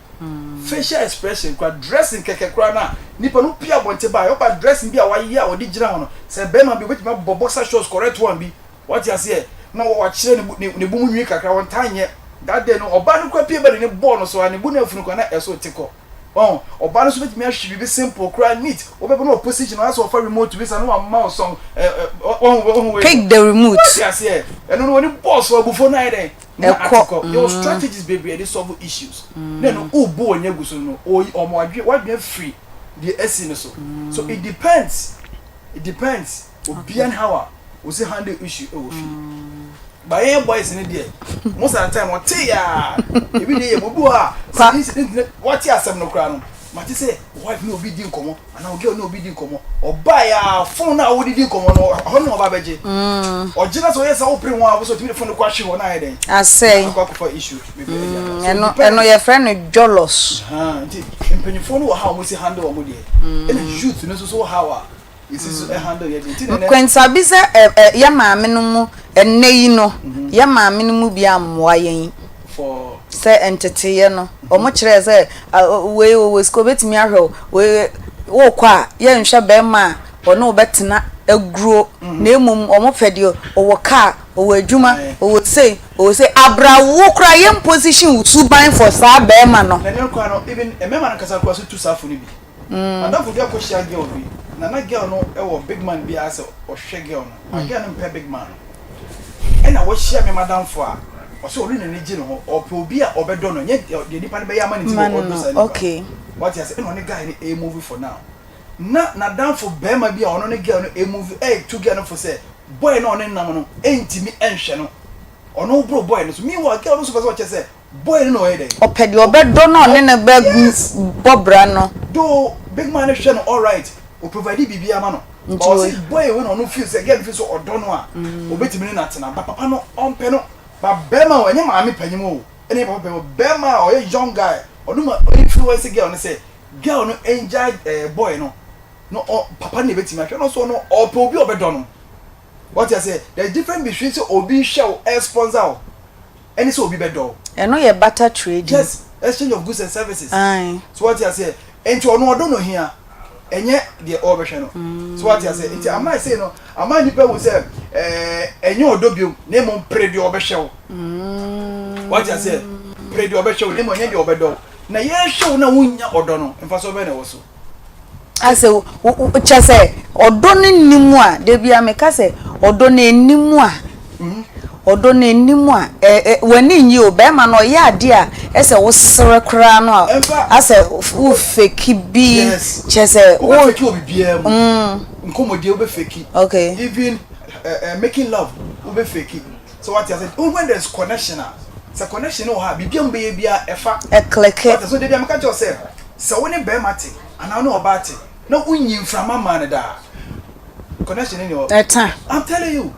Facial expression koraa, dressing kɛkɛ koraa no a, nipa no pue abɔnten ba a, ɔba dressing bi a wayɛ a ɔde gyina hɔ no, sɛ bɛrima bi obɛtumi abɔ boxer shorts correct one bi, wate aseɛ, na wakyerɛ ne ne ne bo mu nwi kakra, ɔntaa nyɛ. That day no, ɔbaa no koraa pue ba de ne bɔɔ no so a, ne bo no afunu koraa na ɛso te kɔ. Wahu? Ɔbaa no nso bɛtumi ahwe biribi simple koraa neat. Wobɛba na ɔposition no, asɛ ɔfa remote bi sa na wama wo song. Ɛ ɛ wahu wahu wei. Pick the remote. Wate aseɛ? Ɛno no wɔne bɔɔ so abufuo no ayɛ dɛn? Na Ɛkɔ. ate kɔ. Yɛwɔ strategies bebree yɛde solve issues. Na ɛno wobu w'ani agu so no, ɔyi ɔmo adwene w'adwene afiri deɛ asi no so. So it depends. It depends. Obiara ne how a osi handle issue ɛwɔ fie. But yɛn boys ne deɛ most of the time ɔte yaa ebi deɛ yɛ obi wɔ hɔ a sɛ incident wate asɛm no koraa no mate sɛ wife ne obi di nkɔmɔ anaa girl ne obi di nkɔmɔ ɔbaa yaa phone na ɔde di nkɔmɔ no ɔhɔ no ɔba abɛgye ɔgye na sɛ ɔyɛ sɛ ɔpere ho a wosɛ ɔtumi de phone no kɔ ahwe hɔ na ayɛ dɛn asɛe akɔ akɔfa issue bebree ɛde aba so ɛno ɛno yɛfrɛ no jɔlɔs nti mpanyinfoɔ no wɔ ha a wɔn si handle wɔn deɛ ɛna youth no nso so wɔ ha a Kwansabi sɛ yɛ maame no mu ɛnnɛ yi no yɛ maame no mu bi ammoa yɛn sɛ nteteeɛ no wɔn kyerɛɛ sɛ wei ɔwɔ sika ɔbɛtumi ahwɛ wo wei wokɔ a yɛnhwɛ bɛrima a ɔne wo bɛtena aguro na mmom wɔn pɛ deɛ ɔwɔ kaa ɔwɔ adwuma ɔwɔ sei ɔwɔ sei abrawo koraa yɛn position wo suban for saa bɛrima no. Na ɛno koraa no even mmarima no ankasa koraa so tu saa fo no bi. M'adamfo bi akɔhyia girl bi na na girl no wɔ big man bi ara sɛ ɔhwɛ girl no but girl no mpɛ big man no. Ɛna wahyia me m'adamfo a ɔsɛ ɔno n'ani gye ne ho, ɔpɛ obi a ɔbɛdɔ no, ɛnyɛ deɛ nipa no bɛyɛ ama no nti na ɔdɔ saa nipa no. Wate ase? Ɛna ɔne guy no ɛmove for now. Na n'adamfo barima bi a ɔno ne girl no ɛmove ɛretu girl no fo sɛ boy no a ɔne no nam no ɛntumi ɛnhwɛ no, ɔno boro boy no so. Meanwhile girl no nso pɛ sɛ ɔkyerɛ sɛ Boy no na ɔyɛ dɛn? Ɔpɛ deɛ ɔbɛdɔ no a ɔne no bɛbɔ bra no. Though big man no hwɛ no alright, o provide biribiara ma no. But ɔse boy wei na ɔno feel sɛ girl no feel sɛ ɔdɔ no a, obetumi ne no atena. But papa no ɔmpɛ no. But bɛrima o, ɛnyɛ maame panyin o, ɛna ɛnyɛ papa panyin o, bɛrima a ɔyɛ young guy, ɔno ma influence girl no sɛ girl no ngyae eh, boy no, na ɔ papa no na ebetumi ahwɛ no so no ɔpɛ obi a ɔbɛdɔ no. Wate aseɛ? There is difference between sɛ obi hwɛ wo, ɛsponsor wo, ɛne sɛ obi bɛdɔ wo. Ɛno yɛ barter trading. Yes, exchange of goods and services. Ae. So wate aseɛ? Nti ɔno ɔdɔ no hia, ɛnyɛ deɛ ɔrebɛhwɛ no. So wate aseɛ? Nti ama sei no, ama nnipa hu sɛ ɛɛ ɛnyɛ ɔdɔ biom, na mmom pere deɛ ɔbɛhwɛ wo. Wate aseɛ? Pere deɛ ɔbɛhwɛ wo, na mmom ɛnyɛ deɛ ɔbɛdɔ wo. Na yɛrehwɛ wo na wonnya ɔdɔ no, mfasoɔ bɛn na ɛwɔ so? Asɛ kyɛ sɛ ɔdɔ no nni mu a, da biara meka sɛ ɔdɔ no nni mu a, ɔdɔ no nni mu a, w'ani nnye o, bɛrima no ɔyɛ adeɛ a ɛsɛ wosere koraa no a, asɛ wo feki bi, kyɛ sɛ wo. Wobɛfeki wɔ biribiara mu. Nkɔmmɔdie wobɛfeki. Okay. Even making love wobɛfeki. So wate ase? When there is connection a, sɛ connection no wɔ hɔ a, biribi a mobɛyɛ biara ɛfa. Ɛkleke. Wate ase? So da biara meka kyerɛ wo sɛ, sɛ wo ne barima te anaa wo ne ɔbaa te na wonyi mframa mmaa no daa a, connection no nni hɔ. Ɛta. I'm telling you.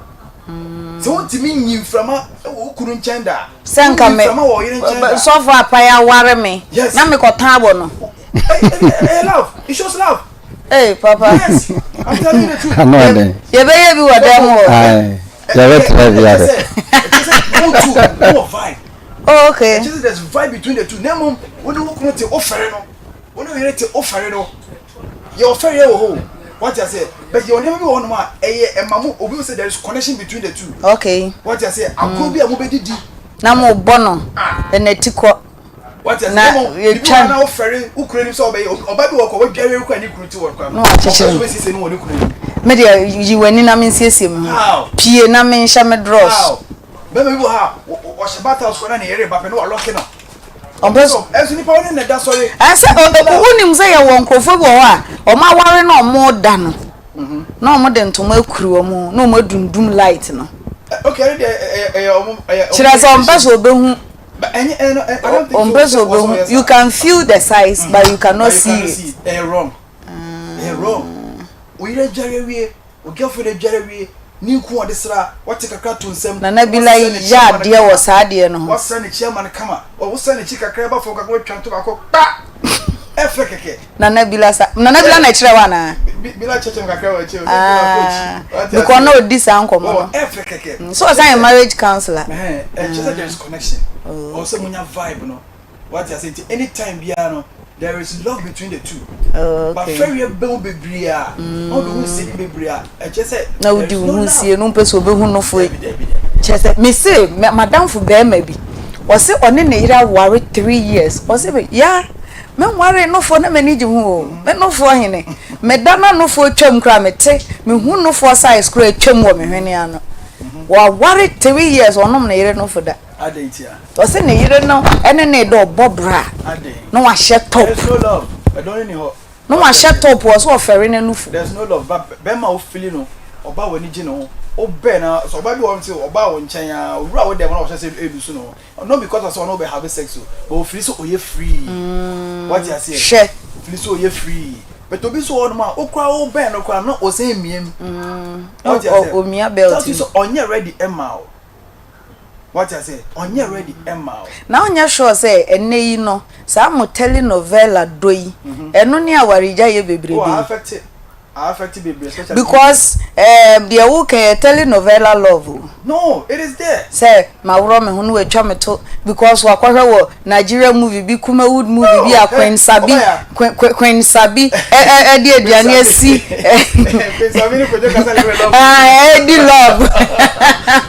Sɛ wontumi nyi mframa wɔ wo kunu nkyɛn da a, Sɛ nka wonyi me mframa wɔ wo yere nkyɛn da a. sɔfo apae aware me Yes. na mekɔtɔn abɔ no. Ɛyɛ love. It shows love. Hey, papa. Yes, I'm telling you the truth. Ano ɔden. Yɛbɛyɛ bi wɔ dɛm hɔ. Aye. Yɛbɛtra bi ahwɛ. Wo two, wo wɔ vibe. Oh, okay. Ɛkyɛ sɛ there's vibe between the two. Na mmom, wo ne wo kunu te wo fɛre no. Wo ne wo yere te wo fɛre no. Yɛ ɔfɛre wɔ hɔ o. Wate aseɛ? But yɛ nneɛma bi wɔ hɔnom a ɛyɛ ɛma mo obi sɛ there is connection between the two. Okay. Wate aseɛ? Agorɔ bi a mobɛdidi. Na mo bɔ no. Ɛna ti kɔ. Wate ase? Na Mmom, biribi wɔ yɛtwa hɔ na wofɛre wo kunu anim sɛ wobɛyɛ. Ɔbaa bi wɔ hɔ kɔ, wadware kura ne kunu ti wɔ kora no. Na wakyekyere Ɔpɛ sɛ ɔbɛsiesie no wɔ ne kunu anim. Me deɛ, yi w'ani na mensiesie me ho. How? Pue na menhyɛ me drɔs. How? Bɛrima bi wɔ hɔ a, ɔhyɛ bath house kora na ne yere reba pɛ na walɔke no. Ɔmpɛ sɛ. Ɛnso nipa wo ne no da sɔre. Ɛsɛ wonim sɛ yɛwɔ nkurɔfoɔ bi wɔ hɔ a, wɔn aware na wɔda no, na wɔde ntoma akuru wɔn ho, na wɔadundum light no. Okay, ɛno deɛ ɛyɛ wɔn. Kyerɛ sɛ ɔmpɛ sɛ ɔbɛhu. Ɔmpɛ sɛ ɔbɛhu you can feel the size but you cannot see it. Ɛyɛ wrong. Ɛyɛ wrong. Wo yere adware awie, wo girlfriend adware awie, ne nku ɔde sra, wate kakra to nsam. Nana Bila yɛ adeɛ wɔ saa adeɛ no ho. Wasra n'akyi ama no kama. Wosra n'akyi kakra ba fam kakra watwa nto baako kpa! Ɛfɛ kɛkɛ. Nana Bila sa Nana Bila na ɛkyerɛ wo anaa? Bila kyerɛkyerɛ me kakra wɔ akyire. Ah, because na ɔdi saa nkɔmmɔ no. Ɛfɛ kɛkɛ. So ɔsan yɛ marriage counselor. Ɛkyerɛ sɛ there is connection. Ɔwɔ sɛ monya vibe no. Wate ase nti anytime biara no there is love between the two. Oh, okay. But fɛreɛ bɛ mu bebree a, na wode wo sie bebree a, ɛkyerɛ sɛ na wodi wo ho sie no mpɛ sɛ obehu no fo. Kyerɛ sɛ mese madamfo bɛrima bi ɔse ɔne ne yere aware 3 years ɔse me ya menwaree nofoɔ na m'ani gye ho o me nofoɔ hene meda na nofoɔ twam koraa mete mehu nofoɔ size koraa twam wɔ me hwene ano waware 3 years ɔnom ne yere nofo da ɔse ne yere no ɛne ne dɔ ɔbɔ bra na wahyɛ top na wahyɛ top ɔse ɔfɛre n'anufo. There's no love ba bɛrima a wofili no ɔba w'ani gye ne ho wobɛn na sɛ ɔba bi wɔ hɔ sɛ ɔba wo nkyɛn a owura wo dɛm na ɔhyɛ sɛ elusu ne ho not because of sɛ ɔne wo bɛ have sex o but ofili sɛ ɔyɛ free wate aseɛ hwɛ ofili sɛ ɔyɛ free but obi nso wɔ hɔnom a wokora wobɛn no koraa na ɔsɛn mia mu wate aseɛ omia belt mu sɛ ɔnyɛ ready ɛma wo. Wate aseɛ? Ɔnyɛ ready mma wo. Na wonyɛ sure sɛ ɛnnɛ yi no, saa mo telenovela dɔ yi, ɛno ne awaregyaeɛ bebrebe Oh, yi? a affect, a affect bebree especially. Because ehm deɛ woka yi, ɛyɛ telenovela love o. No, it is there. Sɛ maworɔ me ho na watwa me to because wakɔhwɛ wɔ Nigeria movie bi, Kumawood movie bi a Queen Sabi, Queen Sabi ɛde aduane asi. Queen Sabi ne Kojo Kasa ne love. Ɛdi love.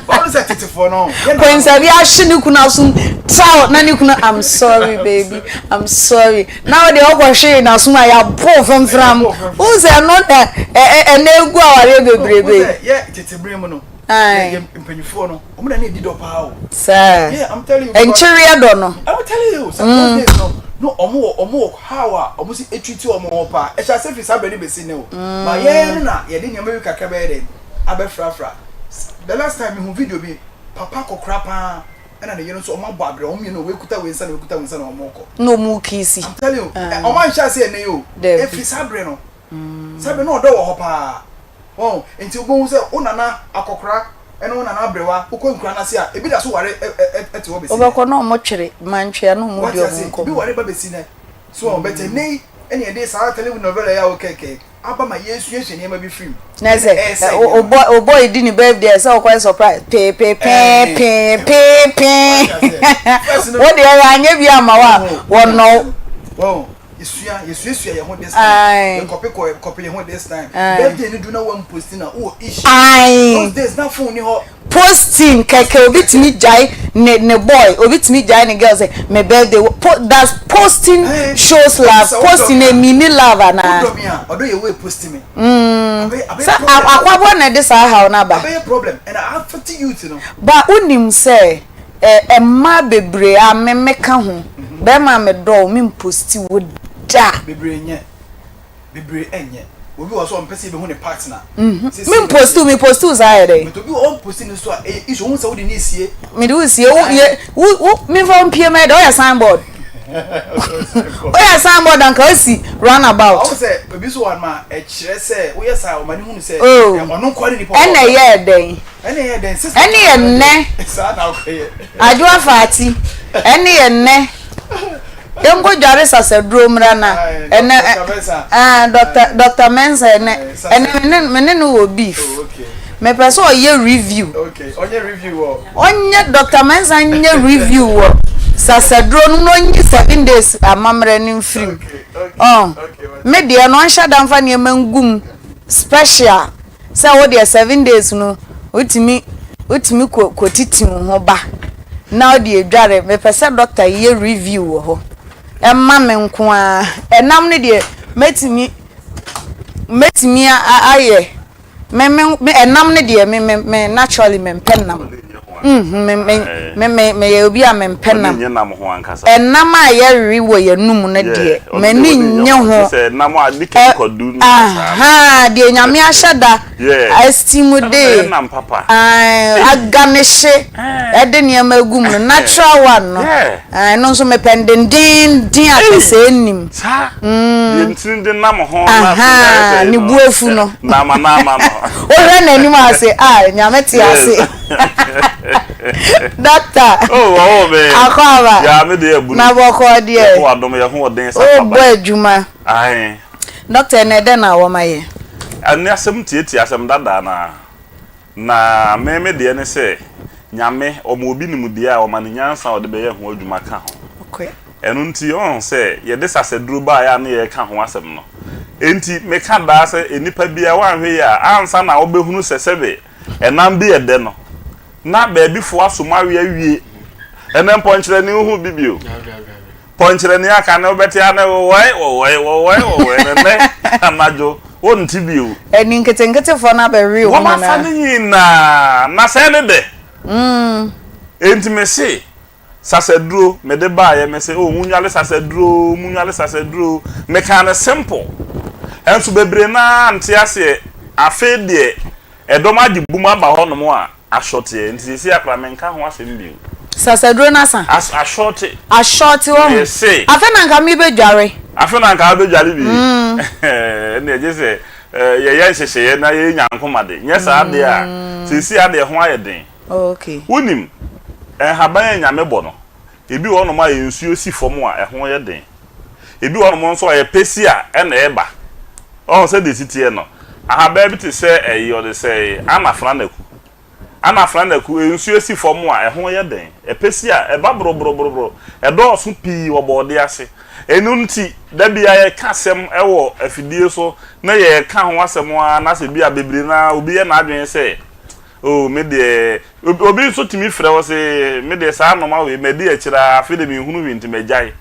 Wɔn sɛ tetefoɔ no. Queen Sabi ahye ne kunu asom traw na ne kunu I'm sorry baby I'm sorry na ɔde ɔkɔ hwee n'asom a yɛabɔ fɛmfram. Wohu sɛ ɛno na ɛna egu awareɛ bebrebe. Yɛ tete bere mu no. Yɛ mpanyinfoɔ no. Wɔn na na edi dɔ paa o. Saa. Yeah, I'm telling you. Nkyereɛ dɔ no. I'm telling you. Sɛ mm. those days no, no wɔn wɔ wɔn wɔ how a wɔn si etreat wɔn ho paa. Ɛhyɛ ase fi saa bɛrɛ besi ne o. Mm. Ba yɛn no na yɛde nneɛma bi kakra bɛyɛ dɛ abɛfrafra. The last time mi hu video bi, papa kɔkora paa ɛna ne yere nso wɔn abɔ abirɛ wɔn mmienu wei kuta wei nsa na wei kuta wei nsa na wɔn kɔ. Na wɔn kiisi. I'm telling you. Wɔn anhyɛ ase ɛnɛ yi o. Efi saa bere no. Saa bere no ɔdɔ wɔ hɔ paa. Wɔn nti wobɛhu sɛ wo nana akɔkora ne wo nana aberewa wokɔ nkura no ase a ebi da so ware te hɔ bɛsi nnɛ. Wobɛkɔ na wɔn twere mantwea na wɔn di wɔn nkɔmmɔ. Ebi ware ba bɛsi nnɛ. So wɔn bɛtɛ nnɛ yi ɛna yɛde saa telenovela yi a wokɛkɛ aba ma yɛsuasua nneɛma bi firi mu. Na sɛ o boy di ne birthday sɛ ɔkɔyɛ surprise pee pee pee pee pee pee. Wo deɛ yɛanyɛ bi ama wo a wɔnnɔ wo. Yɛsua, yɛsuasua yɛn ho this time. Yɛkɔpe kɔ, kɔpe yɛn ho this time. Birthday no du na wɔn posti na wowɔ issue. Those days na phone ni hɔ. Posting kɛkɛ obi tumi gyae ne ne boy obi tumi gyae ne girl sɛ me birthday po does posting shows love posting emini love anaa. Wodɔ me a ɔdɔ yɛ wo posti me. Mm sɛ akwaboa na ɛde saa haw no aba. Abɛyɛ problem and affect youth no. Ba wonim sɛ ɛ mmaa bebree a me me ka ho bɛrima a me dɔ wo me mposti wo da. Bebree nyɛ. Bebree ɛnyɛ. Obi wɔ hɔ sɛ ɔmpɛ sɛ yɛbɛhu ne partner. Me mposti wo, me posti wo saa yɛ dɛn? But obi wɔ hɔ ɔmposti no nso a, ɛyɛ issue. Wohu sɛ wode ne resie. Mede wo resie. Wo yɛ wo wo memfa wo mpie mɛyɛ dɛ? Woyɛ sign board. Woyɛ sign board anka wosi run about. Ɔhu sɛ obi nso wɔ hɔ nom a, ɛkyerɛ sɛ woyɛ saa a, ɔma ne hunu sɛ Oh, ɔno nkoa ne nipa ɛna ɛyɛɛ dɛn? Ɛna ɛyɛ dɛn? Sister Ɛne yɛ nnɛ. Saa na wokɔyɛ. Adwoa Fati, ɛne yɛ nnɛ. Yɛnkɔ dware sasaduro mmra na ɛnɛ ɛɛ Dr. Dr. Mensah ɛnɛ ɛnɛ me ne me ne no wɔ beef. Mepɛ sɛ ɔyɛ review. Ɔnyɛ Dr. Mensah nyɛ review wɔ sasaduro no na ɔnyi 7 days amammerɛ no mfiri mu. Ɔn me deɛ no ɔnhyɛ da mfa nneɛma ngu mu special. Sɛ wo deɛ 7 days no wotumi wotumi kɔ kɔtiti wo ho ba na wode adware mepɛ sɛ doctor yɛ review wɔ hɔ ɛma me nko ara ɛnam no deɛ mɛtumi mɛtumi ayɛ me me me ɛnam no deɛ me me me naturally mempɛ nam mm me me me me meyɛ obi a mempɛ nam ɛnam a yɛwe wɔ yɛnum no deɛ m'ani nnye ho ɛ ahaa deɛ Nyame ahyɛ da asteam de aganehye ɛde nneɛma agu mu no natural one no ɛno nso mepɛ no dendeenden a kɛsɛɛ nnim ahaa ne bo afu no wohwɛ n'anim ase a Nyame te ase Doctor Akwaaba na bɔkɔɔ deɛ wobɔ adwuma Doctor ɛnɛ dɛn na wɔma yɛ? Ɛne asɛm tiatia asɛm dadaa no ara. Na me me deɛ ne sɛ Nyame ɔma obi nimdeɛ a ɔma no nyansa a ɔde bɛyɛ ho adwuma ka ho. Ɛno nti ɔhu sɛ yɛde sasaduro baeɛ a ne yɛreka ho asɛm no. Enti meka daa sɛ nnipa biara woanhwɛ yie a ansa na wobɛhunu sɛ sɛbe Ɛnam bi yɛ dɛ no, na baabifo aso mu awe awie. Ɛnnɛ mpɔnkyerɛni wohu bi bio. Pɔnkyerɛni aka ne wobɛte a na wɔwɔe wɔwɔe wɔwɔe wɔwɔe na nnɛ anadwo wonte bio. Ɛni nketenketefoɔ no abɛwe wɔn nyinaa. Wɔafa ne nyinaa na sɛɛ ne dɛ. Enti mese sasaduro mede baeɛ mese oh monwale sasaduro monwale sasaduro mekaa no simple ɛnso bebree no ara nte aseɛ afei deɛ ɛdɔm agye bum aba hɔ nom a asɔteɛ nti seesei akora menka ho asɛm bio. Sasaduro no asa. As asɔte. Asɔte wɔ ho. Mese. Afei na nka mebɛdware. Afei na nka wobɛdware bi. Ɛnneɛ gye sɛ yɛyɛ nhyehyɛeɛ na yɛnya nkoma de nyɛ saa deɛ a seesei adeɛ ho ayɛ den. Wonim, nhaban a Nyame bɔ no, ebi wɔ hɔnom a nsuo si fam a ɛho yɛ den. Ebi wɔ hɔnom nso a ɛpɛ si a ɛna ɛba. Ɔho sɛdeɛ ɛsi teɛ no, ahaban bi te sɛ ɛyi, ɔde sɛ anafranaku. Anafranaku, nsuo si fam a ɛho yɛ den. Ɛpɛ si a ɛba boroboroboroboro. Ɛdɔɔso pii wɔ bɔɔde ase. Ɛno nti, da biara yɛka asɛm wɔ afidie so na yɛka ho asɛm ara na sɛ bi a bebree no ara obi yɛ n'adwene sɛ Oh me deɛ obi nso tumi frɛ wo se me deɛ saa nnoɔma wei madi akyire ara afei deɛ menhunu hwee nti magyae.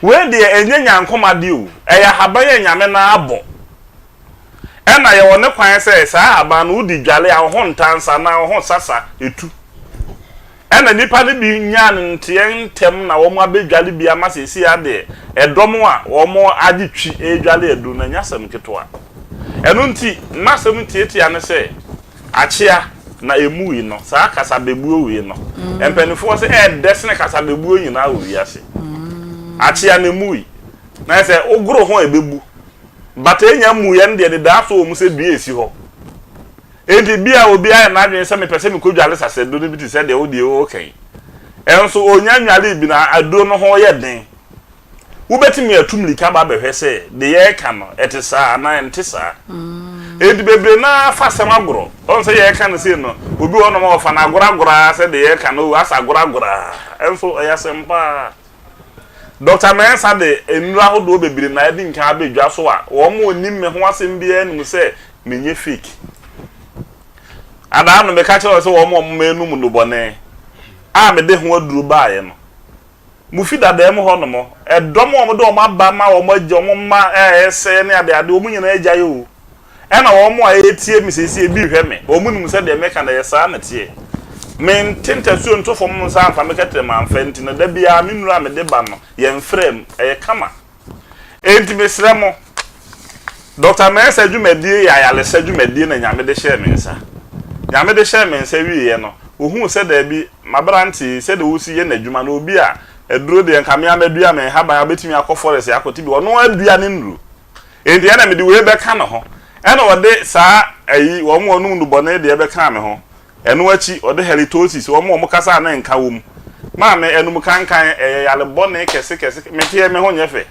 Wei deɛ ɛnyɛ nyankom adeɛ o, ɛyɛ ahaban a Nyame no abɔ. Ɛna yɛwɔ ne kwan sɛ saa ahaban no wode dwale a wo ho ntansa anaa wo ho sasa ɛtu. Ɛna nnipa no bi nyaa no nteɛ ntɛm na wɔn abɛdwale bi ama seesei adeɛ ɛdɔm a wɔn agye twi redwale aduru no ɛnyɛ asɛm ketewa. Ɛno nti m'asɛm tiatia ne sɛ Akyea na emui no, saa kasabebuo wei no, mpaninfoɔ se ɛɛdɛ sene kasabebuo nyinaa wɔ wiase. Akyea na emui. Na ayɛ sɛ wogoro ho a ɛbɛbu. But enya mmuiɛ no deɛ dedaa so wɔ mu sɛ dua esi hɔ. Enti bia obi ayɛ n'adwene sɛ mepɛ sɛ mekɔdwale sasaduro no bi te sɛ deɛ wo deɛ woreka yi. Ɛnso ɔnya nnwalee bi na aduro no ho yɛ den. Wobɛtumi atu mmirika aba abɛhwɛ sɛ deɛ yɛreka no, ɛte saa anaa ɛnte saa. Enti bebree no ara fa asɛm agorɔ. Ɔhu sɛ yɛreka no sei no, obi wɔ hɔnom a ɔfa no agorɔ agorɔ ara sɛ deɛ yɛreka no, oh, asɛ agorɔ agorɔ ara. Ɛnso ɛyɛ asɛm pa ara. Dɔkta Mensah de nnuru ahodoɔ bebree na adi nkan aba dwa so a wɔn a wɔnim me ho asɛm biara nim sɛ menyɛ fake. Adaa no meka kyerɛɛ wɔn sɛ wɔn a wɔnom nnubɔne a mede ho aduro baeɛ no, Mufi dadaa mu hɔnom, ɛdɔm a wɔde wɔn aba ma wɔagye wɔn mma a ɛresɛe ne adeade, wɔn nyinaa agyae o. Ɛna wɔn a ɛretie me seesei bi rehwɛ me, wɔn nim sɛ deɛ meka no ɛyɛ saa na ɛteɛ. Mente ntasuo nto fam nsa amfa me kɛtrɛma amfa nti no, da biara me nnuru a mede ba no, yɛmfra mu, ɛyɛ kama. Enti mesrɛ mo, Dɔkta Mensah dwumadie yɛ ayaresa dwumadie na Nyame de hyɛɛ me nsa. Nyame de hyɛɛ me nsa wieɛ no, ɔhuu sɛ daabi, m'aberante yi, sɛdeɛ ɔsi yɛ n'adwuma no, obi a aduro deɛ nka me ara madua me nhaban a ɔbɛtumi akɔ forest akɔte bi, ɔno ara dua ne nnuro. Enti ɛna mede wei bɛka ne ho. Ɛna ɔde saa ayi, wɔn a wɔnom nnubɔne deɛ bɛkaa me ho. Ɛno akyi, ɔde halitosis, wɔn a wɔkasa a na nka wɔ mu, maa me. Anum kankan, ɛyɛ yare bɔne kɛse kɛse. Me teɛ, me ho nyɛ fɛ.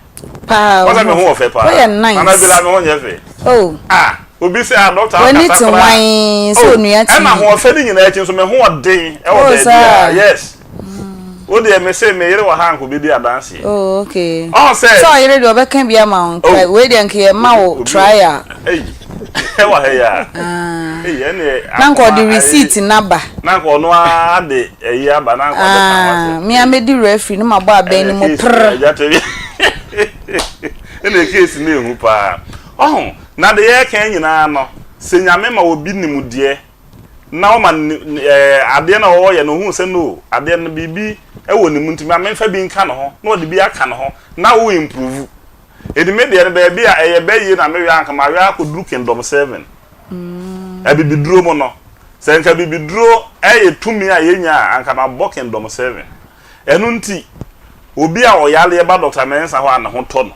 Paa, Wɔsɛ me ho wɔ fɛ paa. Woyɛ nice. Nana Bela, me ho nyɛ fɛ. Oh. Ah, obi sɛ ah, doctor W'ani akasa te koraa. wann sɛ Oh, onua TV. ɛna ahoɔfɛ no nyinaa akyi nso, me ho ɔden ɛwɔ Oh, baabi a. saa. Yes. Wo deɛ me se me yere wɔ ha anka obedi adanseɛ. Oh, okay. Ɔn sɛ. Sɛ ɔyere deɛ ɔbɛka bi ama wo nka Oh. wei deɛ nka yɛ ma wo trial. Ei, ɛwɔ ha yi a. Ah. Ei, ɛne Na nka ɔde receipt n'aba. Na nka ɔno ara de ɛyi aba na nka ɔbɛka ho asɛm. Ah, me a medi referee no ma bɔ abɛn no mu prr. Ɛna case no ehu paa. Ɔho, na de yɛreka nyinaa no, sɛ Nyame ma obi nimdeɛ na ɔma no ɛɛ adeɛ no a ɔreyɛ no ohuu sɛ no adeɛ no biribi wɔ ne mu nti ma memfa bi nka ne ho na ɔde bi aka ne ho na wo improve. Enti me deɛ no baabi a ɛyɛ bɛ yie na mewɛ anka mawɛ akɔduru kingdom 7. Abibiduro mu no sɛ nka abibiduro yɛ tumi a yɛnya a anka mabɔ kingdom 7. Ɛno nti, obi a ɔyareɛ ba Dɔkta Mensah hɔ a ne ho tɔ no,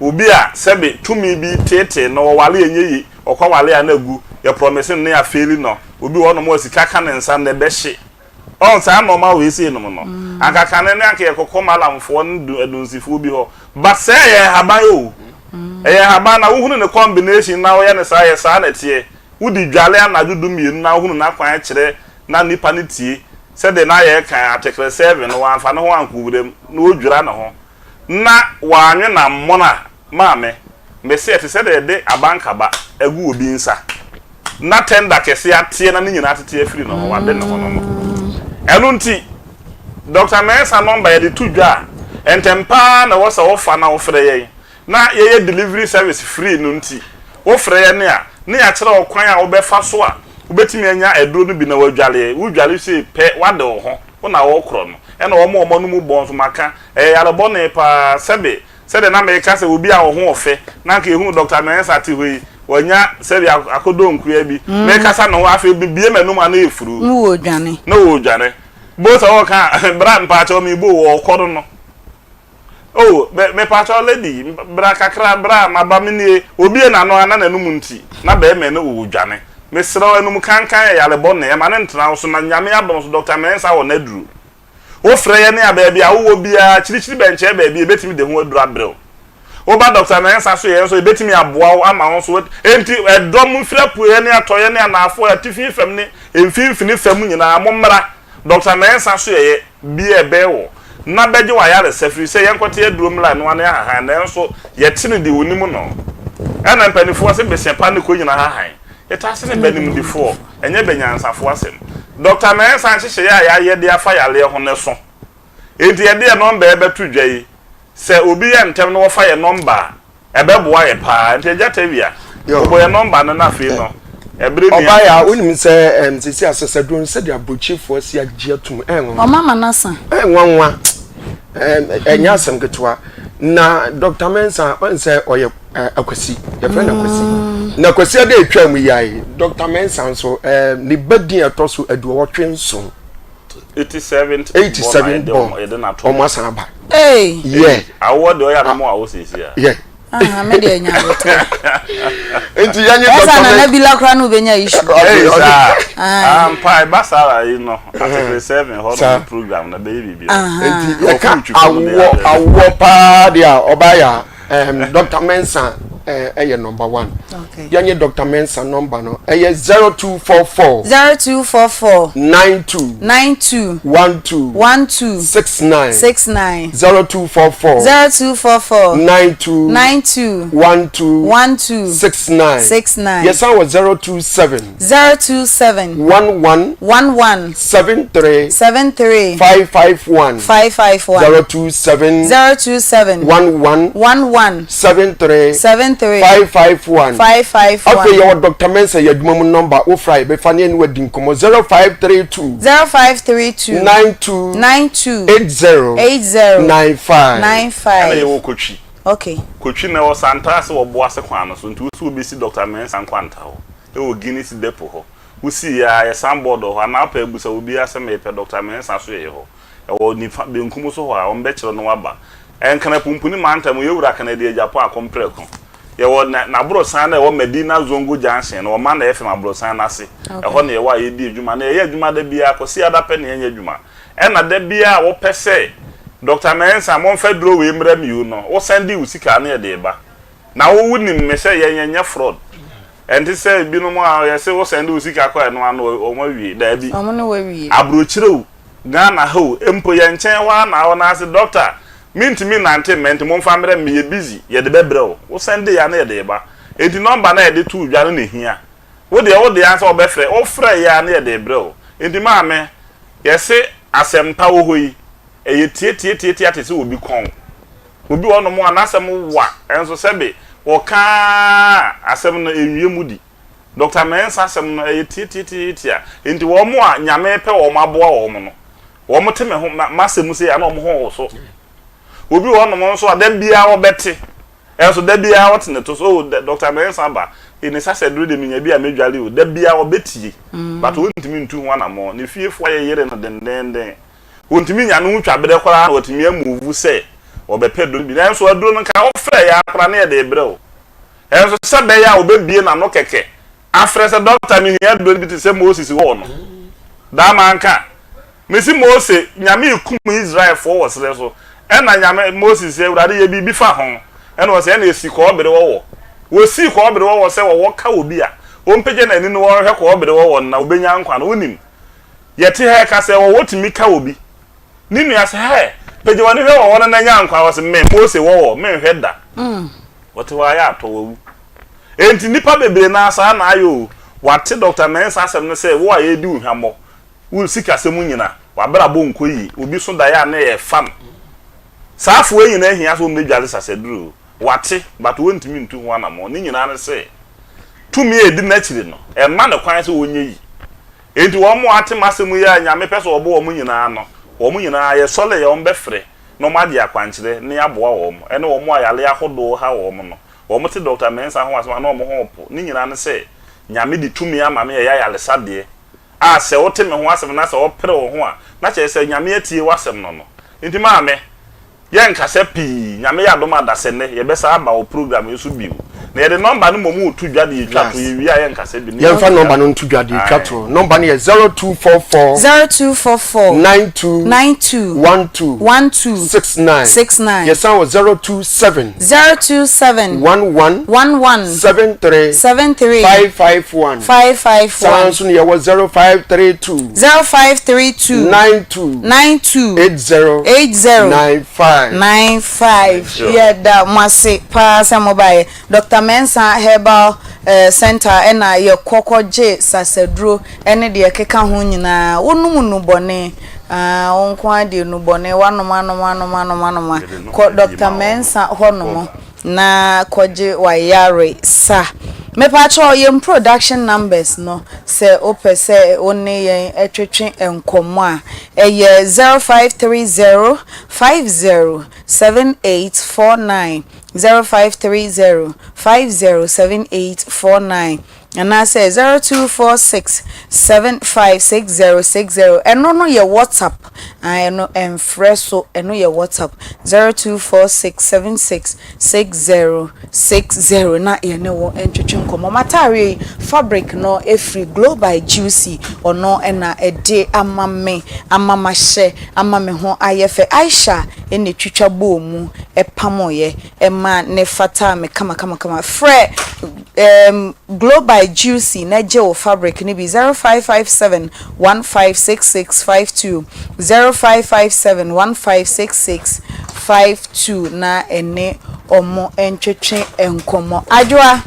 obi a sɛbe tumi bi teetee no, ɔware a ɛnyɛ ye, ɔkɔware a na agu, yɛ promise no na yɛafeeli no, obi wɔ hɔnom a sika ka ne nsa na ɛbɛhye. Ɔn saa nnoɔma wei sei nom no, anka kane no anka yɛkɔkɔ Malamfoɔ ne adunsifoɔ bi hɔ, but sɛ ɛyɛ nhaban o, ɛyɛ nhaban na wohunu ne combination na woyɛ no saa, ɛyɛ saa na ɛteɛ. Wodi dwale anadwo dumienu na wohunu n'akwan kyerɛ na nnipa no tie, sɛdeɛ na yɛreka Article 7 no, wamfa ne ho ankɔ wuram, na ɔdwira ne ho, na wanwe nammono a, maame, mese ɛte sɛ deɛ yɛde abankaba agu obi nsa, na tɛnda kɛseɛ ateɛ na ne nyinaa atete afiri ne ho, wade ne ho no no. Ɛno nti, Dɔkta Mensah nɔmba yɛde to dwa a, ntɛm pa ara na ɛwɔ sɛ wofa na wofrɛ yɛn. na yɛyɛ delivery service free no nti, wofrɛ yɛn a, na yɛakyerɛ wo kwan a wobɛfa so a wobɛtumi anya aduro no bi na woadwale. Wodwale sei pɛ, woade wo ho, wo na worekorɔ no. Ɛna wɔn a wɔn ano mu bɔn nso, maka, ɛyɛ yare bɔne pa ara. Sɛbe, sɛdeɛ na meka sɛ obi a wo ho ɔfɛ, na anka yɛhunu Dɔkta Mensah te hɔ yi, wanya sɛbe akodɔ nkuraa bi, mekasa ne ho, afei mebue m'anom a na ɛyɛ furuu. Na wɔredwane. Na wɔredwane. Bohu sɛ wɔreka a, bra mpaakyɛw mebɔ o, wɔrekɔ no no. Oh, me, mepakyɛw lady, bra kakra, bra, maba, me nie. Obue n'ano a, na n'anum nti, na bɛɛma no oodwane. Mesrɛ wo, anum kankan yɛ yare bɔne, ɛma no ntena wo so, na Nyame adom so, Doctor Mensah wɔ n'aduro. Wo frɛ yɛne a, baabi a wowɔ biara, kyirikyiri bɛnkyɛɛ baabi, yɛbɛtumi de ho aduro abrɛ wo. Woba Doctor Mensah so yɛn nso, yɛbɛtumi aboa wo ama wo nso, enti ɛdɔm mfiri apueɛ ne atɔeɛ ne anaafoɔ, atifi fam ne mfimfini fam nyinaa, mommra Doctor Mensah so yɛyɛ. Bi a ɛbɛn wo, na bɛgye w'ayaresa, firi sɛ yɛnkɔte aduro mmra ɛnoa ne ahahan, nanso yɛte no deɛ ɔnim no. Ɛna mpanifoɔ se bese pa ne kɔ nyina hahan. Yɛtaa se ne bɛ nimdefoɔ, ɛnyɛ bɛ nyansafoɔ asɛm. Dɔkta Mensah nhyehyɛeɛ a yɛayɛ de afa yareɛ ho no so. Enti yɛde yɛn nɔmba rebɛto dwa yi, sɛ obi yɛ ntɛm na wɔfa yɛn nɔmba a, Ɛbɛboa yɛ paa. Nti Agya Tawia, bobɔ yɛn nɔmba no na afei no, ɛbere nua. Ɔbaeɛ a, wonim sɛ ɛm sisi asɛsɛduro no sɛdeɛ aburokyifoɔ asi agye atum ɛnwanwa. Ɔma ma no asa. Ɛnwanwa. Ɛm ɛnyɛ asɛm ketewa. Na Dr. Mensah ɔn sɛ ɔyɛ Akwasi. Yɛfrɛ no Akwasi. Mm. Na Akwasi ade atwa mu yi ayi. Dr. Mensah nso ɛm ne ba din a ɛtɔ so 87. 87 87 born wɔn asan aba. Ee. Yɛ. Awoɔ deɛ ɔyɛ anam awo sisi a. Yɛ. Aha me deɛ nya abotire. Nti yɛn nye dɔkta mɛ. Ɛsɛ nana bi la koraa na obenya issue. Ee saa. Ampa ɛba saa yi no article 7 hɔ no program na bɛyɛ biribi. Nti yɛka awoɔ awoɔ paa deɛ a ɔbaa yɛ a dɔkta Mensah. ɛyɛ number one. Yɛnye Doctor Mensah number no ɛyɛ 0244. 0244. 92. 92. 12. 12. 69. 69. 0244. 0244. 92. 92. 12. 12. 69. 69. Yɛsan wɔ 027. 027. 11. 11. 73. 73. 551. 551. 027. 027. 11. 11. 73. 73. 551. 551. Afei yɛwɔ Doctor Mensah yɛ adwuma mu nɔmba wofrɛ a yɛbɛfa ne yɛne wo adi nkɔmmɔ 0532. 0532. 92. 92. 80. 80. 95. 95. Ɛna yɛwɔ Kotwi. Okay. Kotwi na ɛwɔ Santase wɔ Boase kwan no so nti wo so wobɛsi Doctor Mensah nkwanta hɔ ɛwɔ Guinness Depot hɔ. Wosii yɛ a yɛ sign board wɔ hɔ anaa wopɛ a bisa obiara sɛ mepɛ Doctor Mensah so yɛyɛ hɔ. Ɛwɔ nifa benkum so hɔ a wɔbɛkyerɛ no waba. Ɛnkana Pumpuni mantam yɛ wura Kennedy Agyapong Akompreko. Yɛwɔ na n'aborosan no a ɛwɔ Medina Zongo Junction no wɔma na FM aborosan no ase. Ɛhɔ na yɛwɔ a yɛdi adwuma na yɛyɛ adwuma da biara Kwasiada pɛ na yɛnyɛ adwuma. Ɛna da biara a wopɛ sɛ Doctor Mensah momfa aduro wei mmrɛ me o no wo sɛnde wo sika na yɛde reba. Na wo wonim me sɛ yɛn yɛnyɛ fraud. Ɛnte sɛ binom a yɛse wo sɛnde wo sika kɔ a ɛno ano wɔn awie. Daabi. Wɔn ne wo awie. Abrokyire o, Ghana ha o, mpo yɛn nkyɛn hɔ ara na awɔ no ase doctor mentumi nnante mmɛ nti momfa mmerɛ me meyɛ busy yɛde bɛbrɛ wo. Wo sɛnde yɛ a na yɛde reba. Enti number no a yɛde too dwa no na ɛhia. Wo deɛ wo deɛ ara sɛ wobɛfrɛ, wofrɛ yɛ a na yɛde rebrɛ wo. Enti maame, yɛse asɛmpa wɔ hɔ yi, ɛyɛ tiatiatiatia te sɛ obi kɔn. Obi wɔ hɔnom a n'asɛm wa nso sɛbe wɔka ara a asɛm no ɛnwie mu di. Doctor Mensah asɛm no ɛyɛ tiatiatiatia. Enti wɔn a Nyame repɛ wɔn aboa wɔn no, wɔn te me ho, m'asɛm sei a na wɔn ho woso. Obi wɔ hɔnom nso a da biara wɔbɛte, ɛnso da biara wɔte ne to so, oh Doctor Mensah ba, eh, ne sasɛduro deɛ menya bi a mɛdwale o, da biara wɔbɛtie, but wɔntumi ntu ho anammɔn. Ne fiefoɔ ayeyere no dendeenden. Ontumi nya ne ho twa berɛ koraa na watumi amuvu sɛ ɔbɛpɛ aduro no bi. Nanso aduro no nka wofrɛ yɛ ara koraa na yɛde rebrɛ wo. Nanso sɛ ɛbɛyɛ a ɔbɛbue n'ano kɛkɛ afrɛ sɛ dɔkta mehia aduro no bi te sɛ Moses wɔ no. Daa manka. Mese Mose, Nyame rekum Israelfoɔ wɔ serɛ so. Ɛna Nyame, Moses sɛ, Awurade yɛ biribi fa ho. Ɛna ɔsɛ ɛna esi kɔɔbere wɔwɔ. Wɔsii kɔɔbere wɔwɔ sɛ wɔwɔ ka obi a, ɔmpagya n'ani na ɔnhwɛ kɔɔbere wɔwɔ no na ɔbɛnya nkwa no. Wonim? Yɛte ha yɛka sɛ wɔwɔ tumi ka obi. Ne nua sɛ, Hɛ! Pagya w'ani hwɛ wɔwɔ no na nya nkwa. Ɔse, Me, Mose, wɔwɔ, menhwɛ da. Ɔte hɔ ara yɛ atɔ, wawu. Enti nnipa bebree no ara saa na ayɛ o. Wɔate Dɔkta Mensah asɛm no sɛ, wo a yɛredi wo hwammɔ, wo sikasɛm nyina, w'abrabɔ nkɔ yie, obi so daeɛ a na ɛfa no. Saa afoa yi nyinaa hia sɛ wɔmmɛdware sasaduro o. Wɔate, but wɔntumi ntu ho anammɔn. Ne nyinaa ne sɛ, tumi a ɛdi n'akyiri no, ɛmma no kwan sɛ ɔnyɛ yi. Enti wɔn a wɔate m'asɛm yi a Nyame pɛ sɛ ɔbɔ wɔn nyinaa no, wɔn nyinaa, yɛsɔre a wɔbɛfrɛ na wɔagye akwankyerɛ na yɛaboa wɔn, ɛne wɔn a yareɛ ahodoɔ ha wɔn no. Wɔte Dɔkta Mensah ho asɛm a na wɔn ho repo. Ne nyinaa ne sɛ, Nyame de tumi ama me a ɛyɛ ayaresadeɛ a sɛ wote me ho asɛm na sɛ wopere wo ho a, na kyerɛ sɛ Nyame atie w'asɛm no no. Enti maame, Yɛnkasa pii, Nyame yɛ adom a dasɛ nnɛ yɛbɛsan aba wɔ program yi so bio. Na yɛde nɔmba no mmom reto dwa de atwa to, yɛwie a yɛnkasa bio na Yɛmfa yɛato nɔmba dwa. no nto dwa de atwa Ae. to. Nɔmba no yɛ 0244 0244 92 92 12 12 69. 69. Yɛsan wɔ 027 027 11 11 73 73 551. 551. Saa nso na yɛwɔ 0532 0532 92 92 80 80 95. 95 Sure. Yɛda mo ase paa sɛ mobaeɛ. Doctor Mensah Herbal eh, Center ɛna yɛkɔ kɔgye sasaduro ɛne deɛ ɛkeka ho nyinaa. Wonom nnubɔne? Ah, wo nko ara deɛ nnubɔne, woanom anom anom anom anom a, Yɛde no kɔ adi Doctor ma wɔn. Mensah hɔnom. Kɔ. Na kɔgye wayare sa. Mepakyɛw yɛn production numbers no sɛ wopɛ sɛ wo ne yɛn twetwe nkɔmmɔ a, ɛyɛ 0530 50 7849, 0530 50 7849. Anaasɛ 0246 756060 ɛno no yɛ WhatsApp ah ɛno ɛmfrɛ so ɛno yɛ WhatsApp 0246 766060 na yɛne wo ntwetwe nkɔmmɔ. M'ataareɛ yi fabric no ɛfiri Glow by Juicy ɔno na ɛde ama me ama mahyɛ ama me ho ayɛ fɛ. Aisha na ɛtwitwa bɔɔ mu ɛpamoeɛ ɛma ne fataa me kamakamakama. Frɛ um Glow by Juicy na gye wo fabric no bi 0557 156652 0557 156652 na ɛne ɔmo ntwetwe nkɔmmɔ. Adwoa,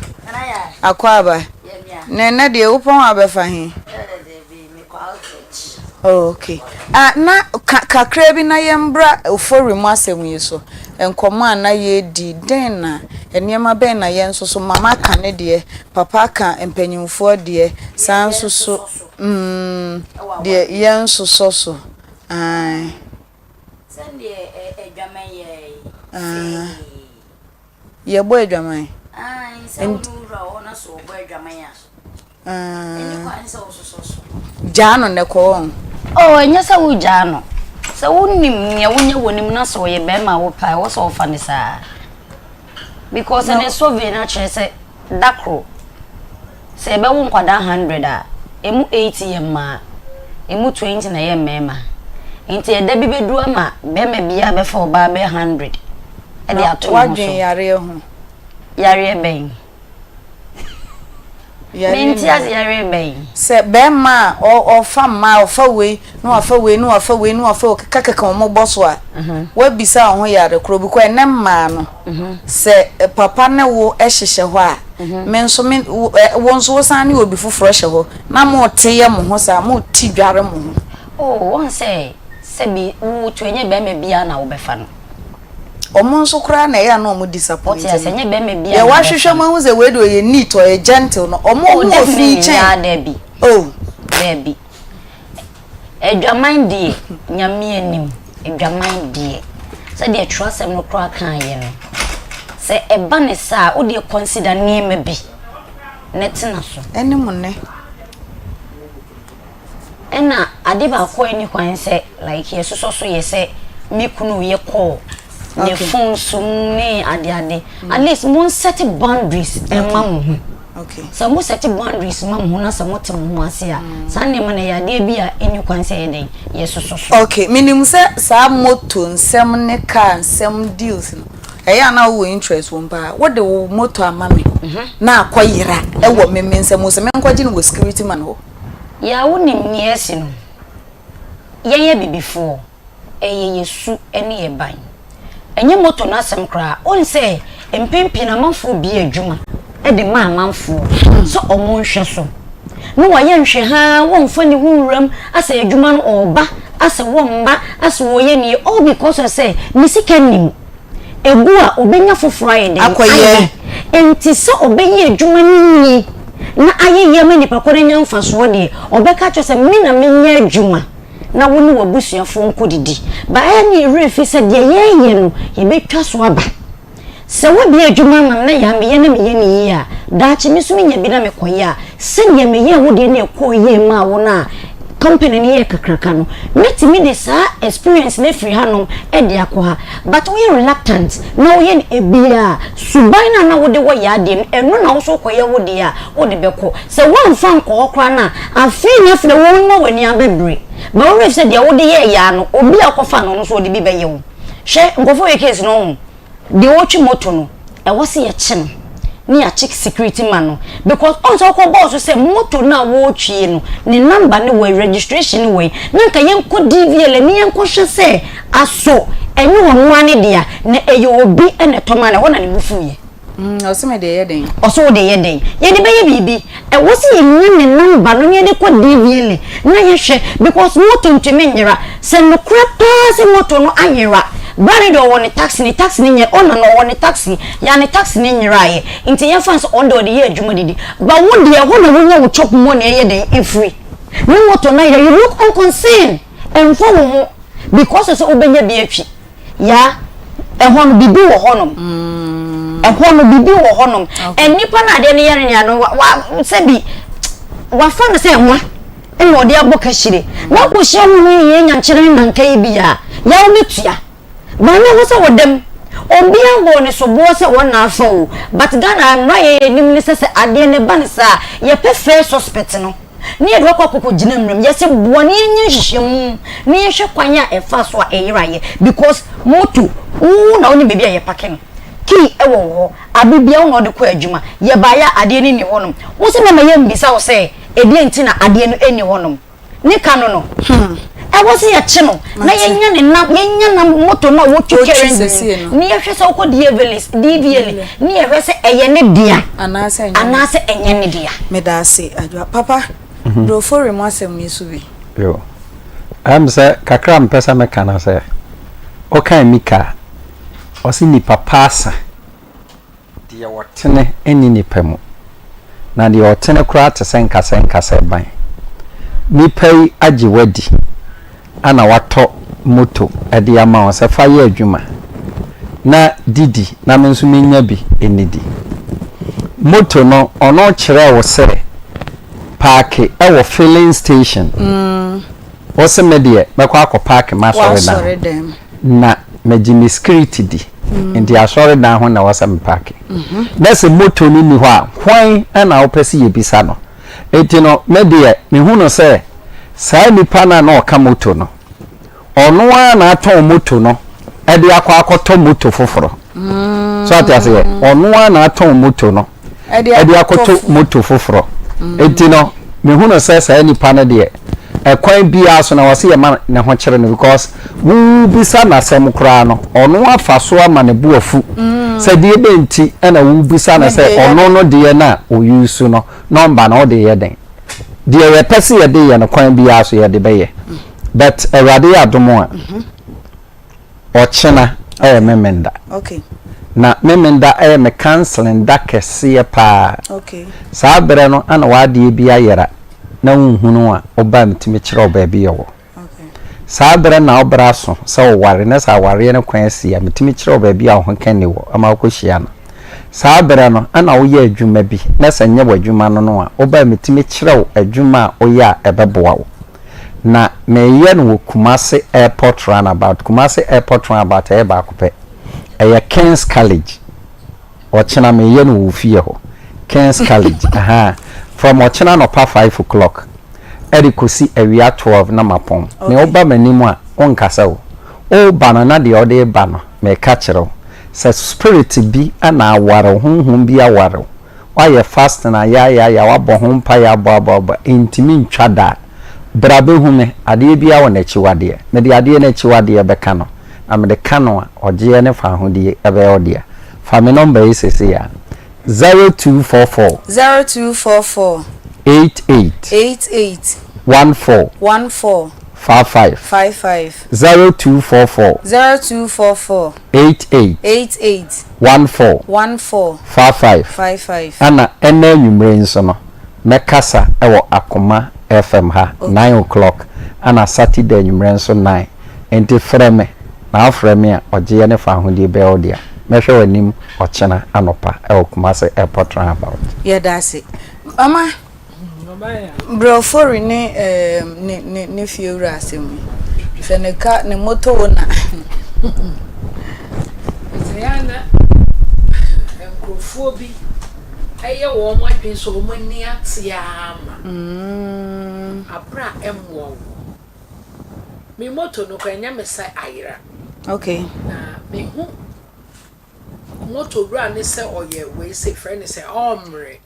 Akwaaba, na ɛnɛ deɛ wopɔn abɛfa he? Oh, okay. Ah, na ka kakra bi na yɛmbra Ofori mu asɛm yi so. Nkɔmmɔ a na yɛredi, dɛn na, nneɛma bɛn na yɛn nso so, mama ka ne deɛ, papa ka mpanyimfoɔ deɛ, saa nso so, mm, deɛ yɛnsosɔ so. Ae. Sɛdeɛ adwaman yɛ Ah. Yɛbɔ adwaman? Ae, sɛ wo ne wo wura wɔ hɔ na sɛ ɔbɔ adwaman a. Ɛnni kwan sɛ wososɔ so. Gyaa no na kɔ wɔn. Oh, ɛnyɛ sɛ wogyaa no. Sɛ wonim nea wonya wɔ ne mu na sɛ ɔyɛ barima a wopɛ a, ɛwɔ sɛ wofa no saa. Because ɛnɛ survey no akyerɛ sɛ da koro, sɛ yɛbɛwo nkwadaa 100 a, ɛmu 80 yɛ mmaa, ɛmu 20 na ɛyɛ mmarima. Nti ɛda bi bɛdu ama barima biara bɛfa ɔbaa bɛyɛ 100 de ato ne ho so. Na woadwen yareɛ ho? Yareɛ bɛn? Mente ase yareɛ bɛn? Sɛ bɛɛma a ɔfa mmaa ɔfa wei na wafa wei na wafa wei na wafa wei ɔkeka keka wɔn bɔ so a wabisa wo ho yare korɔ because ɛnɛ mmaa no sɛ papa ne wo hyehyɛ hɔ a me nso me wo nso wo san ne obi foforɔ hyɛ hɔ na mo te yɛ mo ho saa mo te dware mo ho. Oh wɔn sɛ sɛbi wo to ɛnyɛ bɛɛma biara na wobɛfa no. Ɔmo nso koraa na ɛyɛ a na ɔmo disappoint no. Deɛ wahwehwɛ mu ahu sɛ wei deɛ ɔyɛ neat, ɔyɛ gentle no, ɔmo ho wɔ fi kyɛn. Dabi. Oh. Dabi. Adwaman deɛ, Nyame anim, adwaman deɛ, sɛdeɛ twerɛsɛm no koraa kaeɛ no, sɛ ɛba ne saa a, wo deɛ consider nneɛma bi na tena so. Ɛne mo nnɛ. Ɛna ade baako a ɛnni kwan sɛ like yɛsosɔ so yɛ sɛ me kunu yɛ call ne phone so ne ade ade. At least mo set boundaries ɛma mo ho. Sɛ mo set boundaries ma mo ho na sɛ mo te mo ho ase a, saa nneɛma no ɛyɛ adeɛ bi a ɛnni kwan sɛ yɛ dɛn yɛsosɔ so. Okay, menim sɛ saa moto nsɛm ne car nsɛm deals no, ɛyɛ a na wowɔ interest wɔ mu paa. Wode wo moto ama me na akɔ yera ɛwɔ me me nsam, wo se menkɔgye no wɔ security man hɔ. Yaa wonim nea asi no? Yɛn abibifoɔ, ɛyɛ yɛ su ne yɛ ban. Ɛnyɛ moto no asɛm koraa. Wohu sɛ mpɛn pii no amanfoɔ bue adwuma de ma amanfoɔ sɛ wɔn nhwɛ so. Na wɔayɛ nhwɛhaa, wɔmfa ne ho nwura mu, asɛ adwuma no ɔreba, asɛ wɔmma, asɛ wɔyɛ nie, all because of sɛ ne sika nni mu. Egu a, obenya foforɔ ayɛ dɛn? Akɔyɛ. Enti sɛ ɔbɛyɛ adwuma no yie na ayɛ yie ama nipa korɔ no anya mfasoɔ deɛ, ɔbɛka akyerɛ sɛ, me na menyɛ adwuma na wo ne w'abusuafoɔ nkɔdidi. But ɛyɛ a na yɛn werɛ fi sɛ deɛ yɛreyɛ no, yɛbɛtwa so aba. Sɛ woabue adwuma ama me na yɛ a meyɛ na meyɛ no yie a, daakye me nso menya bi na mekɔyɛ a, sɛdeɛ meyɛɛ wo deɛ na ɛkɔɔ yie maa wo no a company no yɛɛ kakraka no, mɛtumi de saa experience no afiri hanom de akɔ ha. But woyɛ reluctant na woyɛ no ebia a, suban no a na wode wɔ yɛ adeɛ no, ɛno na wo nso wokɔyɛ wo deɛ a, wode bɛkɔ. Sɛ woamfa ankɔ hɔ koraa no a, afei na afei na woma w'ani abɛbere. But wo werɛ fi sɛ deɛ wode yɛɛ yɛ ara no, obi a wokɔfaa no no nso ɔde bi bɛyɛ wo. Hwɛ, nkurɔfoɔ yɛ case no wohu. Deɛ ɔretwi moto no ɛwɔ sɛ yɛkye no ne yɛakye security man no because ɔn sɛ ɔkɔ bɔɔ so sɛ moto no a wɔretwie no ne number ne wɔ registration ne wɔ yi na nka yɛnkɔ DVLA ne yɛnkɔhwɛ sɛ aso ɛnyɛ ɔno ara ne dea na ɛyɛ obi na ɛtɔ maa no ɛhɔ na ne bo fuiɛ. Mm, ɔse me de yɛ dɛn? Ɔse wo de yɛ dɛn? Yɛde bɛyɛ biribi. Ɛwɔ sɛ yɛnya ne number no na yɛde kɔ DVLA na yɛhwɛ because moto ntumi nyera. Sɛ nokorɛ paa sɛ moto no ayera, bra no deɛ ɔwɔ ne taxi, ne taxi no nyɛ, owner no ɔwɔ ne taxi, yaa ne taxi no nyeraeɛ nti yɛmfa no sɛ ɔno deɛ ɔde yɛ adwuma didi. But wo deɛ ɛhɔ na wonya wo chop money ɛyɛ dɛn ɛfiri. Ne moto no ayera, you look unconcerned, ɛmfa wo ho because sɛ wobɛnya bi atwi. Yaa, ɛhɔ no biribi wɔ hɔnom. Ɛhɔ no biribi wɔ hɔnom. Nnipa no adeɛ no yɛ no nea no wa wa sɛbi wafa no sɛ nwa ɛna ɔde abɔ kahyire. Na wokɔhyia ho ho yɛ nyankyerɛ ne nanka yi bi a, yaw bɛtua. Maame ho sɛ ɔda mu. Obia bɔɔ ne soboɔ sɛ wɔn na afa o but Ghana mmra yɛ yɛ nim ne sɛ sɛ adeɛ no ba no saa a yɛ pɛ first suspect no ne yɛde wakɔ akɔkɔ gyina mmra mu yɛse boa ne yɛnyɛ nhwehwɛmu ne yɛnhwɛ kwan a ɛfa so a ɛyera yɛ because moto wo na wonim baabi a yɛ pake no key ɛwɔ wo hɔ abe bia wo na wode kɔ adwuma yɛ baeɛ a adeɛ no nni hɔ nom wo se mɛma yɛ mbisa wo sɛ ɛdeɛn nti na adeɛ no ɛnni hɔ nom. Ne ka no no, ɛwɔ sɛ yɛkye no na yɛnya ne nam, yɛnya nam moto no a wɔtwi currently no, na yɛhwɛ sɛ wokɔ DVLA, DVLA, na yɛhwɛ sɛ ɛyɛ ne dea anaasɛ ɛnyɛ ne dea. Meda ase Adwoa. Papa, Brofori mu asɛm yi so bi. Yo. Ɛm sɛ kakra a mepɛ sɛ meka no sɛ, wokan Mika a, ɔse nipa pa asa. Deɛ ɔtene nni nnipa mu, na deɛ ɔtene koraa te sɛ nkasɛɛ ban. Nnipa yi agye wo adi na wɔatɔ moto de ama wo sɛ fa yɛ adwuma na didi na me nso mennya bi nnidi. Moto no, ɔno kyerɛɛ wo sɛ paake wɔ filling station. Wose me deɛ mɛkɔ akɔ paake m'asɔredan ho na megye me skiriti di nti asɔredan ho na ɛwɔ sɛ me paake. Na sɛ moto no nni hɔ a hwan na wopɛ sɛ yɛbisa no? Nti no me deɛ mehu no sɛ saa nipa no a na ɔka moto no ɔno ara na atɔn moto no de akɔ akɔtɔ moto foforɔ. So ate aseɛ? Ɔno ara na atɔn moto no. de akɔtɔ moto foforɔ. Nti no, mehu no sɛ saa nipa no deɛ, ɛkwan biara so na wɔse yɛma ne ho kyere no because wobisa no asɛm koraa no, ɔno afa so ama ne bo afu sɛ deɛ bɛn nti na wobisa no sɛ ɔno no deɛ no a ɔuse no nɔmba no wode yɛ dɛn. Deɛ yɛpɛ sɛ yɛde yɛ no kwan biara so yɛde bɛyɛ but Awurade yɛ adom a, Ɔkyena yɛ Memenda. Na Memenda yɛ me counseling da kɛseɛ paa. Saa berɛ no na w'adeɛ bi ayera na wonhunu a, woba a metumi kyerɛ wo baabi ɛwɔ. Saa berɛ na wo berɛ aso sɛ woware na sɛ awareɛ no kwan asi a, metumi kyerɛ wo baabi a wo ho kanni wɔ ma wokɔhyia no. Saa berɛ no na woyɛ adwuma bi na sɛ nyɛ w'adwuma no no a, woba a metumi kyerɛ wo adwuma a woyɛ a ɛbɛboa wo. Na meyɛ no wɔ Kumasi Airport Runabout. Kumasi Airport Runabout ɛyɛ baako pɛ. Ɛyɛ King's College. Ɔkyena meyɛ no wɔ wo fie hɔ. King's College. Ahaa. From ɔkyena anɔpa five o'clock ɛde kɔsi awia 12 na mapɔn. Nea woba m'anim a, wonkasa o. Woba no na deɛ wode reba no, meka kyerɛ wo. Sɛ spirit bi na aware wo, honhom bi aware wo, Woayɛ fasting ayaayaaya, woabɔ ho mpaeɛ abɔ abɔ abɔ, ɛntumi ntwa da. Bra bɛhu me, adeɛ biara wɔ n'akyiwadeɛ. Mede adeɛ no akyiwadeɛ bɛka no, na mede ka no a, ɔgyeɛ ne fahodie bɛyɛ wo dea. Fa me nɔmba yi seesei ara, 0244. 0244. 88. 88. 14. 14. 55. 55. 0244. 0244. 88. 88. 14. 14. 55. 55. Ɛna ɛnɛ anwummere yi nso no, mɛkasa wɔ Akoma FM ha, 9 o'clock, ɛna Saturday anwummerɛ nso 9. Enti frɛ me, na wofrɛ me a, ɔgyeɛ ne fawohodie bɛyɛ wo dea. Mɛhwɛ w'anim ɔkyena anɔpa wɔ Kumasi Airport Roundabout. Yɛda ase. Mama, Brɛ Ofori ne ɛɛm ne ne ne fiewura asɛm yi. Sɛ ne ka ne moto wo na. Sɛ yɛ na nkurɔfoɔ bi ɛyɛ wɔn adwene sɛ wɔn ani ate ara ma aberɛ a ɛmmoa wo. Me moto no koraa ɛnyɛ me sɛ ayera. Okay. Na mehu moto wura ne sɛ ɔyɛ wei sɛ frɛ ne sɛ ɔmmrɛ.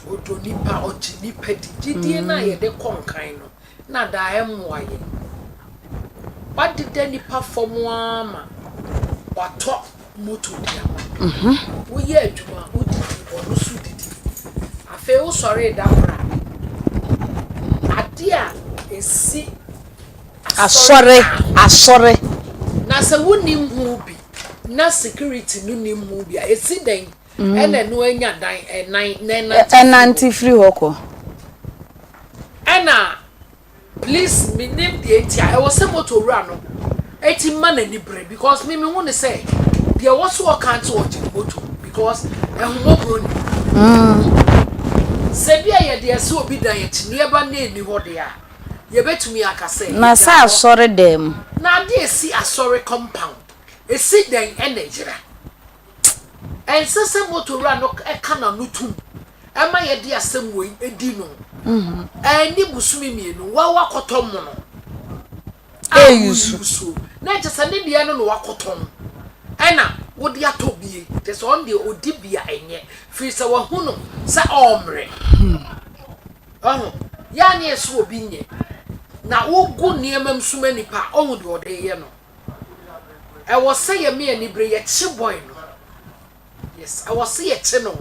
Ɔdɔ nipa, ɔgye nipa di. Gyidie no a yɛde kɔ nkan no, na daa ɛmmoa yɛn. Wadeda nipa fam ara ma watɔ moto de ama wo. Woyɛ adwuma, wodidi, ɔno nso didi. Afei wosɔree da koro a, adeɛ a ɛsi Asɔre, asɔre. Na sɛ wonim ho bi, na security no nim ho bi a, ɛsi dɛn Ɛna ɛno anya dan ɛnan na ɛnante Ɛnante firi hɔ kɔ. Ɛna please menim deɛ nti a ɛwɔ sɛ motor wura no ɛti ma n'ani bere because me mehu ne sɛ. Deɛ ɛwɔ so ɔka nso ɔgye ne moto because ahummɔborɔ nni hɔ. Sɛ bi a yɛde asi obi dan akyi nneɛma no nni hɔ deɛ a, yɛbɛtumi aka sɛ Na sɛ yɛgyaa hɔ. asɔre dan mu. Na adeɛ a ɛsi asɔre compound, ɛsi dɛn na ɛyera? Ɛnsɛ sɛ moto wura no ka n'ano tom ma yɛde asɛm wei di no. Anni bosome mmienu, wa wakɔtɔ mono a woyi na ɛkyɛ sɛ ne deɛ no na wakɔtɔn ɛna wode atɔ bie kyɛ sɛ ɔno deɛ ɔdi bi a ɛnyɛ firi sɛ wahu no sɛ ɔmmerɛ. Ɔho yɛ a ne ɛsɛ obi nyɛ na wogu nneɛma mu suma nipa a ɔhu deɛ ɔde yɛ no. Ɛwɔ sɛ yɛme anibere yɛkye boy no. Yes, ɛwɔ sɛ yɛkye no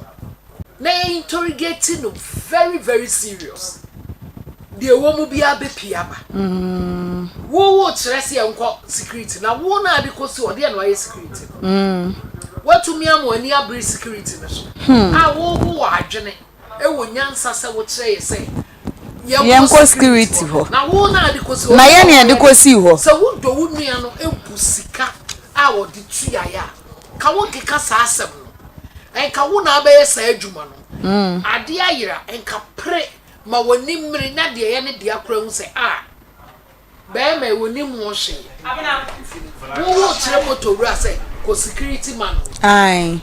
na yɛ interrogate no very very serious. Deɛ ɛwɔ mu biara bɛpie aba. Wo wo kyerɛ sɛ yɛnkɔ security na wo na ade kɔsi hɔ deɛ na wayɛ security no. Watumi ama w'ani abere security no so a wo wo wɔ adwene. Wɔ nyansa sɛ wokyerɛ yɛ sɛ Yɛnkɔ security hɔ. Na wo na ade kɔsi hɔ. Na yɛn na yɛde kɔsii hɔ. Sɛ wodɔ wo nua no bu sika a ɔde tuaeɛ a, ka wonkeka saa asɛm no. Nka wo na abɛyɛ saa adwuma no. Adeɛ ayera, nka pere ma w'ani mmere na deɛ ɛyɛ ne dea koraa hu sɛ ah, Bɛɛma yi wonim ho hwee. Wo wo kyerɛ motor wura sɛ kɔ security man hɔ. Ae.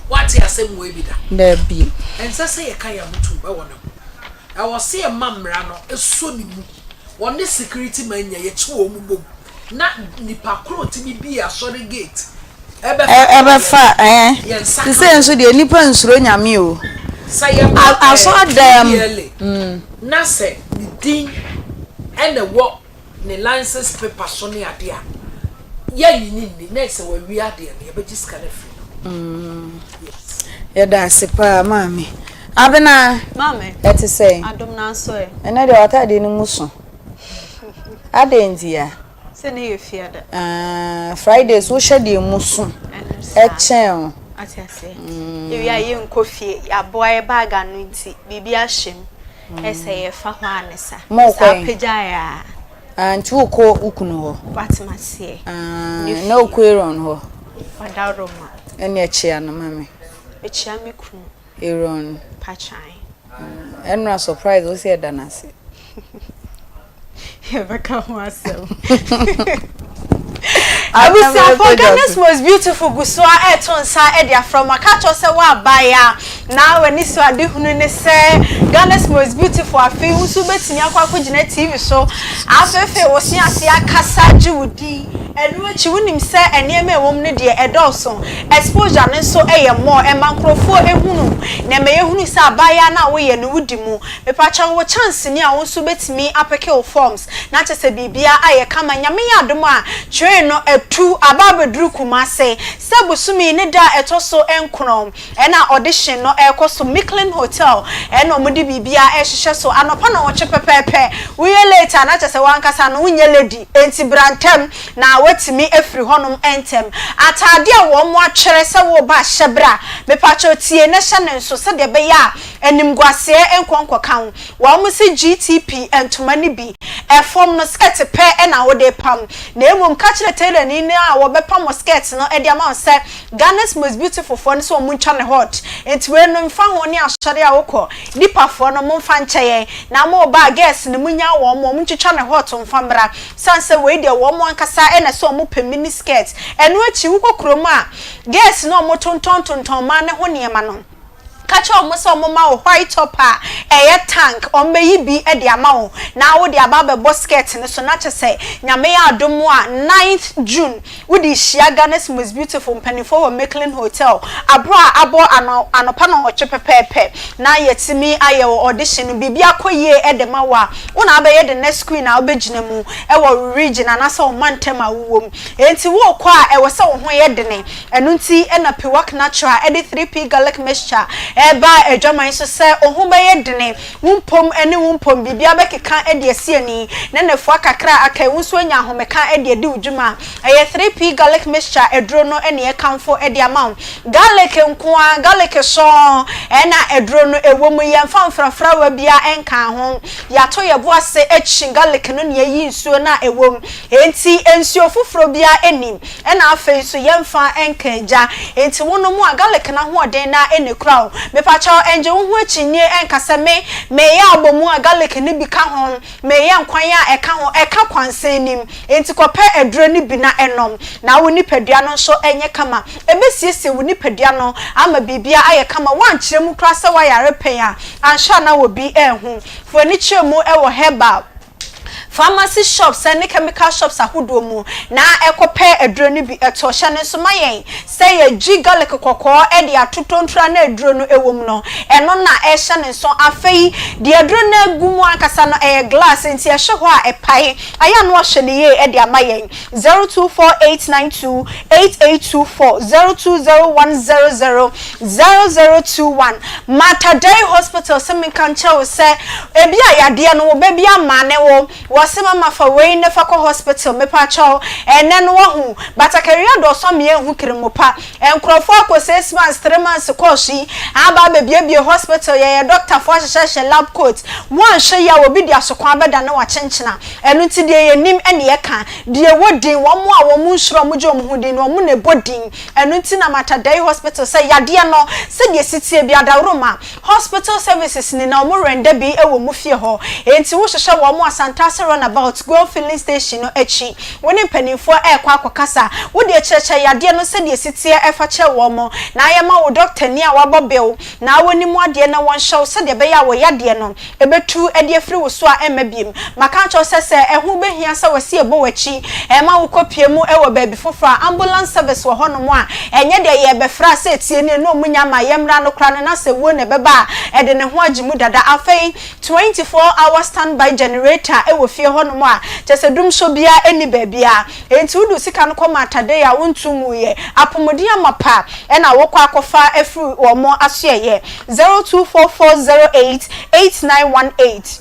Wate asɛm wei bi da? Dabi. Ɛnsɛ sɛ yɛka yɛn ho tom wɔ ne ho. Ɛwɔ sɛ yɛma mmara no sɔ ne mu. Ɔne security man nya yɛkye wɔn bom na nipa koro tumi bie asɔre gate ɛbɛfa Ɛbɛfa ɛɛ. yɛn nsa Te ka sɛ wɔn. nso deɛ nipa nsuro nyame o. Sɛ yɛba ɛɛ Asɔredan mu. PLA na sɛ ne din na ɛwɔ ne license paper so ne adeɛ a, yɛnnye no nni na sɛ wawia adeɛ no, yɛbɛgye sika no afiri no hɔ. Yes. Yɛda ase paa maame. Abena, Maame. ɛte sɛn? Adom na nso ɛ. Ɛnɛ deɛ w'ataadeɛ no mu so. Adɛn ntia? Sɛ ne yɛ fiada. Ah, Fridays wohyɛ deɛ mu so. Ɛno saa. Ɛkyɛn o. Ate aseɛ. Yɛwie a yɛnkɔ fie, yɛaboa yɛ bag ano nti biribi ahyɛ mu. Ɛsɛ yɛfa hɔ a ne sa. Mokɔ Saa he? pagyaeɛ a. Ah, nti wokɔ wo kunu hɔ? Wate maseɛ. Ah, Ne na fie. wokɔ Aaron hɔ? Ɔdawroma. Ɛneɛ kyea no ma me. Mekyea me kunu. Aaron. Pakyan. Ɛnora surprise wo sɛ yɛda no ase. Yɛbɛka ho asɛm. Abusuafoɔ Ghana's most beautiful gu so ara reto nsa de afrɛ wo. Maka akyerɛ wo sɛ woabaeɛ a na w'ani so adehunu ne sɛ Ghana's most beautiful afei wo nso wobɛtumi akɔ akɔgyina TV so afeefee wo se ase akasa agye wo din. Ɛno akyi wonim sɛ nneɛma a ɛwɔ mu no deɛ ɛdɔɔso. Exposure no nso yɛ more, ɛma nkurɔfoɔ hunu na ɛma yɛhunu sɛ abaayewa no a woyɛ no wodi mu. Mepakyɛw wo chance ni a wo nso wobɛtumi apeke wo forms na kyɛ sɛ biribiara ayɛ kama. Nyame yɛ adom a train no atu aba abɛduru Kumase sɛ bosome yi ne da a ɛtɔ so nkron ɛna audition no ɛrekɔ so Micklin Hotel ɛna wɔde biribiara ɛrehyehyɛ so anɔpa nnɔnwɔtwe pɛpɛɛpɛ. Woyɛ late a na kyɛ sɛ w'ankasa no wonyɛ lady enti bra ntɛm na woatumi afiri hɔnom ntɛm. Ataadeɛ a wɔn atwerɛ sɛ woreba hyɛ bra. Mepakyɛw tie na hyɛ no nso sɛdeɛ ɛbɛyɛ a Animguaseɛ nkɔ nkɔka wo. Wɔn se GTP ntoma no bi. Ɛfam no skirt pɛ na wode pam. Na mmom ka kyerɛ tailorni no a wɔbɛpam wo skirt no de ama wo sɛ Ghana's most beautiful foɔ no sɛ wɔn ntwa no hot. Nti wei no mfa ho ne asɔre a wokɔ. Nipa foɔ no momfa nkyɛ yɛn. Na mo ba a girls no monyaa wɔn wɔn ntwitwa no hot mfa mmra. Sane sɛ wei deɛ wɔn ankasa na ɛsɛ wɔn pɛ mini skirt. Ɛno akyi wokɔ kurom a girls no a wɔtontɔn tontɔn mmaa no ho nneɛma no. Ka kyerɛ wɔn sɛ wɔmma wo white top a ɛyɛ tank, wɔbɛyi bi de ama wo na wode aba abɛbɔ skirt no so na kyerɛ sɛ Nyame yɛ adom a ninth June wode rehyia Ghana's most beautiful mpanimfoɔ wɔ Micklin Hotel aberɛ a abɔ ano anɔpa nnɔnwɔtwe pɛpɛɛpɛ na yɛatumi ayɛ wo audition no biribi akɔ yie de ma wo a wo na wobɛyɛ the next queen a wobɛgyina mu wɔ wo region anaasɛ wo mantam a wowɔ mu. Enti worekɔ a ɛwɔ sɛ wo ho yɛ dene. Ɛno nti na Piwak Natural de 3P Garlic Mixture Ɛreba adwaman so sɛ wo ho bɛyɛ dene, wo mpom ne wo mpom, biribiara bɛkeka de asi ani, na nnafua kakra a aka yi, wo nso anya ahomeka de adi wo dwuma. Ɛyɛ 3P Garlic Mixture aduro no na yɛkamfo de ama wo. Garlic nko ara, garlic sɔnn na aduro no wɔ mu, yɛmfa mfrafrawa biara nkaa ho. Yɛato yɛn bo ase akyi garlic no na yɛayi nsuo no a ɛwɔ mu. Enti nsuo foforɔ biara nnim. Ɛna afei nso yɛmfa nka gya. Enti wonom a, garlic no ahoɔden no ara na ɛkura wo. Mepakyɛw, ɛngye wo ho akyinnye ɛnka sɛ me, meyɛ abomu a garlic no bi ka ho, meyɛ nkwan a ɛka ho, ɛka kwansɛn nim. Enti kɔpɛ aduro no bi na nom, na wo nipadua no nso nyɛ kama. Ɛbɛsiesie wo nipadua no ama biribiara ayɛ kama. Woankyerɛ mu koraa sɛ woayare pɛn a, anhwɛ a na obi anhu. Fa w'ani kyerɛ mu wɔ herbal. Pharmacy shops ne chemical shops ahodoɔ mu na kɔ pɛ aduro no bi tɔ. Hyɛ no nso ma yɛn sɛ yɛgye garlic kɔkɔɔ de ato tontura na aduro no wɔ mu no, ɛno na ɛhyɛ no nso. Afei deɛ aduro no agu mu ankasa no ɛyɛ glass nti ɛhye hɔ a ɛpae. Ayɛ a na wɔahyɛ no yie de ama yɛn. 024892 8824 020100 0021 Mater Dei Hospital se menka nkyerɛ wo sɛ ebia yadeɛ no wo ba bi amane wo, wɔse mama fa wei ne fa kɔ hospital, mepakyɛw ɛnɛ no wahu batakari adɔɔso ama yɛnhu keremo pa, nkorɔfoɔ akɔ 6 months 3 months kɔɔso yi aba abɛbiebie hospital, yɛyɛ dɔktafoɔ ahyehyɛhyɛ lab coat, woanhwɛ yie a obi de asokwa abɛdane wo akyenkyena, ɛno nti deɛ yɛnim ne yɛka, deɛ ɛwɔ din, wɔn a wɔn nsuro a wɔgye wɔn ho din no wɔn na ɛbɔ din. Ɛno nti na Mater Dei Hospital sɛ yadeɛ no sɛdeɛ ɛsi teɛ biara dawuroma hospital services nyinaa wɔn render bi wɔ mu fie hɔ. Enti wo hwehwɛ wɔn a Santase Runabout Goil Filling Station no akyi. Wo ne mpaninfoɔ ɛrekɔ akɔkasa. Wo deɛ kyerɛkyerɛ yadeɛ no sɛdeɛ ɛsi teɛ fa kyerɛ wɔn na ayɛ ma wo doctor ni a wabɔ bill na wɔnim adeɛ na wɔnhyɛ wo sɛdeɛ ɛbɛyɛ a wɔ yadeɛ no ɛbɛtu de afiri wo so a ɛmma biom. Maka akyerɛ wo sɛ, sɛ ɛho bɛhia sɛ wɔsi ɛbɔ w'akyi ma wo kɔpue mu wɔ baabi foforɔ a, ambulance service wɔ hɔnom a, ɛnyɛ deɛ yɛrebɛfrɛ a sɛ tie nie na wɔn nya ma yɛmmra no koraa no na sɛ wuo na ɛbɛba a, ɛde ne ho agye mu dada. Afei, 24 hour standby generator wɔ fie hɔnom a, kyerɛ sɛ dumsɔ biara nni baabiara. Enti wode wo sika no kɔma Tadei a wonto nguiɛ. Apomuden amapa na wokɔ akɔfa afiri wɔn asoɛeɛ. 024408 8918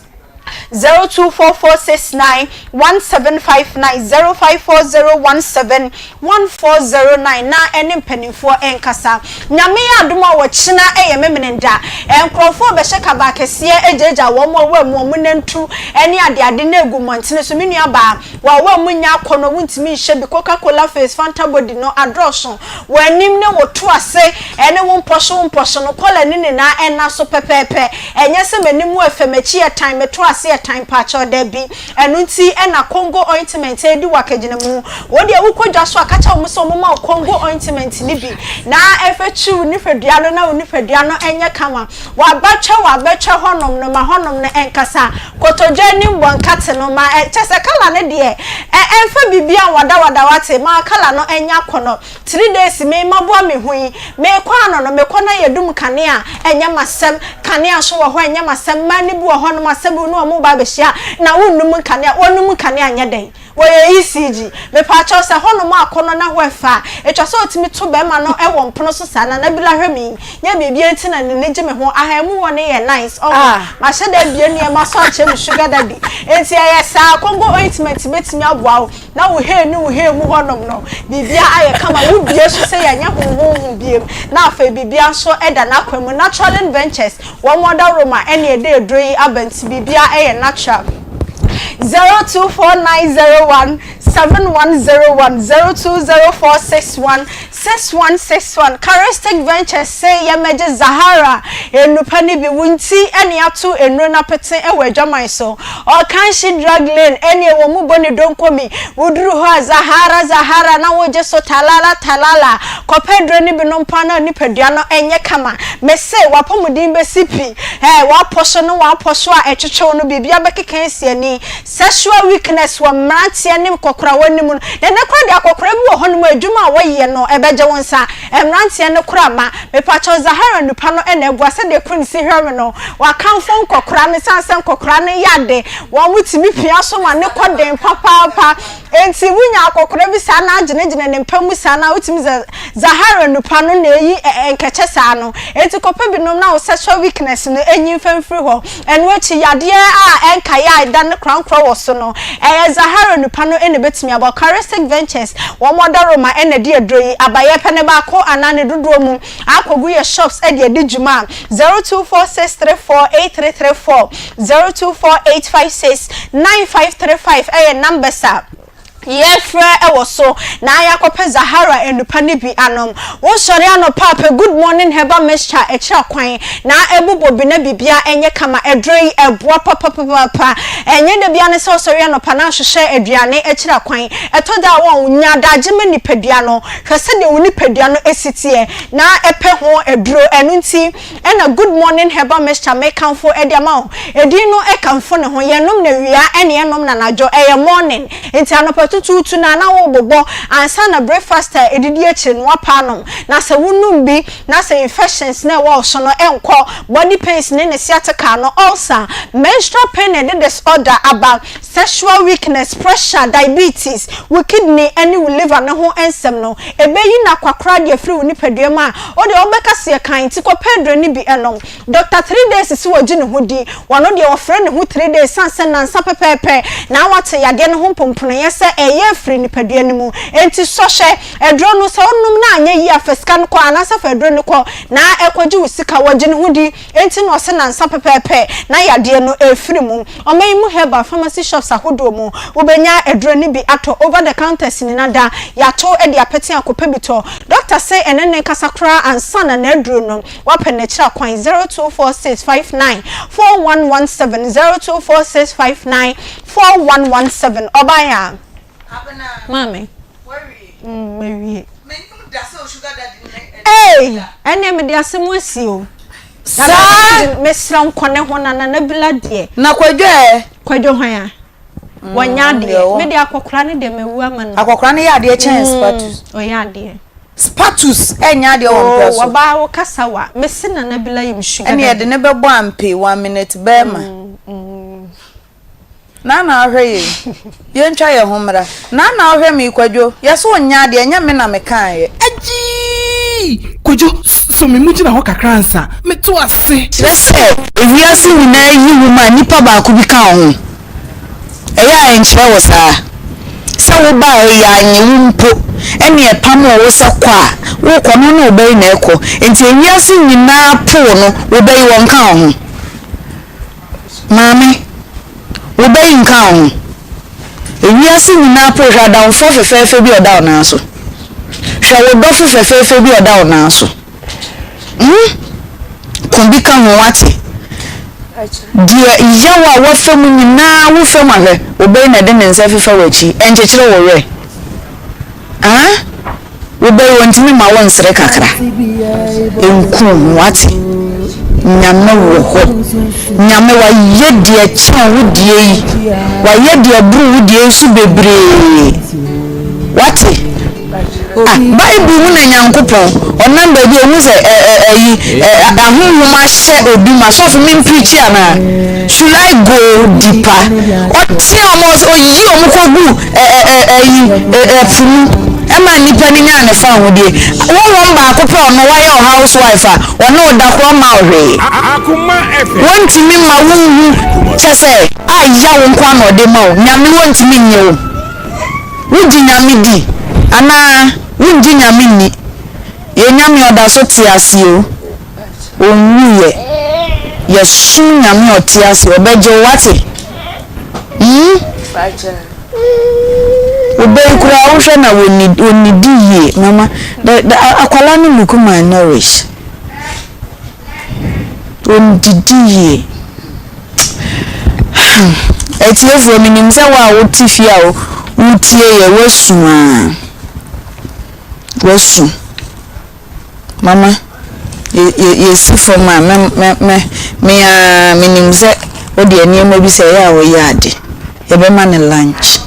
024469 1759 054017 1409 na ɛne mpanimfoɔ nkasa. Nyame yɛ adom a ɔkyena yɛ Memeneda. Nkorɔfoɔ bɛhyɛ kaba akɛseɛ agyaagyaa wɔn a wɔamu wɔn nantu ne adeade no agu mmɔntene so. Me nuabaa, W'awa mu nyɛ akɔnnɔ, wontumi nhyɛ bi, Coca Cola face, Fanta body no adɔɔso, w'anim ne wo to ase ne wo mpɔso wo mpɔso no kɔla no nyinaa ɛnna so pɛpɛɛpɛ, ɛnyɛ sɛ m'anim yɛ fɛ, m'akyi yɛ tan, me to ase yɛ tan, mpaakyɛw dabi, ɛno nti na Congo ointment redi wo akagyinamu, wo deɛ wokɔ dwa so a ka kyerɛ wɔn sɛ wɔmma wo Congo ointment no bi na ɛfɛ twi wo nipadua no na wo nipadua no nyɛ kama. W'abatwɛ w'abatwɛ hɔnom no ma hɔnom no ɛnkasa Kotodwe anim bɔ nkate no ma ɛ kyɛsɛ kala no deɛ ɛ ɛnfa biribiara nwadawada w'ate ma kala no ɛnyɛ akɔnɔ Three days me maboa me ho yi mekɔ ano no mekɔ na yɛdum kanea ɛnyɛ m'asɛm Kanea nso wɔ hɔ ɛnyɛ m'asɛm Mmaa no bi wɔ hɔnom asɛm bi ne wɔn reba abɛhyia na wonnum nkanea wɔnum nkanea nyɛ dɛn Wɔyɛ ECG. Mepaakyɛw sɛ hɔnom akɔnnɔ na hɔ ɛfɛ a, etwa sɛ otumi to bɛrima no wɔ mpono so saa. Nana Bila hwɛ me yi, nyɛ biribiara nti na n'ani gye me ho. Ahan mu hɔ no yɛ nice, ɔho. Mahyɛ da abue nneɛma so akyerɛ me sugar daddy. Enti ɛyɛ saa. Congo ointment betumi aboa wo na wo hair ne wo hair mu hɔnom no, biribiara ayɛ kama. Wobue so sɛ yɛnyɛ honhonho biom, na afei biribiara nso da n'akwan mu. Naturalin Ventures, wɔn adaworoma ɛne ɛde aduro yi aba nti biribiara yɛ natural. 024901 7101 020461 6161 Charistic Ventures se yɛmmɛgye Zahara nnupa no bi wo nti ɛne ato nnuro no apete wɔ adwaman so Ɔkanhye Drug Lane ɛne ɛwɔ mu bɔ ne donkomi woduru hɔ a Zahara Zahara na wogye so talala talala kɔpɛ aduro no bi nom paa na nipadua no nyɛ kama mese w'apɔmuden bɛsi pi Ɛɛ, w'apɔ so ne w'apɔ so a ɛtwetwew no, biribiara bɛkeka asi ani. Sexual weakness wɔ mmeranteɛ ne nkɔkorawa no mu no, na ɛnnɛ koraa deɛ akɔkora bi wɔ hɔnom a adwuma a wɔyɛ no, ɛbɛgye wo nsa. Mmeranteɛ no koraa ma. Mepakyɛw, Zahara nnupa no na ɛboa. Sɛdeɛ Queen si hwɛ me no, wakamfo nkɔkora no, ɛsiane sɛ nkɔkora no yɛ ade, wɔtumi pia so ma no kɔ den papaapa. Enti wunya akɔkora bi saa na agyinagyina ne mpa mu saa no a, wotumi dze Zahara nnupa no na eyi nkɛkyɛ saa no. Enti kɔpɛ bi nom na wo sexual weakness no enyi mfa mfiri hɔ. Ɛno akyi, yadeɛ a ɛnkaeɛ a ɛda ne korankorɔ wɔ so no, ɛyɛ Zahara nnupa no na ebetumi aboa. Charistic Ventures, wɔn ɔdɔroma na ɛde aduro yi aba. Yɛpɛ no baako anaa ne dodoɔ mu akɔgu yɛ shops de adi dwuma a, 0246348334, 0248569535 yɛ numbers a yɛfrɛ wɔ so na yɛakɔpɛ Zahara nnupa no bi anom. Wosɔre anɔpa a, pɛ Good Morning Herbal Mixture akyira kwan na ɛbobɔ bi na biribiara nyɛ kama. Aduro yi, ɛboa papapapapa. Ɛnyɛ da biara ne sɛ wosɔre anɔpa na ahwehwɛ aduane akyira kwan. Ɛtɔ da a, wɔn, nya adagye ma nipadua no. Hwɛ sɛdeɛ wo nipadua no si teɛ na pɛ ho aduro. Ɛno nti na Good Morning Herbal Mixture mekamfo de ama wo. Edin no kamfo ne ho. Yɛnom no awia ɛne yɛnom no anadwo. Ɛyɛ morning. Nti anɔpa tutuutu no a na worebobɔ ansa na breakfast a ɛdidi akyire no woapa anom. Na sɛ wonom bi na sɛ infections no a ɛwɔ wo so no nkɔ, body pains ne ne sciatica no, ulcer, menstrual pain na ɛde disorder aba, Sexual weakness, pressure, diabetes, wo kidney ne wo liver no ho nsɛm no, ɛbɛyi no akwakoraa de afiri wo nipadua mu a, wo deɛ wobɛka sɛ yɛkan nti kɔpɛ aduro no bi nom. Doctor Three Days se wɔgye ne ho di, wɔno deɛ wɔfrɛ ne ho Three Days sane sɛ nnansa pɛpɛɛpɛ na wate yadeɛ no ho mpomponoeɛ sɛ ɛreyɛ afiri nipadua no mu. Enti sɔ hwɛ, aduro no sɛ wonom na anyɛ yie a fa sika no kɔ anaasɛ fa aduro no kɔ na kɔgye wo sika. Wɔgye ne ho di. Enti na ɔse nansa pɛpɛɛpɛ na yadeɛ no refiri mu. Ɔman yi mu herbal pharmacy shops ahodoɔ mu, wobɛnya aduro no bi atɔ over the counters nyina da, yɛato de apete akɔpɛ bi tɔ. Doctor se ɛne ne nkasa koraa ansa na n'aduro no wapɛ no akyiri akwan, 0246594117, 0246594117. Ɔbaeɛ a. Maame. Mm, mawie. Ei, ɛnneɛ mede asɛm asi o. Saa. Mesrɛ nkɔ ne ho na Nana Bila deɛ. Na Kwadwo ɛ? Kwadwo hwan a? Mm, Wɔnyɛ adeɛ. Me deɛ akɔkora no deɛ mawu ama no. Akɔkora no yɛ adeɛ kyɛn mm, Spatus. Ɔyɛ adeɛ. Spatus ɛnyɛ adeɛ wɔ mpɛ so. Oh, wɔbaa wo kasa wa. Mese Nana Bila yim sugar daddy. Ɛne yɛde ne bɛbɔ ampe one minute bɛɛma. Mm, mm. Nana ahwɛ yɛn. Yɛntwa yɛn ho mmra. Nana ahwɛ me yi Kwadwo, yɛse ɔnyɛ adeɛ, ɛnyɛ me na mekaeɛ. Agyii! Kwadwo, sɔ me mu gyina hɔ kakra ansa. Meto ase. Kyerɛ sɛ, ewiase nyinaa yi wo ma nipa baako bi ka wo ho. Ɛyɛ a ɛnkyerɛ wo saa? Sɛ wobaa ha yi, yɛannye wo mpo, ɛnna yɛpamoo wo sɛ kɔ a, worekɔ no, wo ne wo ba yi na ɛrekɔ. Enti ewiase nyinaa po wo no, wo ba yi, wɔnka wo ho. Maame, wo ba yi nka wo ho. Ewiase nyinaa po, hwɛ adamfoɔ fɛfɛɛfɛ bi a ɔda wo nan so. Hwɛ wo dɔfo fɛfɛɛfɛ bi a ɔda wo nan so. Hmm? Ko bi ka ho, wate? Deɛ yaw a woafa mu nyinaa, wo fam ahwɛ, wo ba yi na ɛde ne nsa fefa w'akyi, ɛnkyekyere wo werɛ. Ah? Wo ba yi ɔntumi mma wo nsere kakra nku wo ho wate? Nyame wɔ hɔ. Nyame wayɛ deɛ ɛkyɛn wo deɛ yi. Wayɛ deɛ ɛboro wo deɛ yi so bebree. Wate? Ah, Bible mu na Nyankopɔn ɔnam baabi a ɔhu sɛ ɛ ɛ ɛyi ɛ ahonhom ahyɛ obi ma sɔfo me mpreachi anaa? Should I go deeper? Ɔtea wɔn ɔyi wɔn kɔgu ɛ ɛ ɛ ɛyi ɛ ɛpo mu ɛma nnipa no nyaa ne fawohodie. Honhom baako pɛ ɔno wayɛ wo house wife a ɔne wo da korɔ mma wo hwee. Wɔntumi mma wo nhu kyɛ sɛ a yaw nko ara na ɔde ma wo. Nyame wɔntumi nnye wo. Wogye Nyame di anaa wongye Nyame nni? Yɛn Nyame ɔda so te ase o. Ɔnwuiɛ. Yɛsom Nyame a ɔte ase, ɔbɛgye wo wate? Hmm? Wo ba yi koraa wohwɛ na ɔnnidi yie mama the the akwadaa no look malnourished. Ɔndidi yie. Atiefoɔ menim sɛ wo a wote fie a wotie yɛ woasu aa. Woasu. Mama, yɛ yɛ yɛsi fam a, mɛ mɛ mɛ me ara menim sɛ wo deɛ nneɛma bi sɛ ɛyɛ a woyɛ ade. Yɛbɛma no lunch.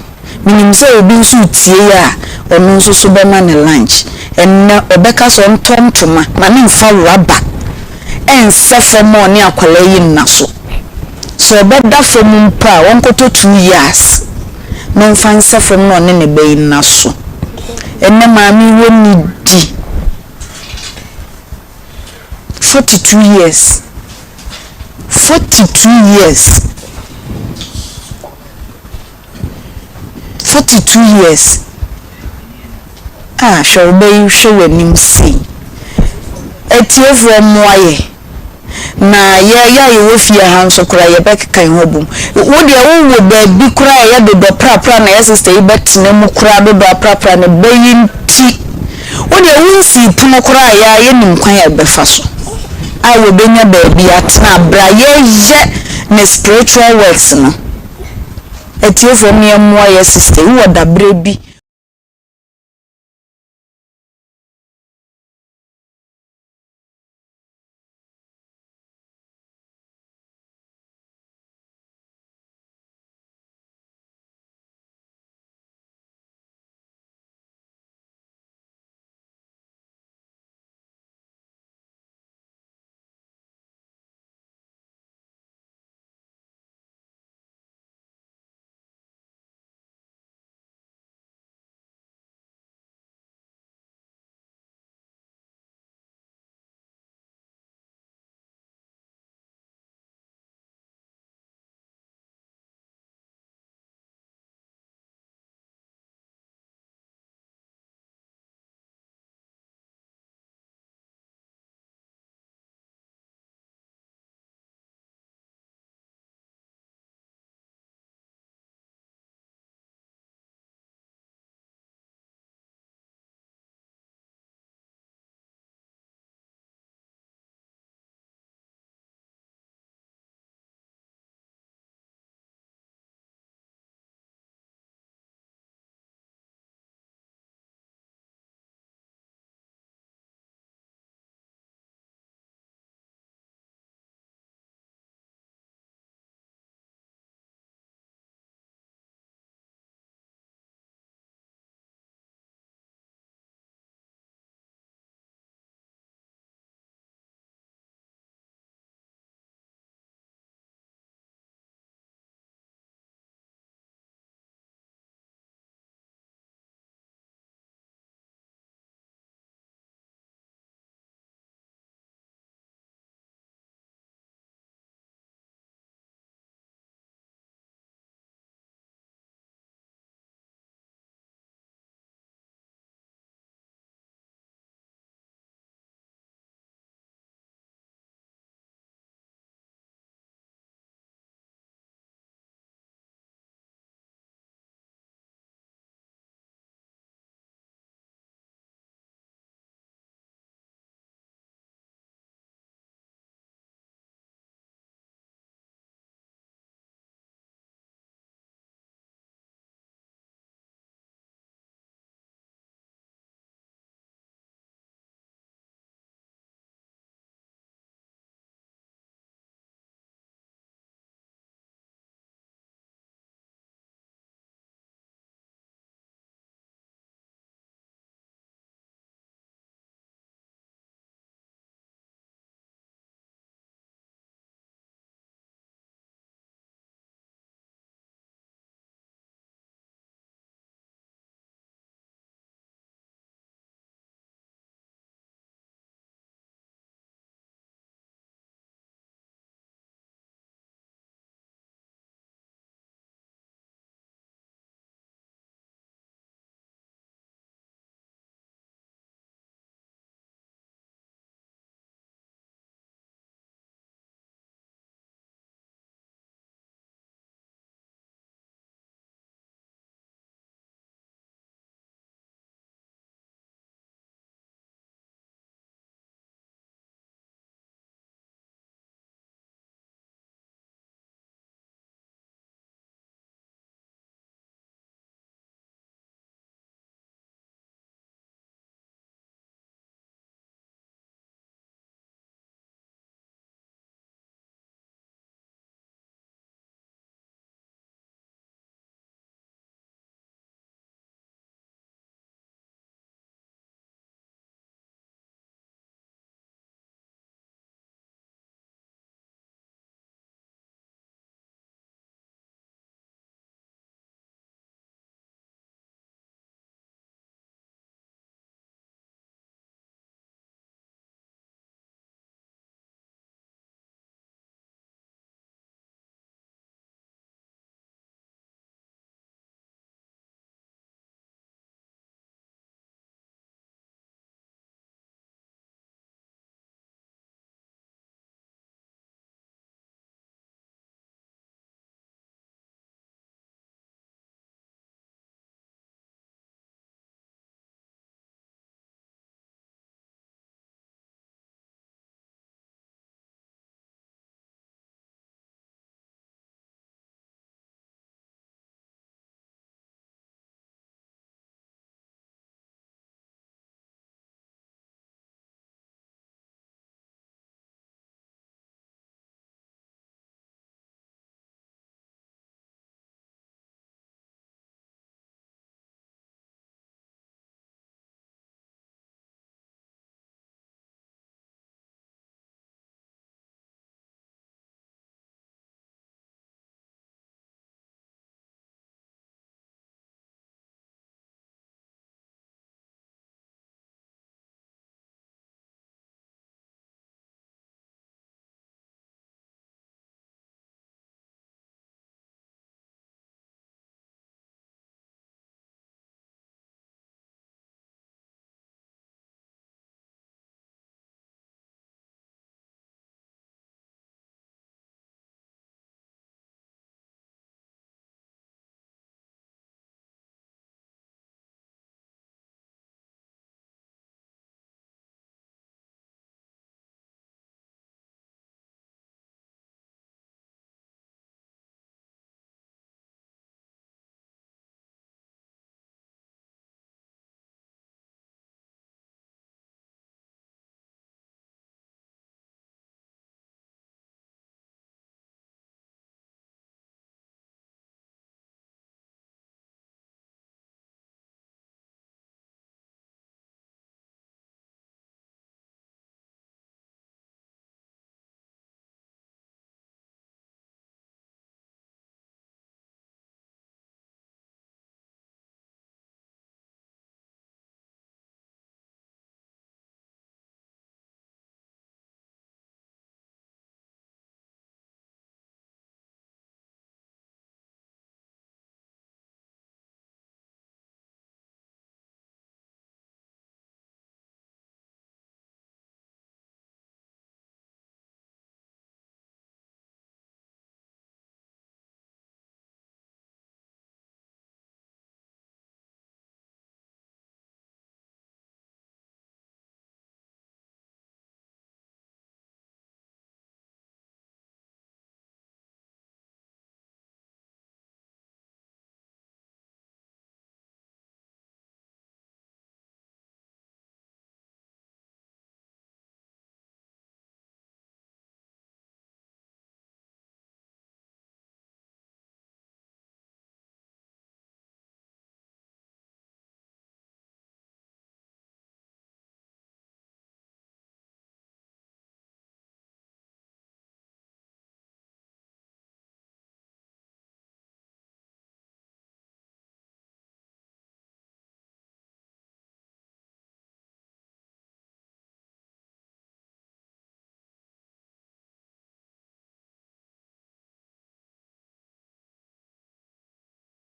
Menim sɛ obi nso retie yi a, ɔno nso so bɛma no lunch. Ɛnnɛ ɔbɛka sɛ ɔntɔ ntoma ma no mfa rubber ɛnsɛ fam a ɔne akwadaa yi nna so. Sɛ ɔbɛda fam mpo a, ɔnkɔtɔ 2 yards. Na ɔmfa nsɛ fam na ɔne ne ba yi nna so. Ɛnnɛ maame yi wɔ nidi. 42 years. 42 years. 42 years. Ah, hwɛ wo ba yi hwɛ w'anim sei. Atiefoɔ mmoa yɛ. Na yɛ yɛ a yɛwɔ fie ha nso koraa yɛbɛkeka yɛn ho abom. Wo deɛ wowɔ baabi koraa a ɛyɛ dodɔ prapra na yɛ sister yi bɛtena mu koraa dodɔ aprapra ne ba yi nti. Wo deɛ wonsii pono koraa a yɛ a yɛnim kwan a yɛbɛfa so a wɔbɛnya baabi atena berɛ a yɛyɛ ne spiritual works no. Atiefoɔ mo yɛmmoa yɛ sister yi wɔ daberɛ bi.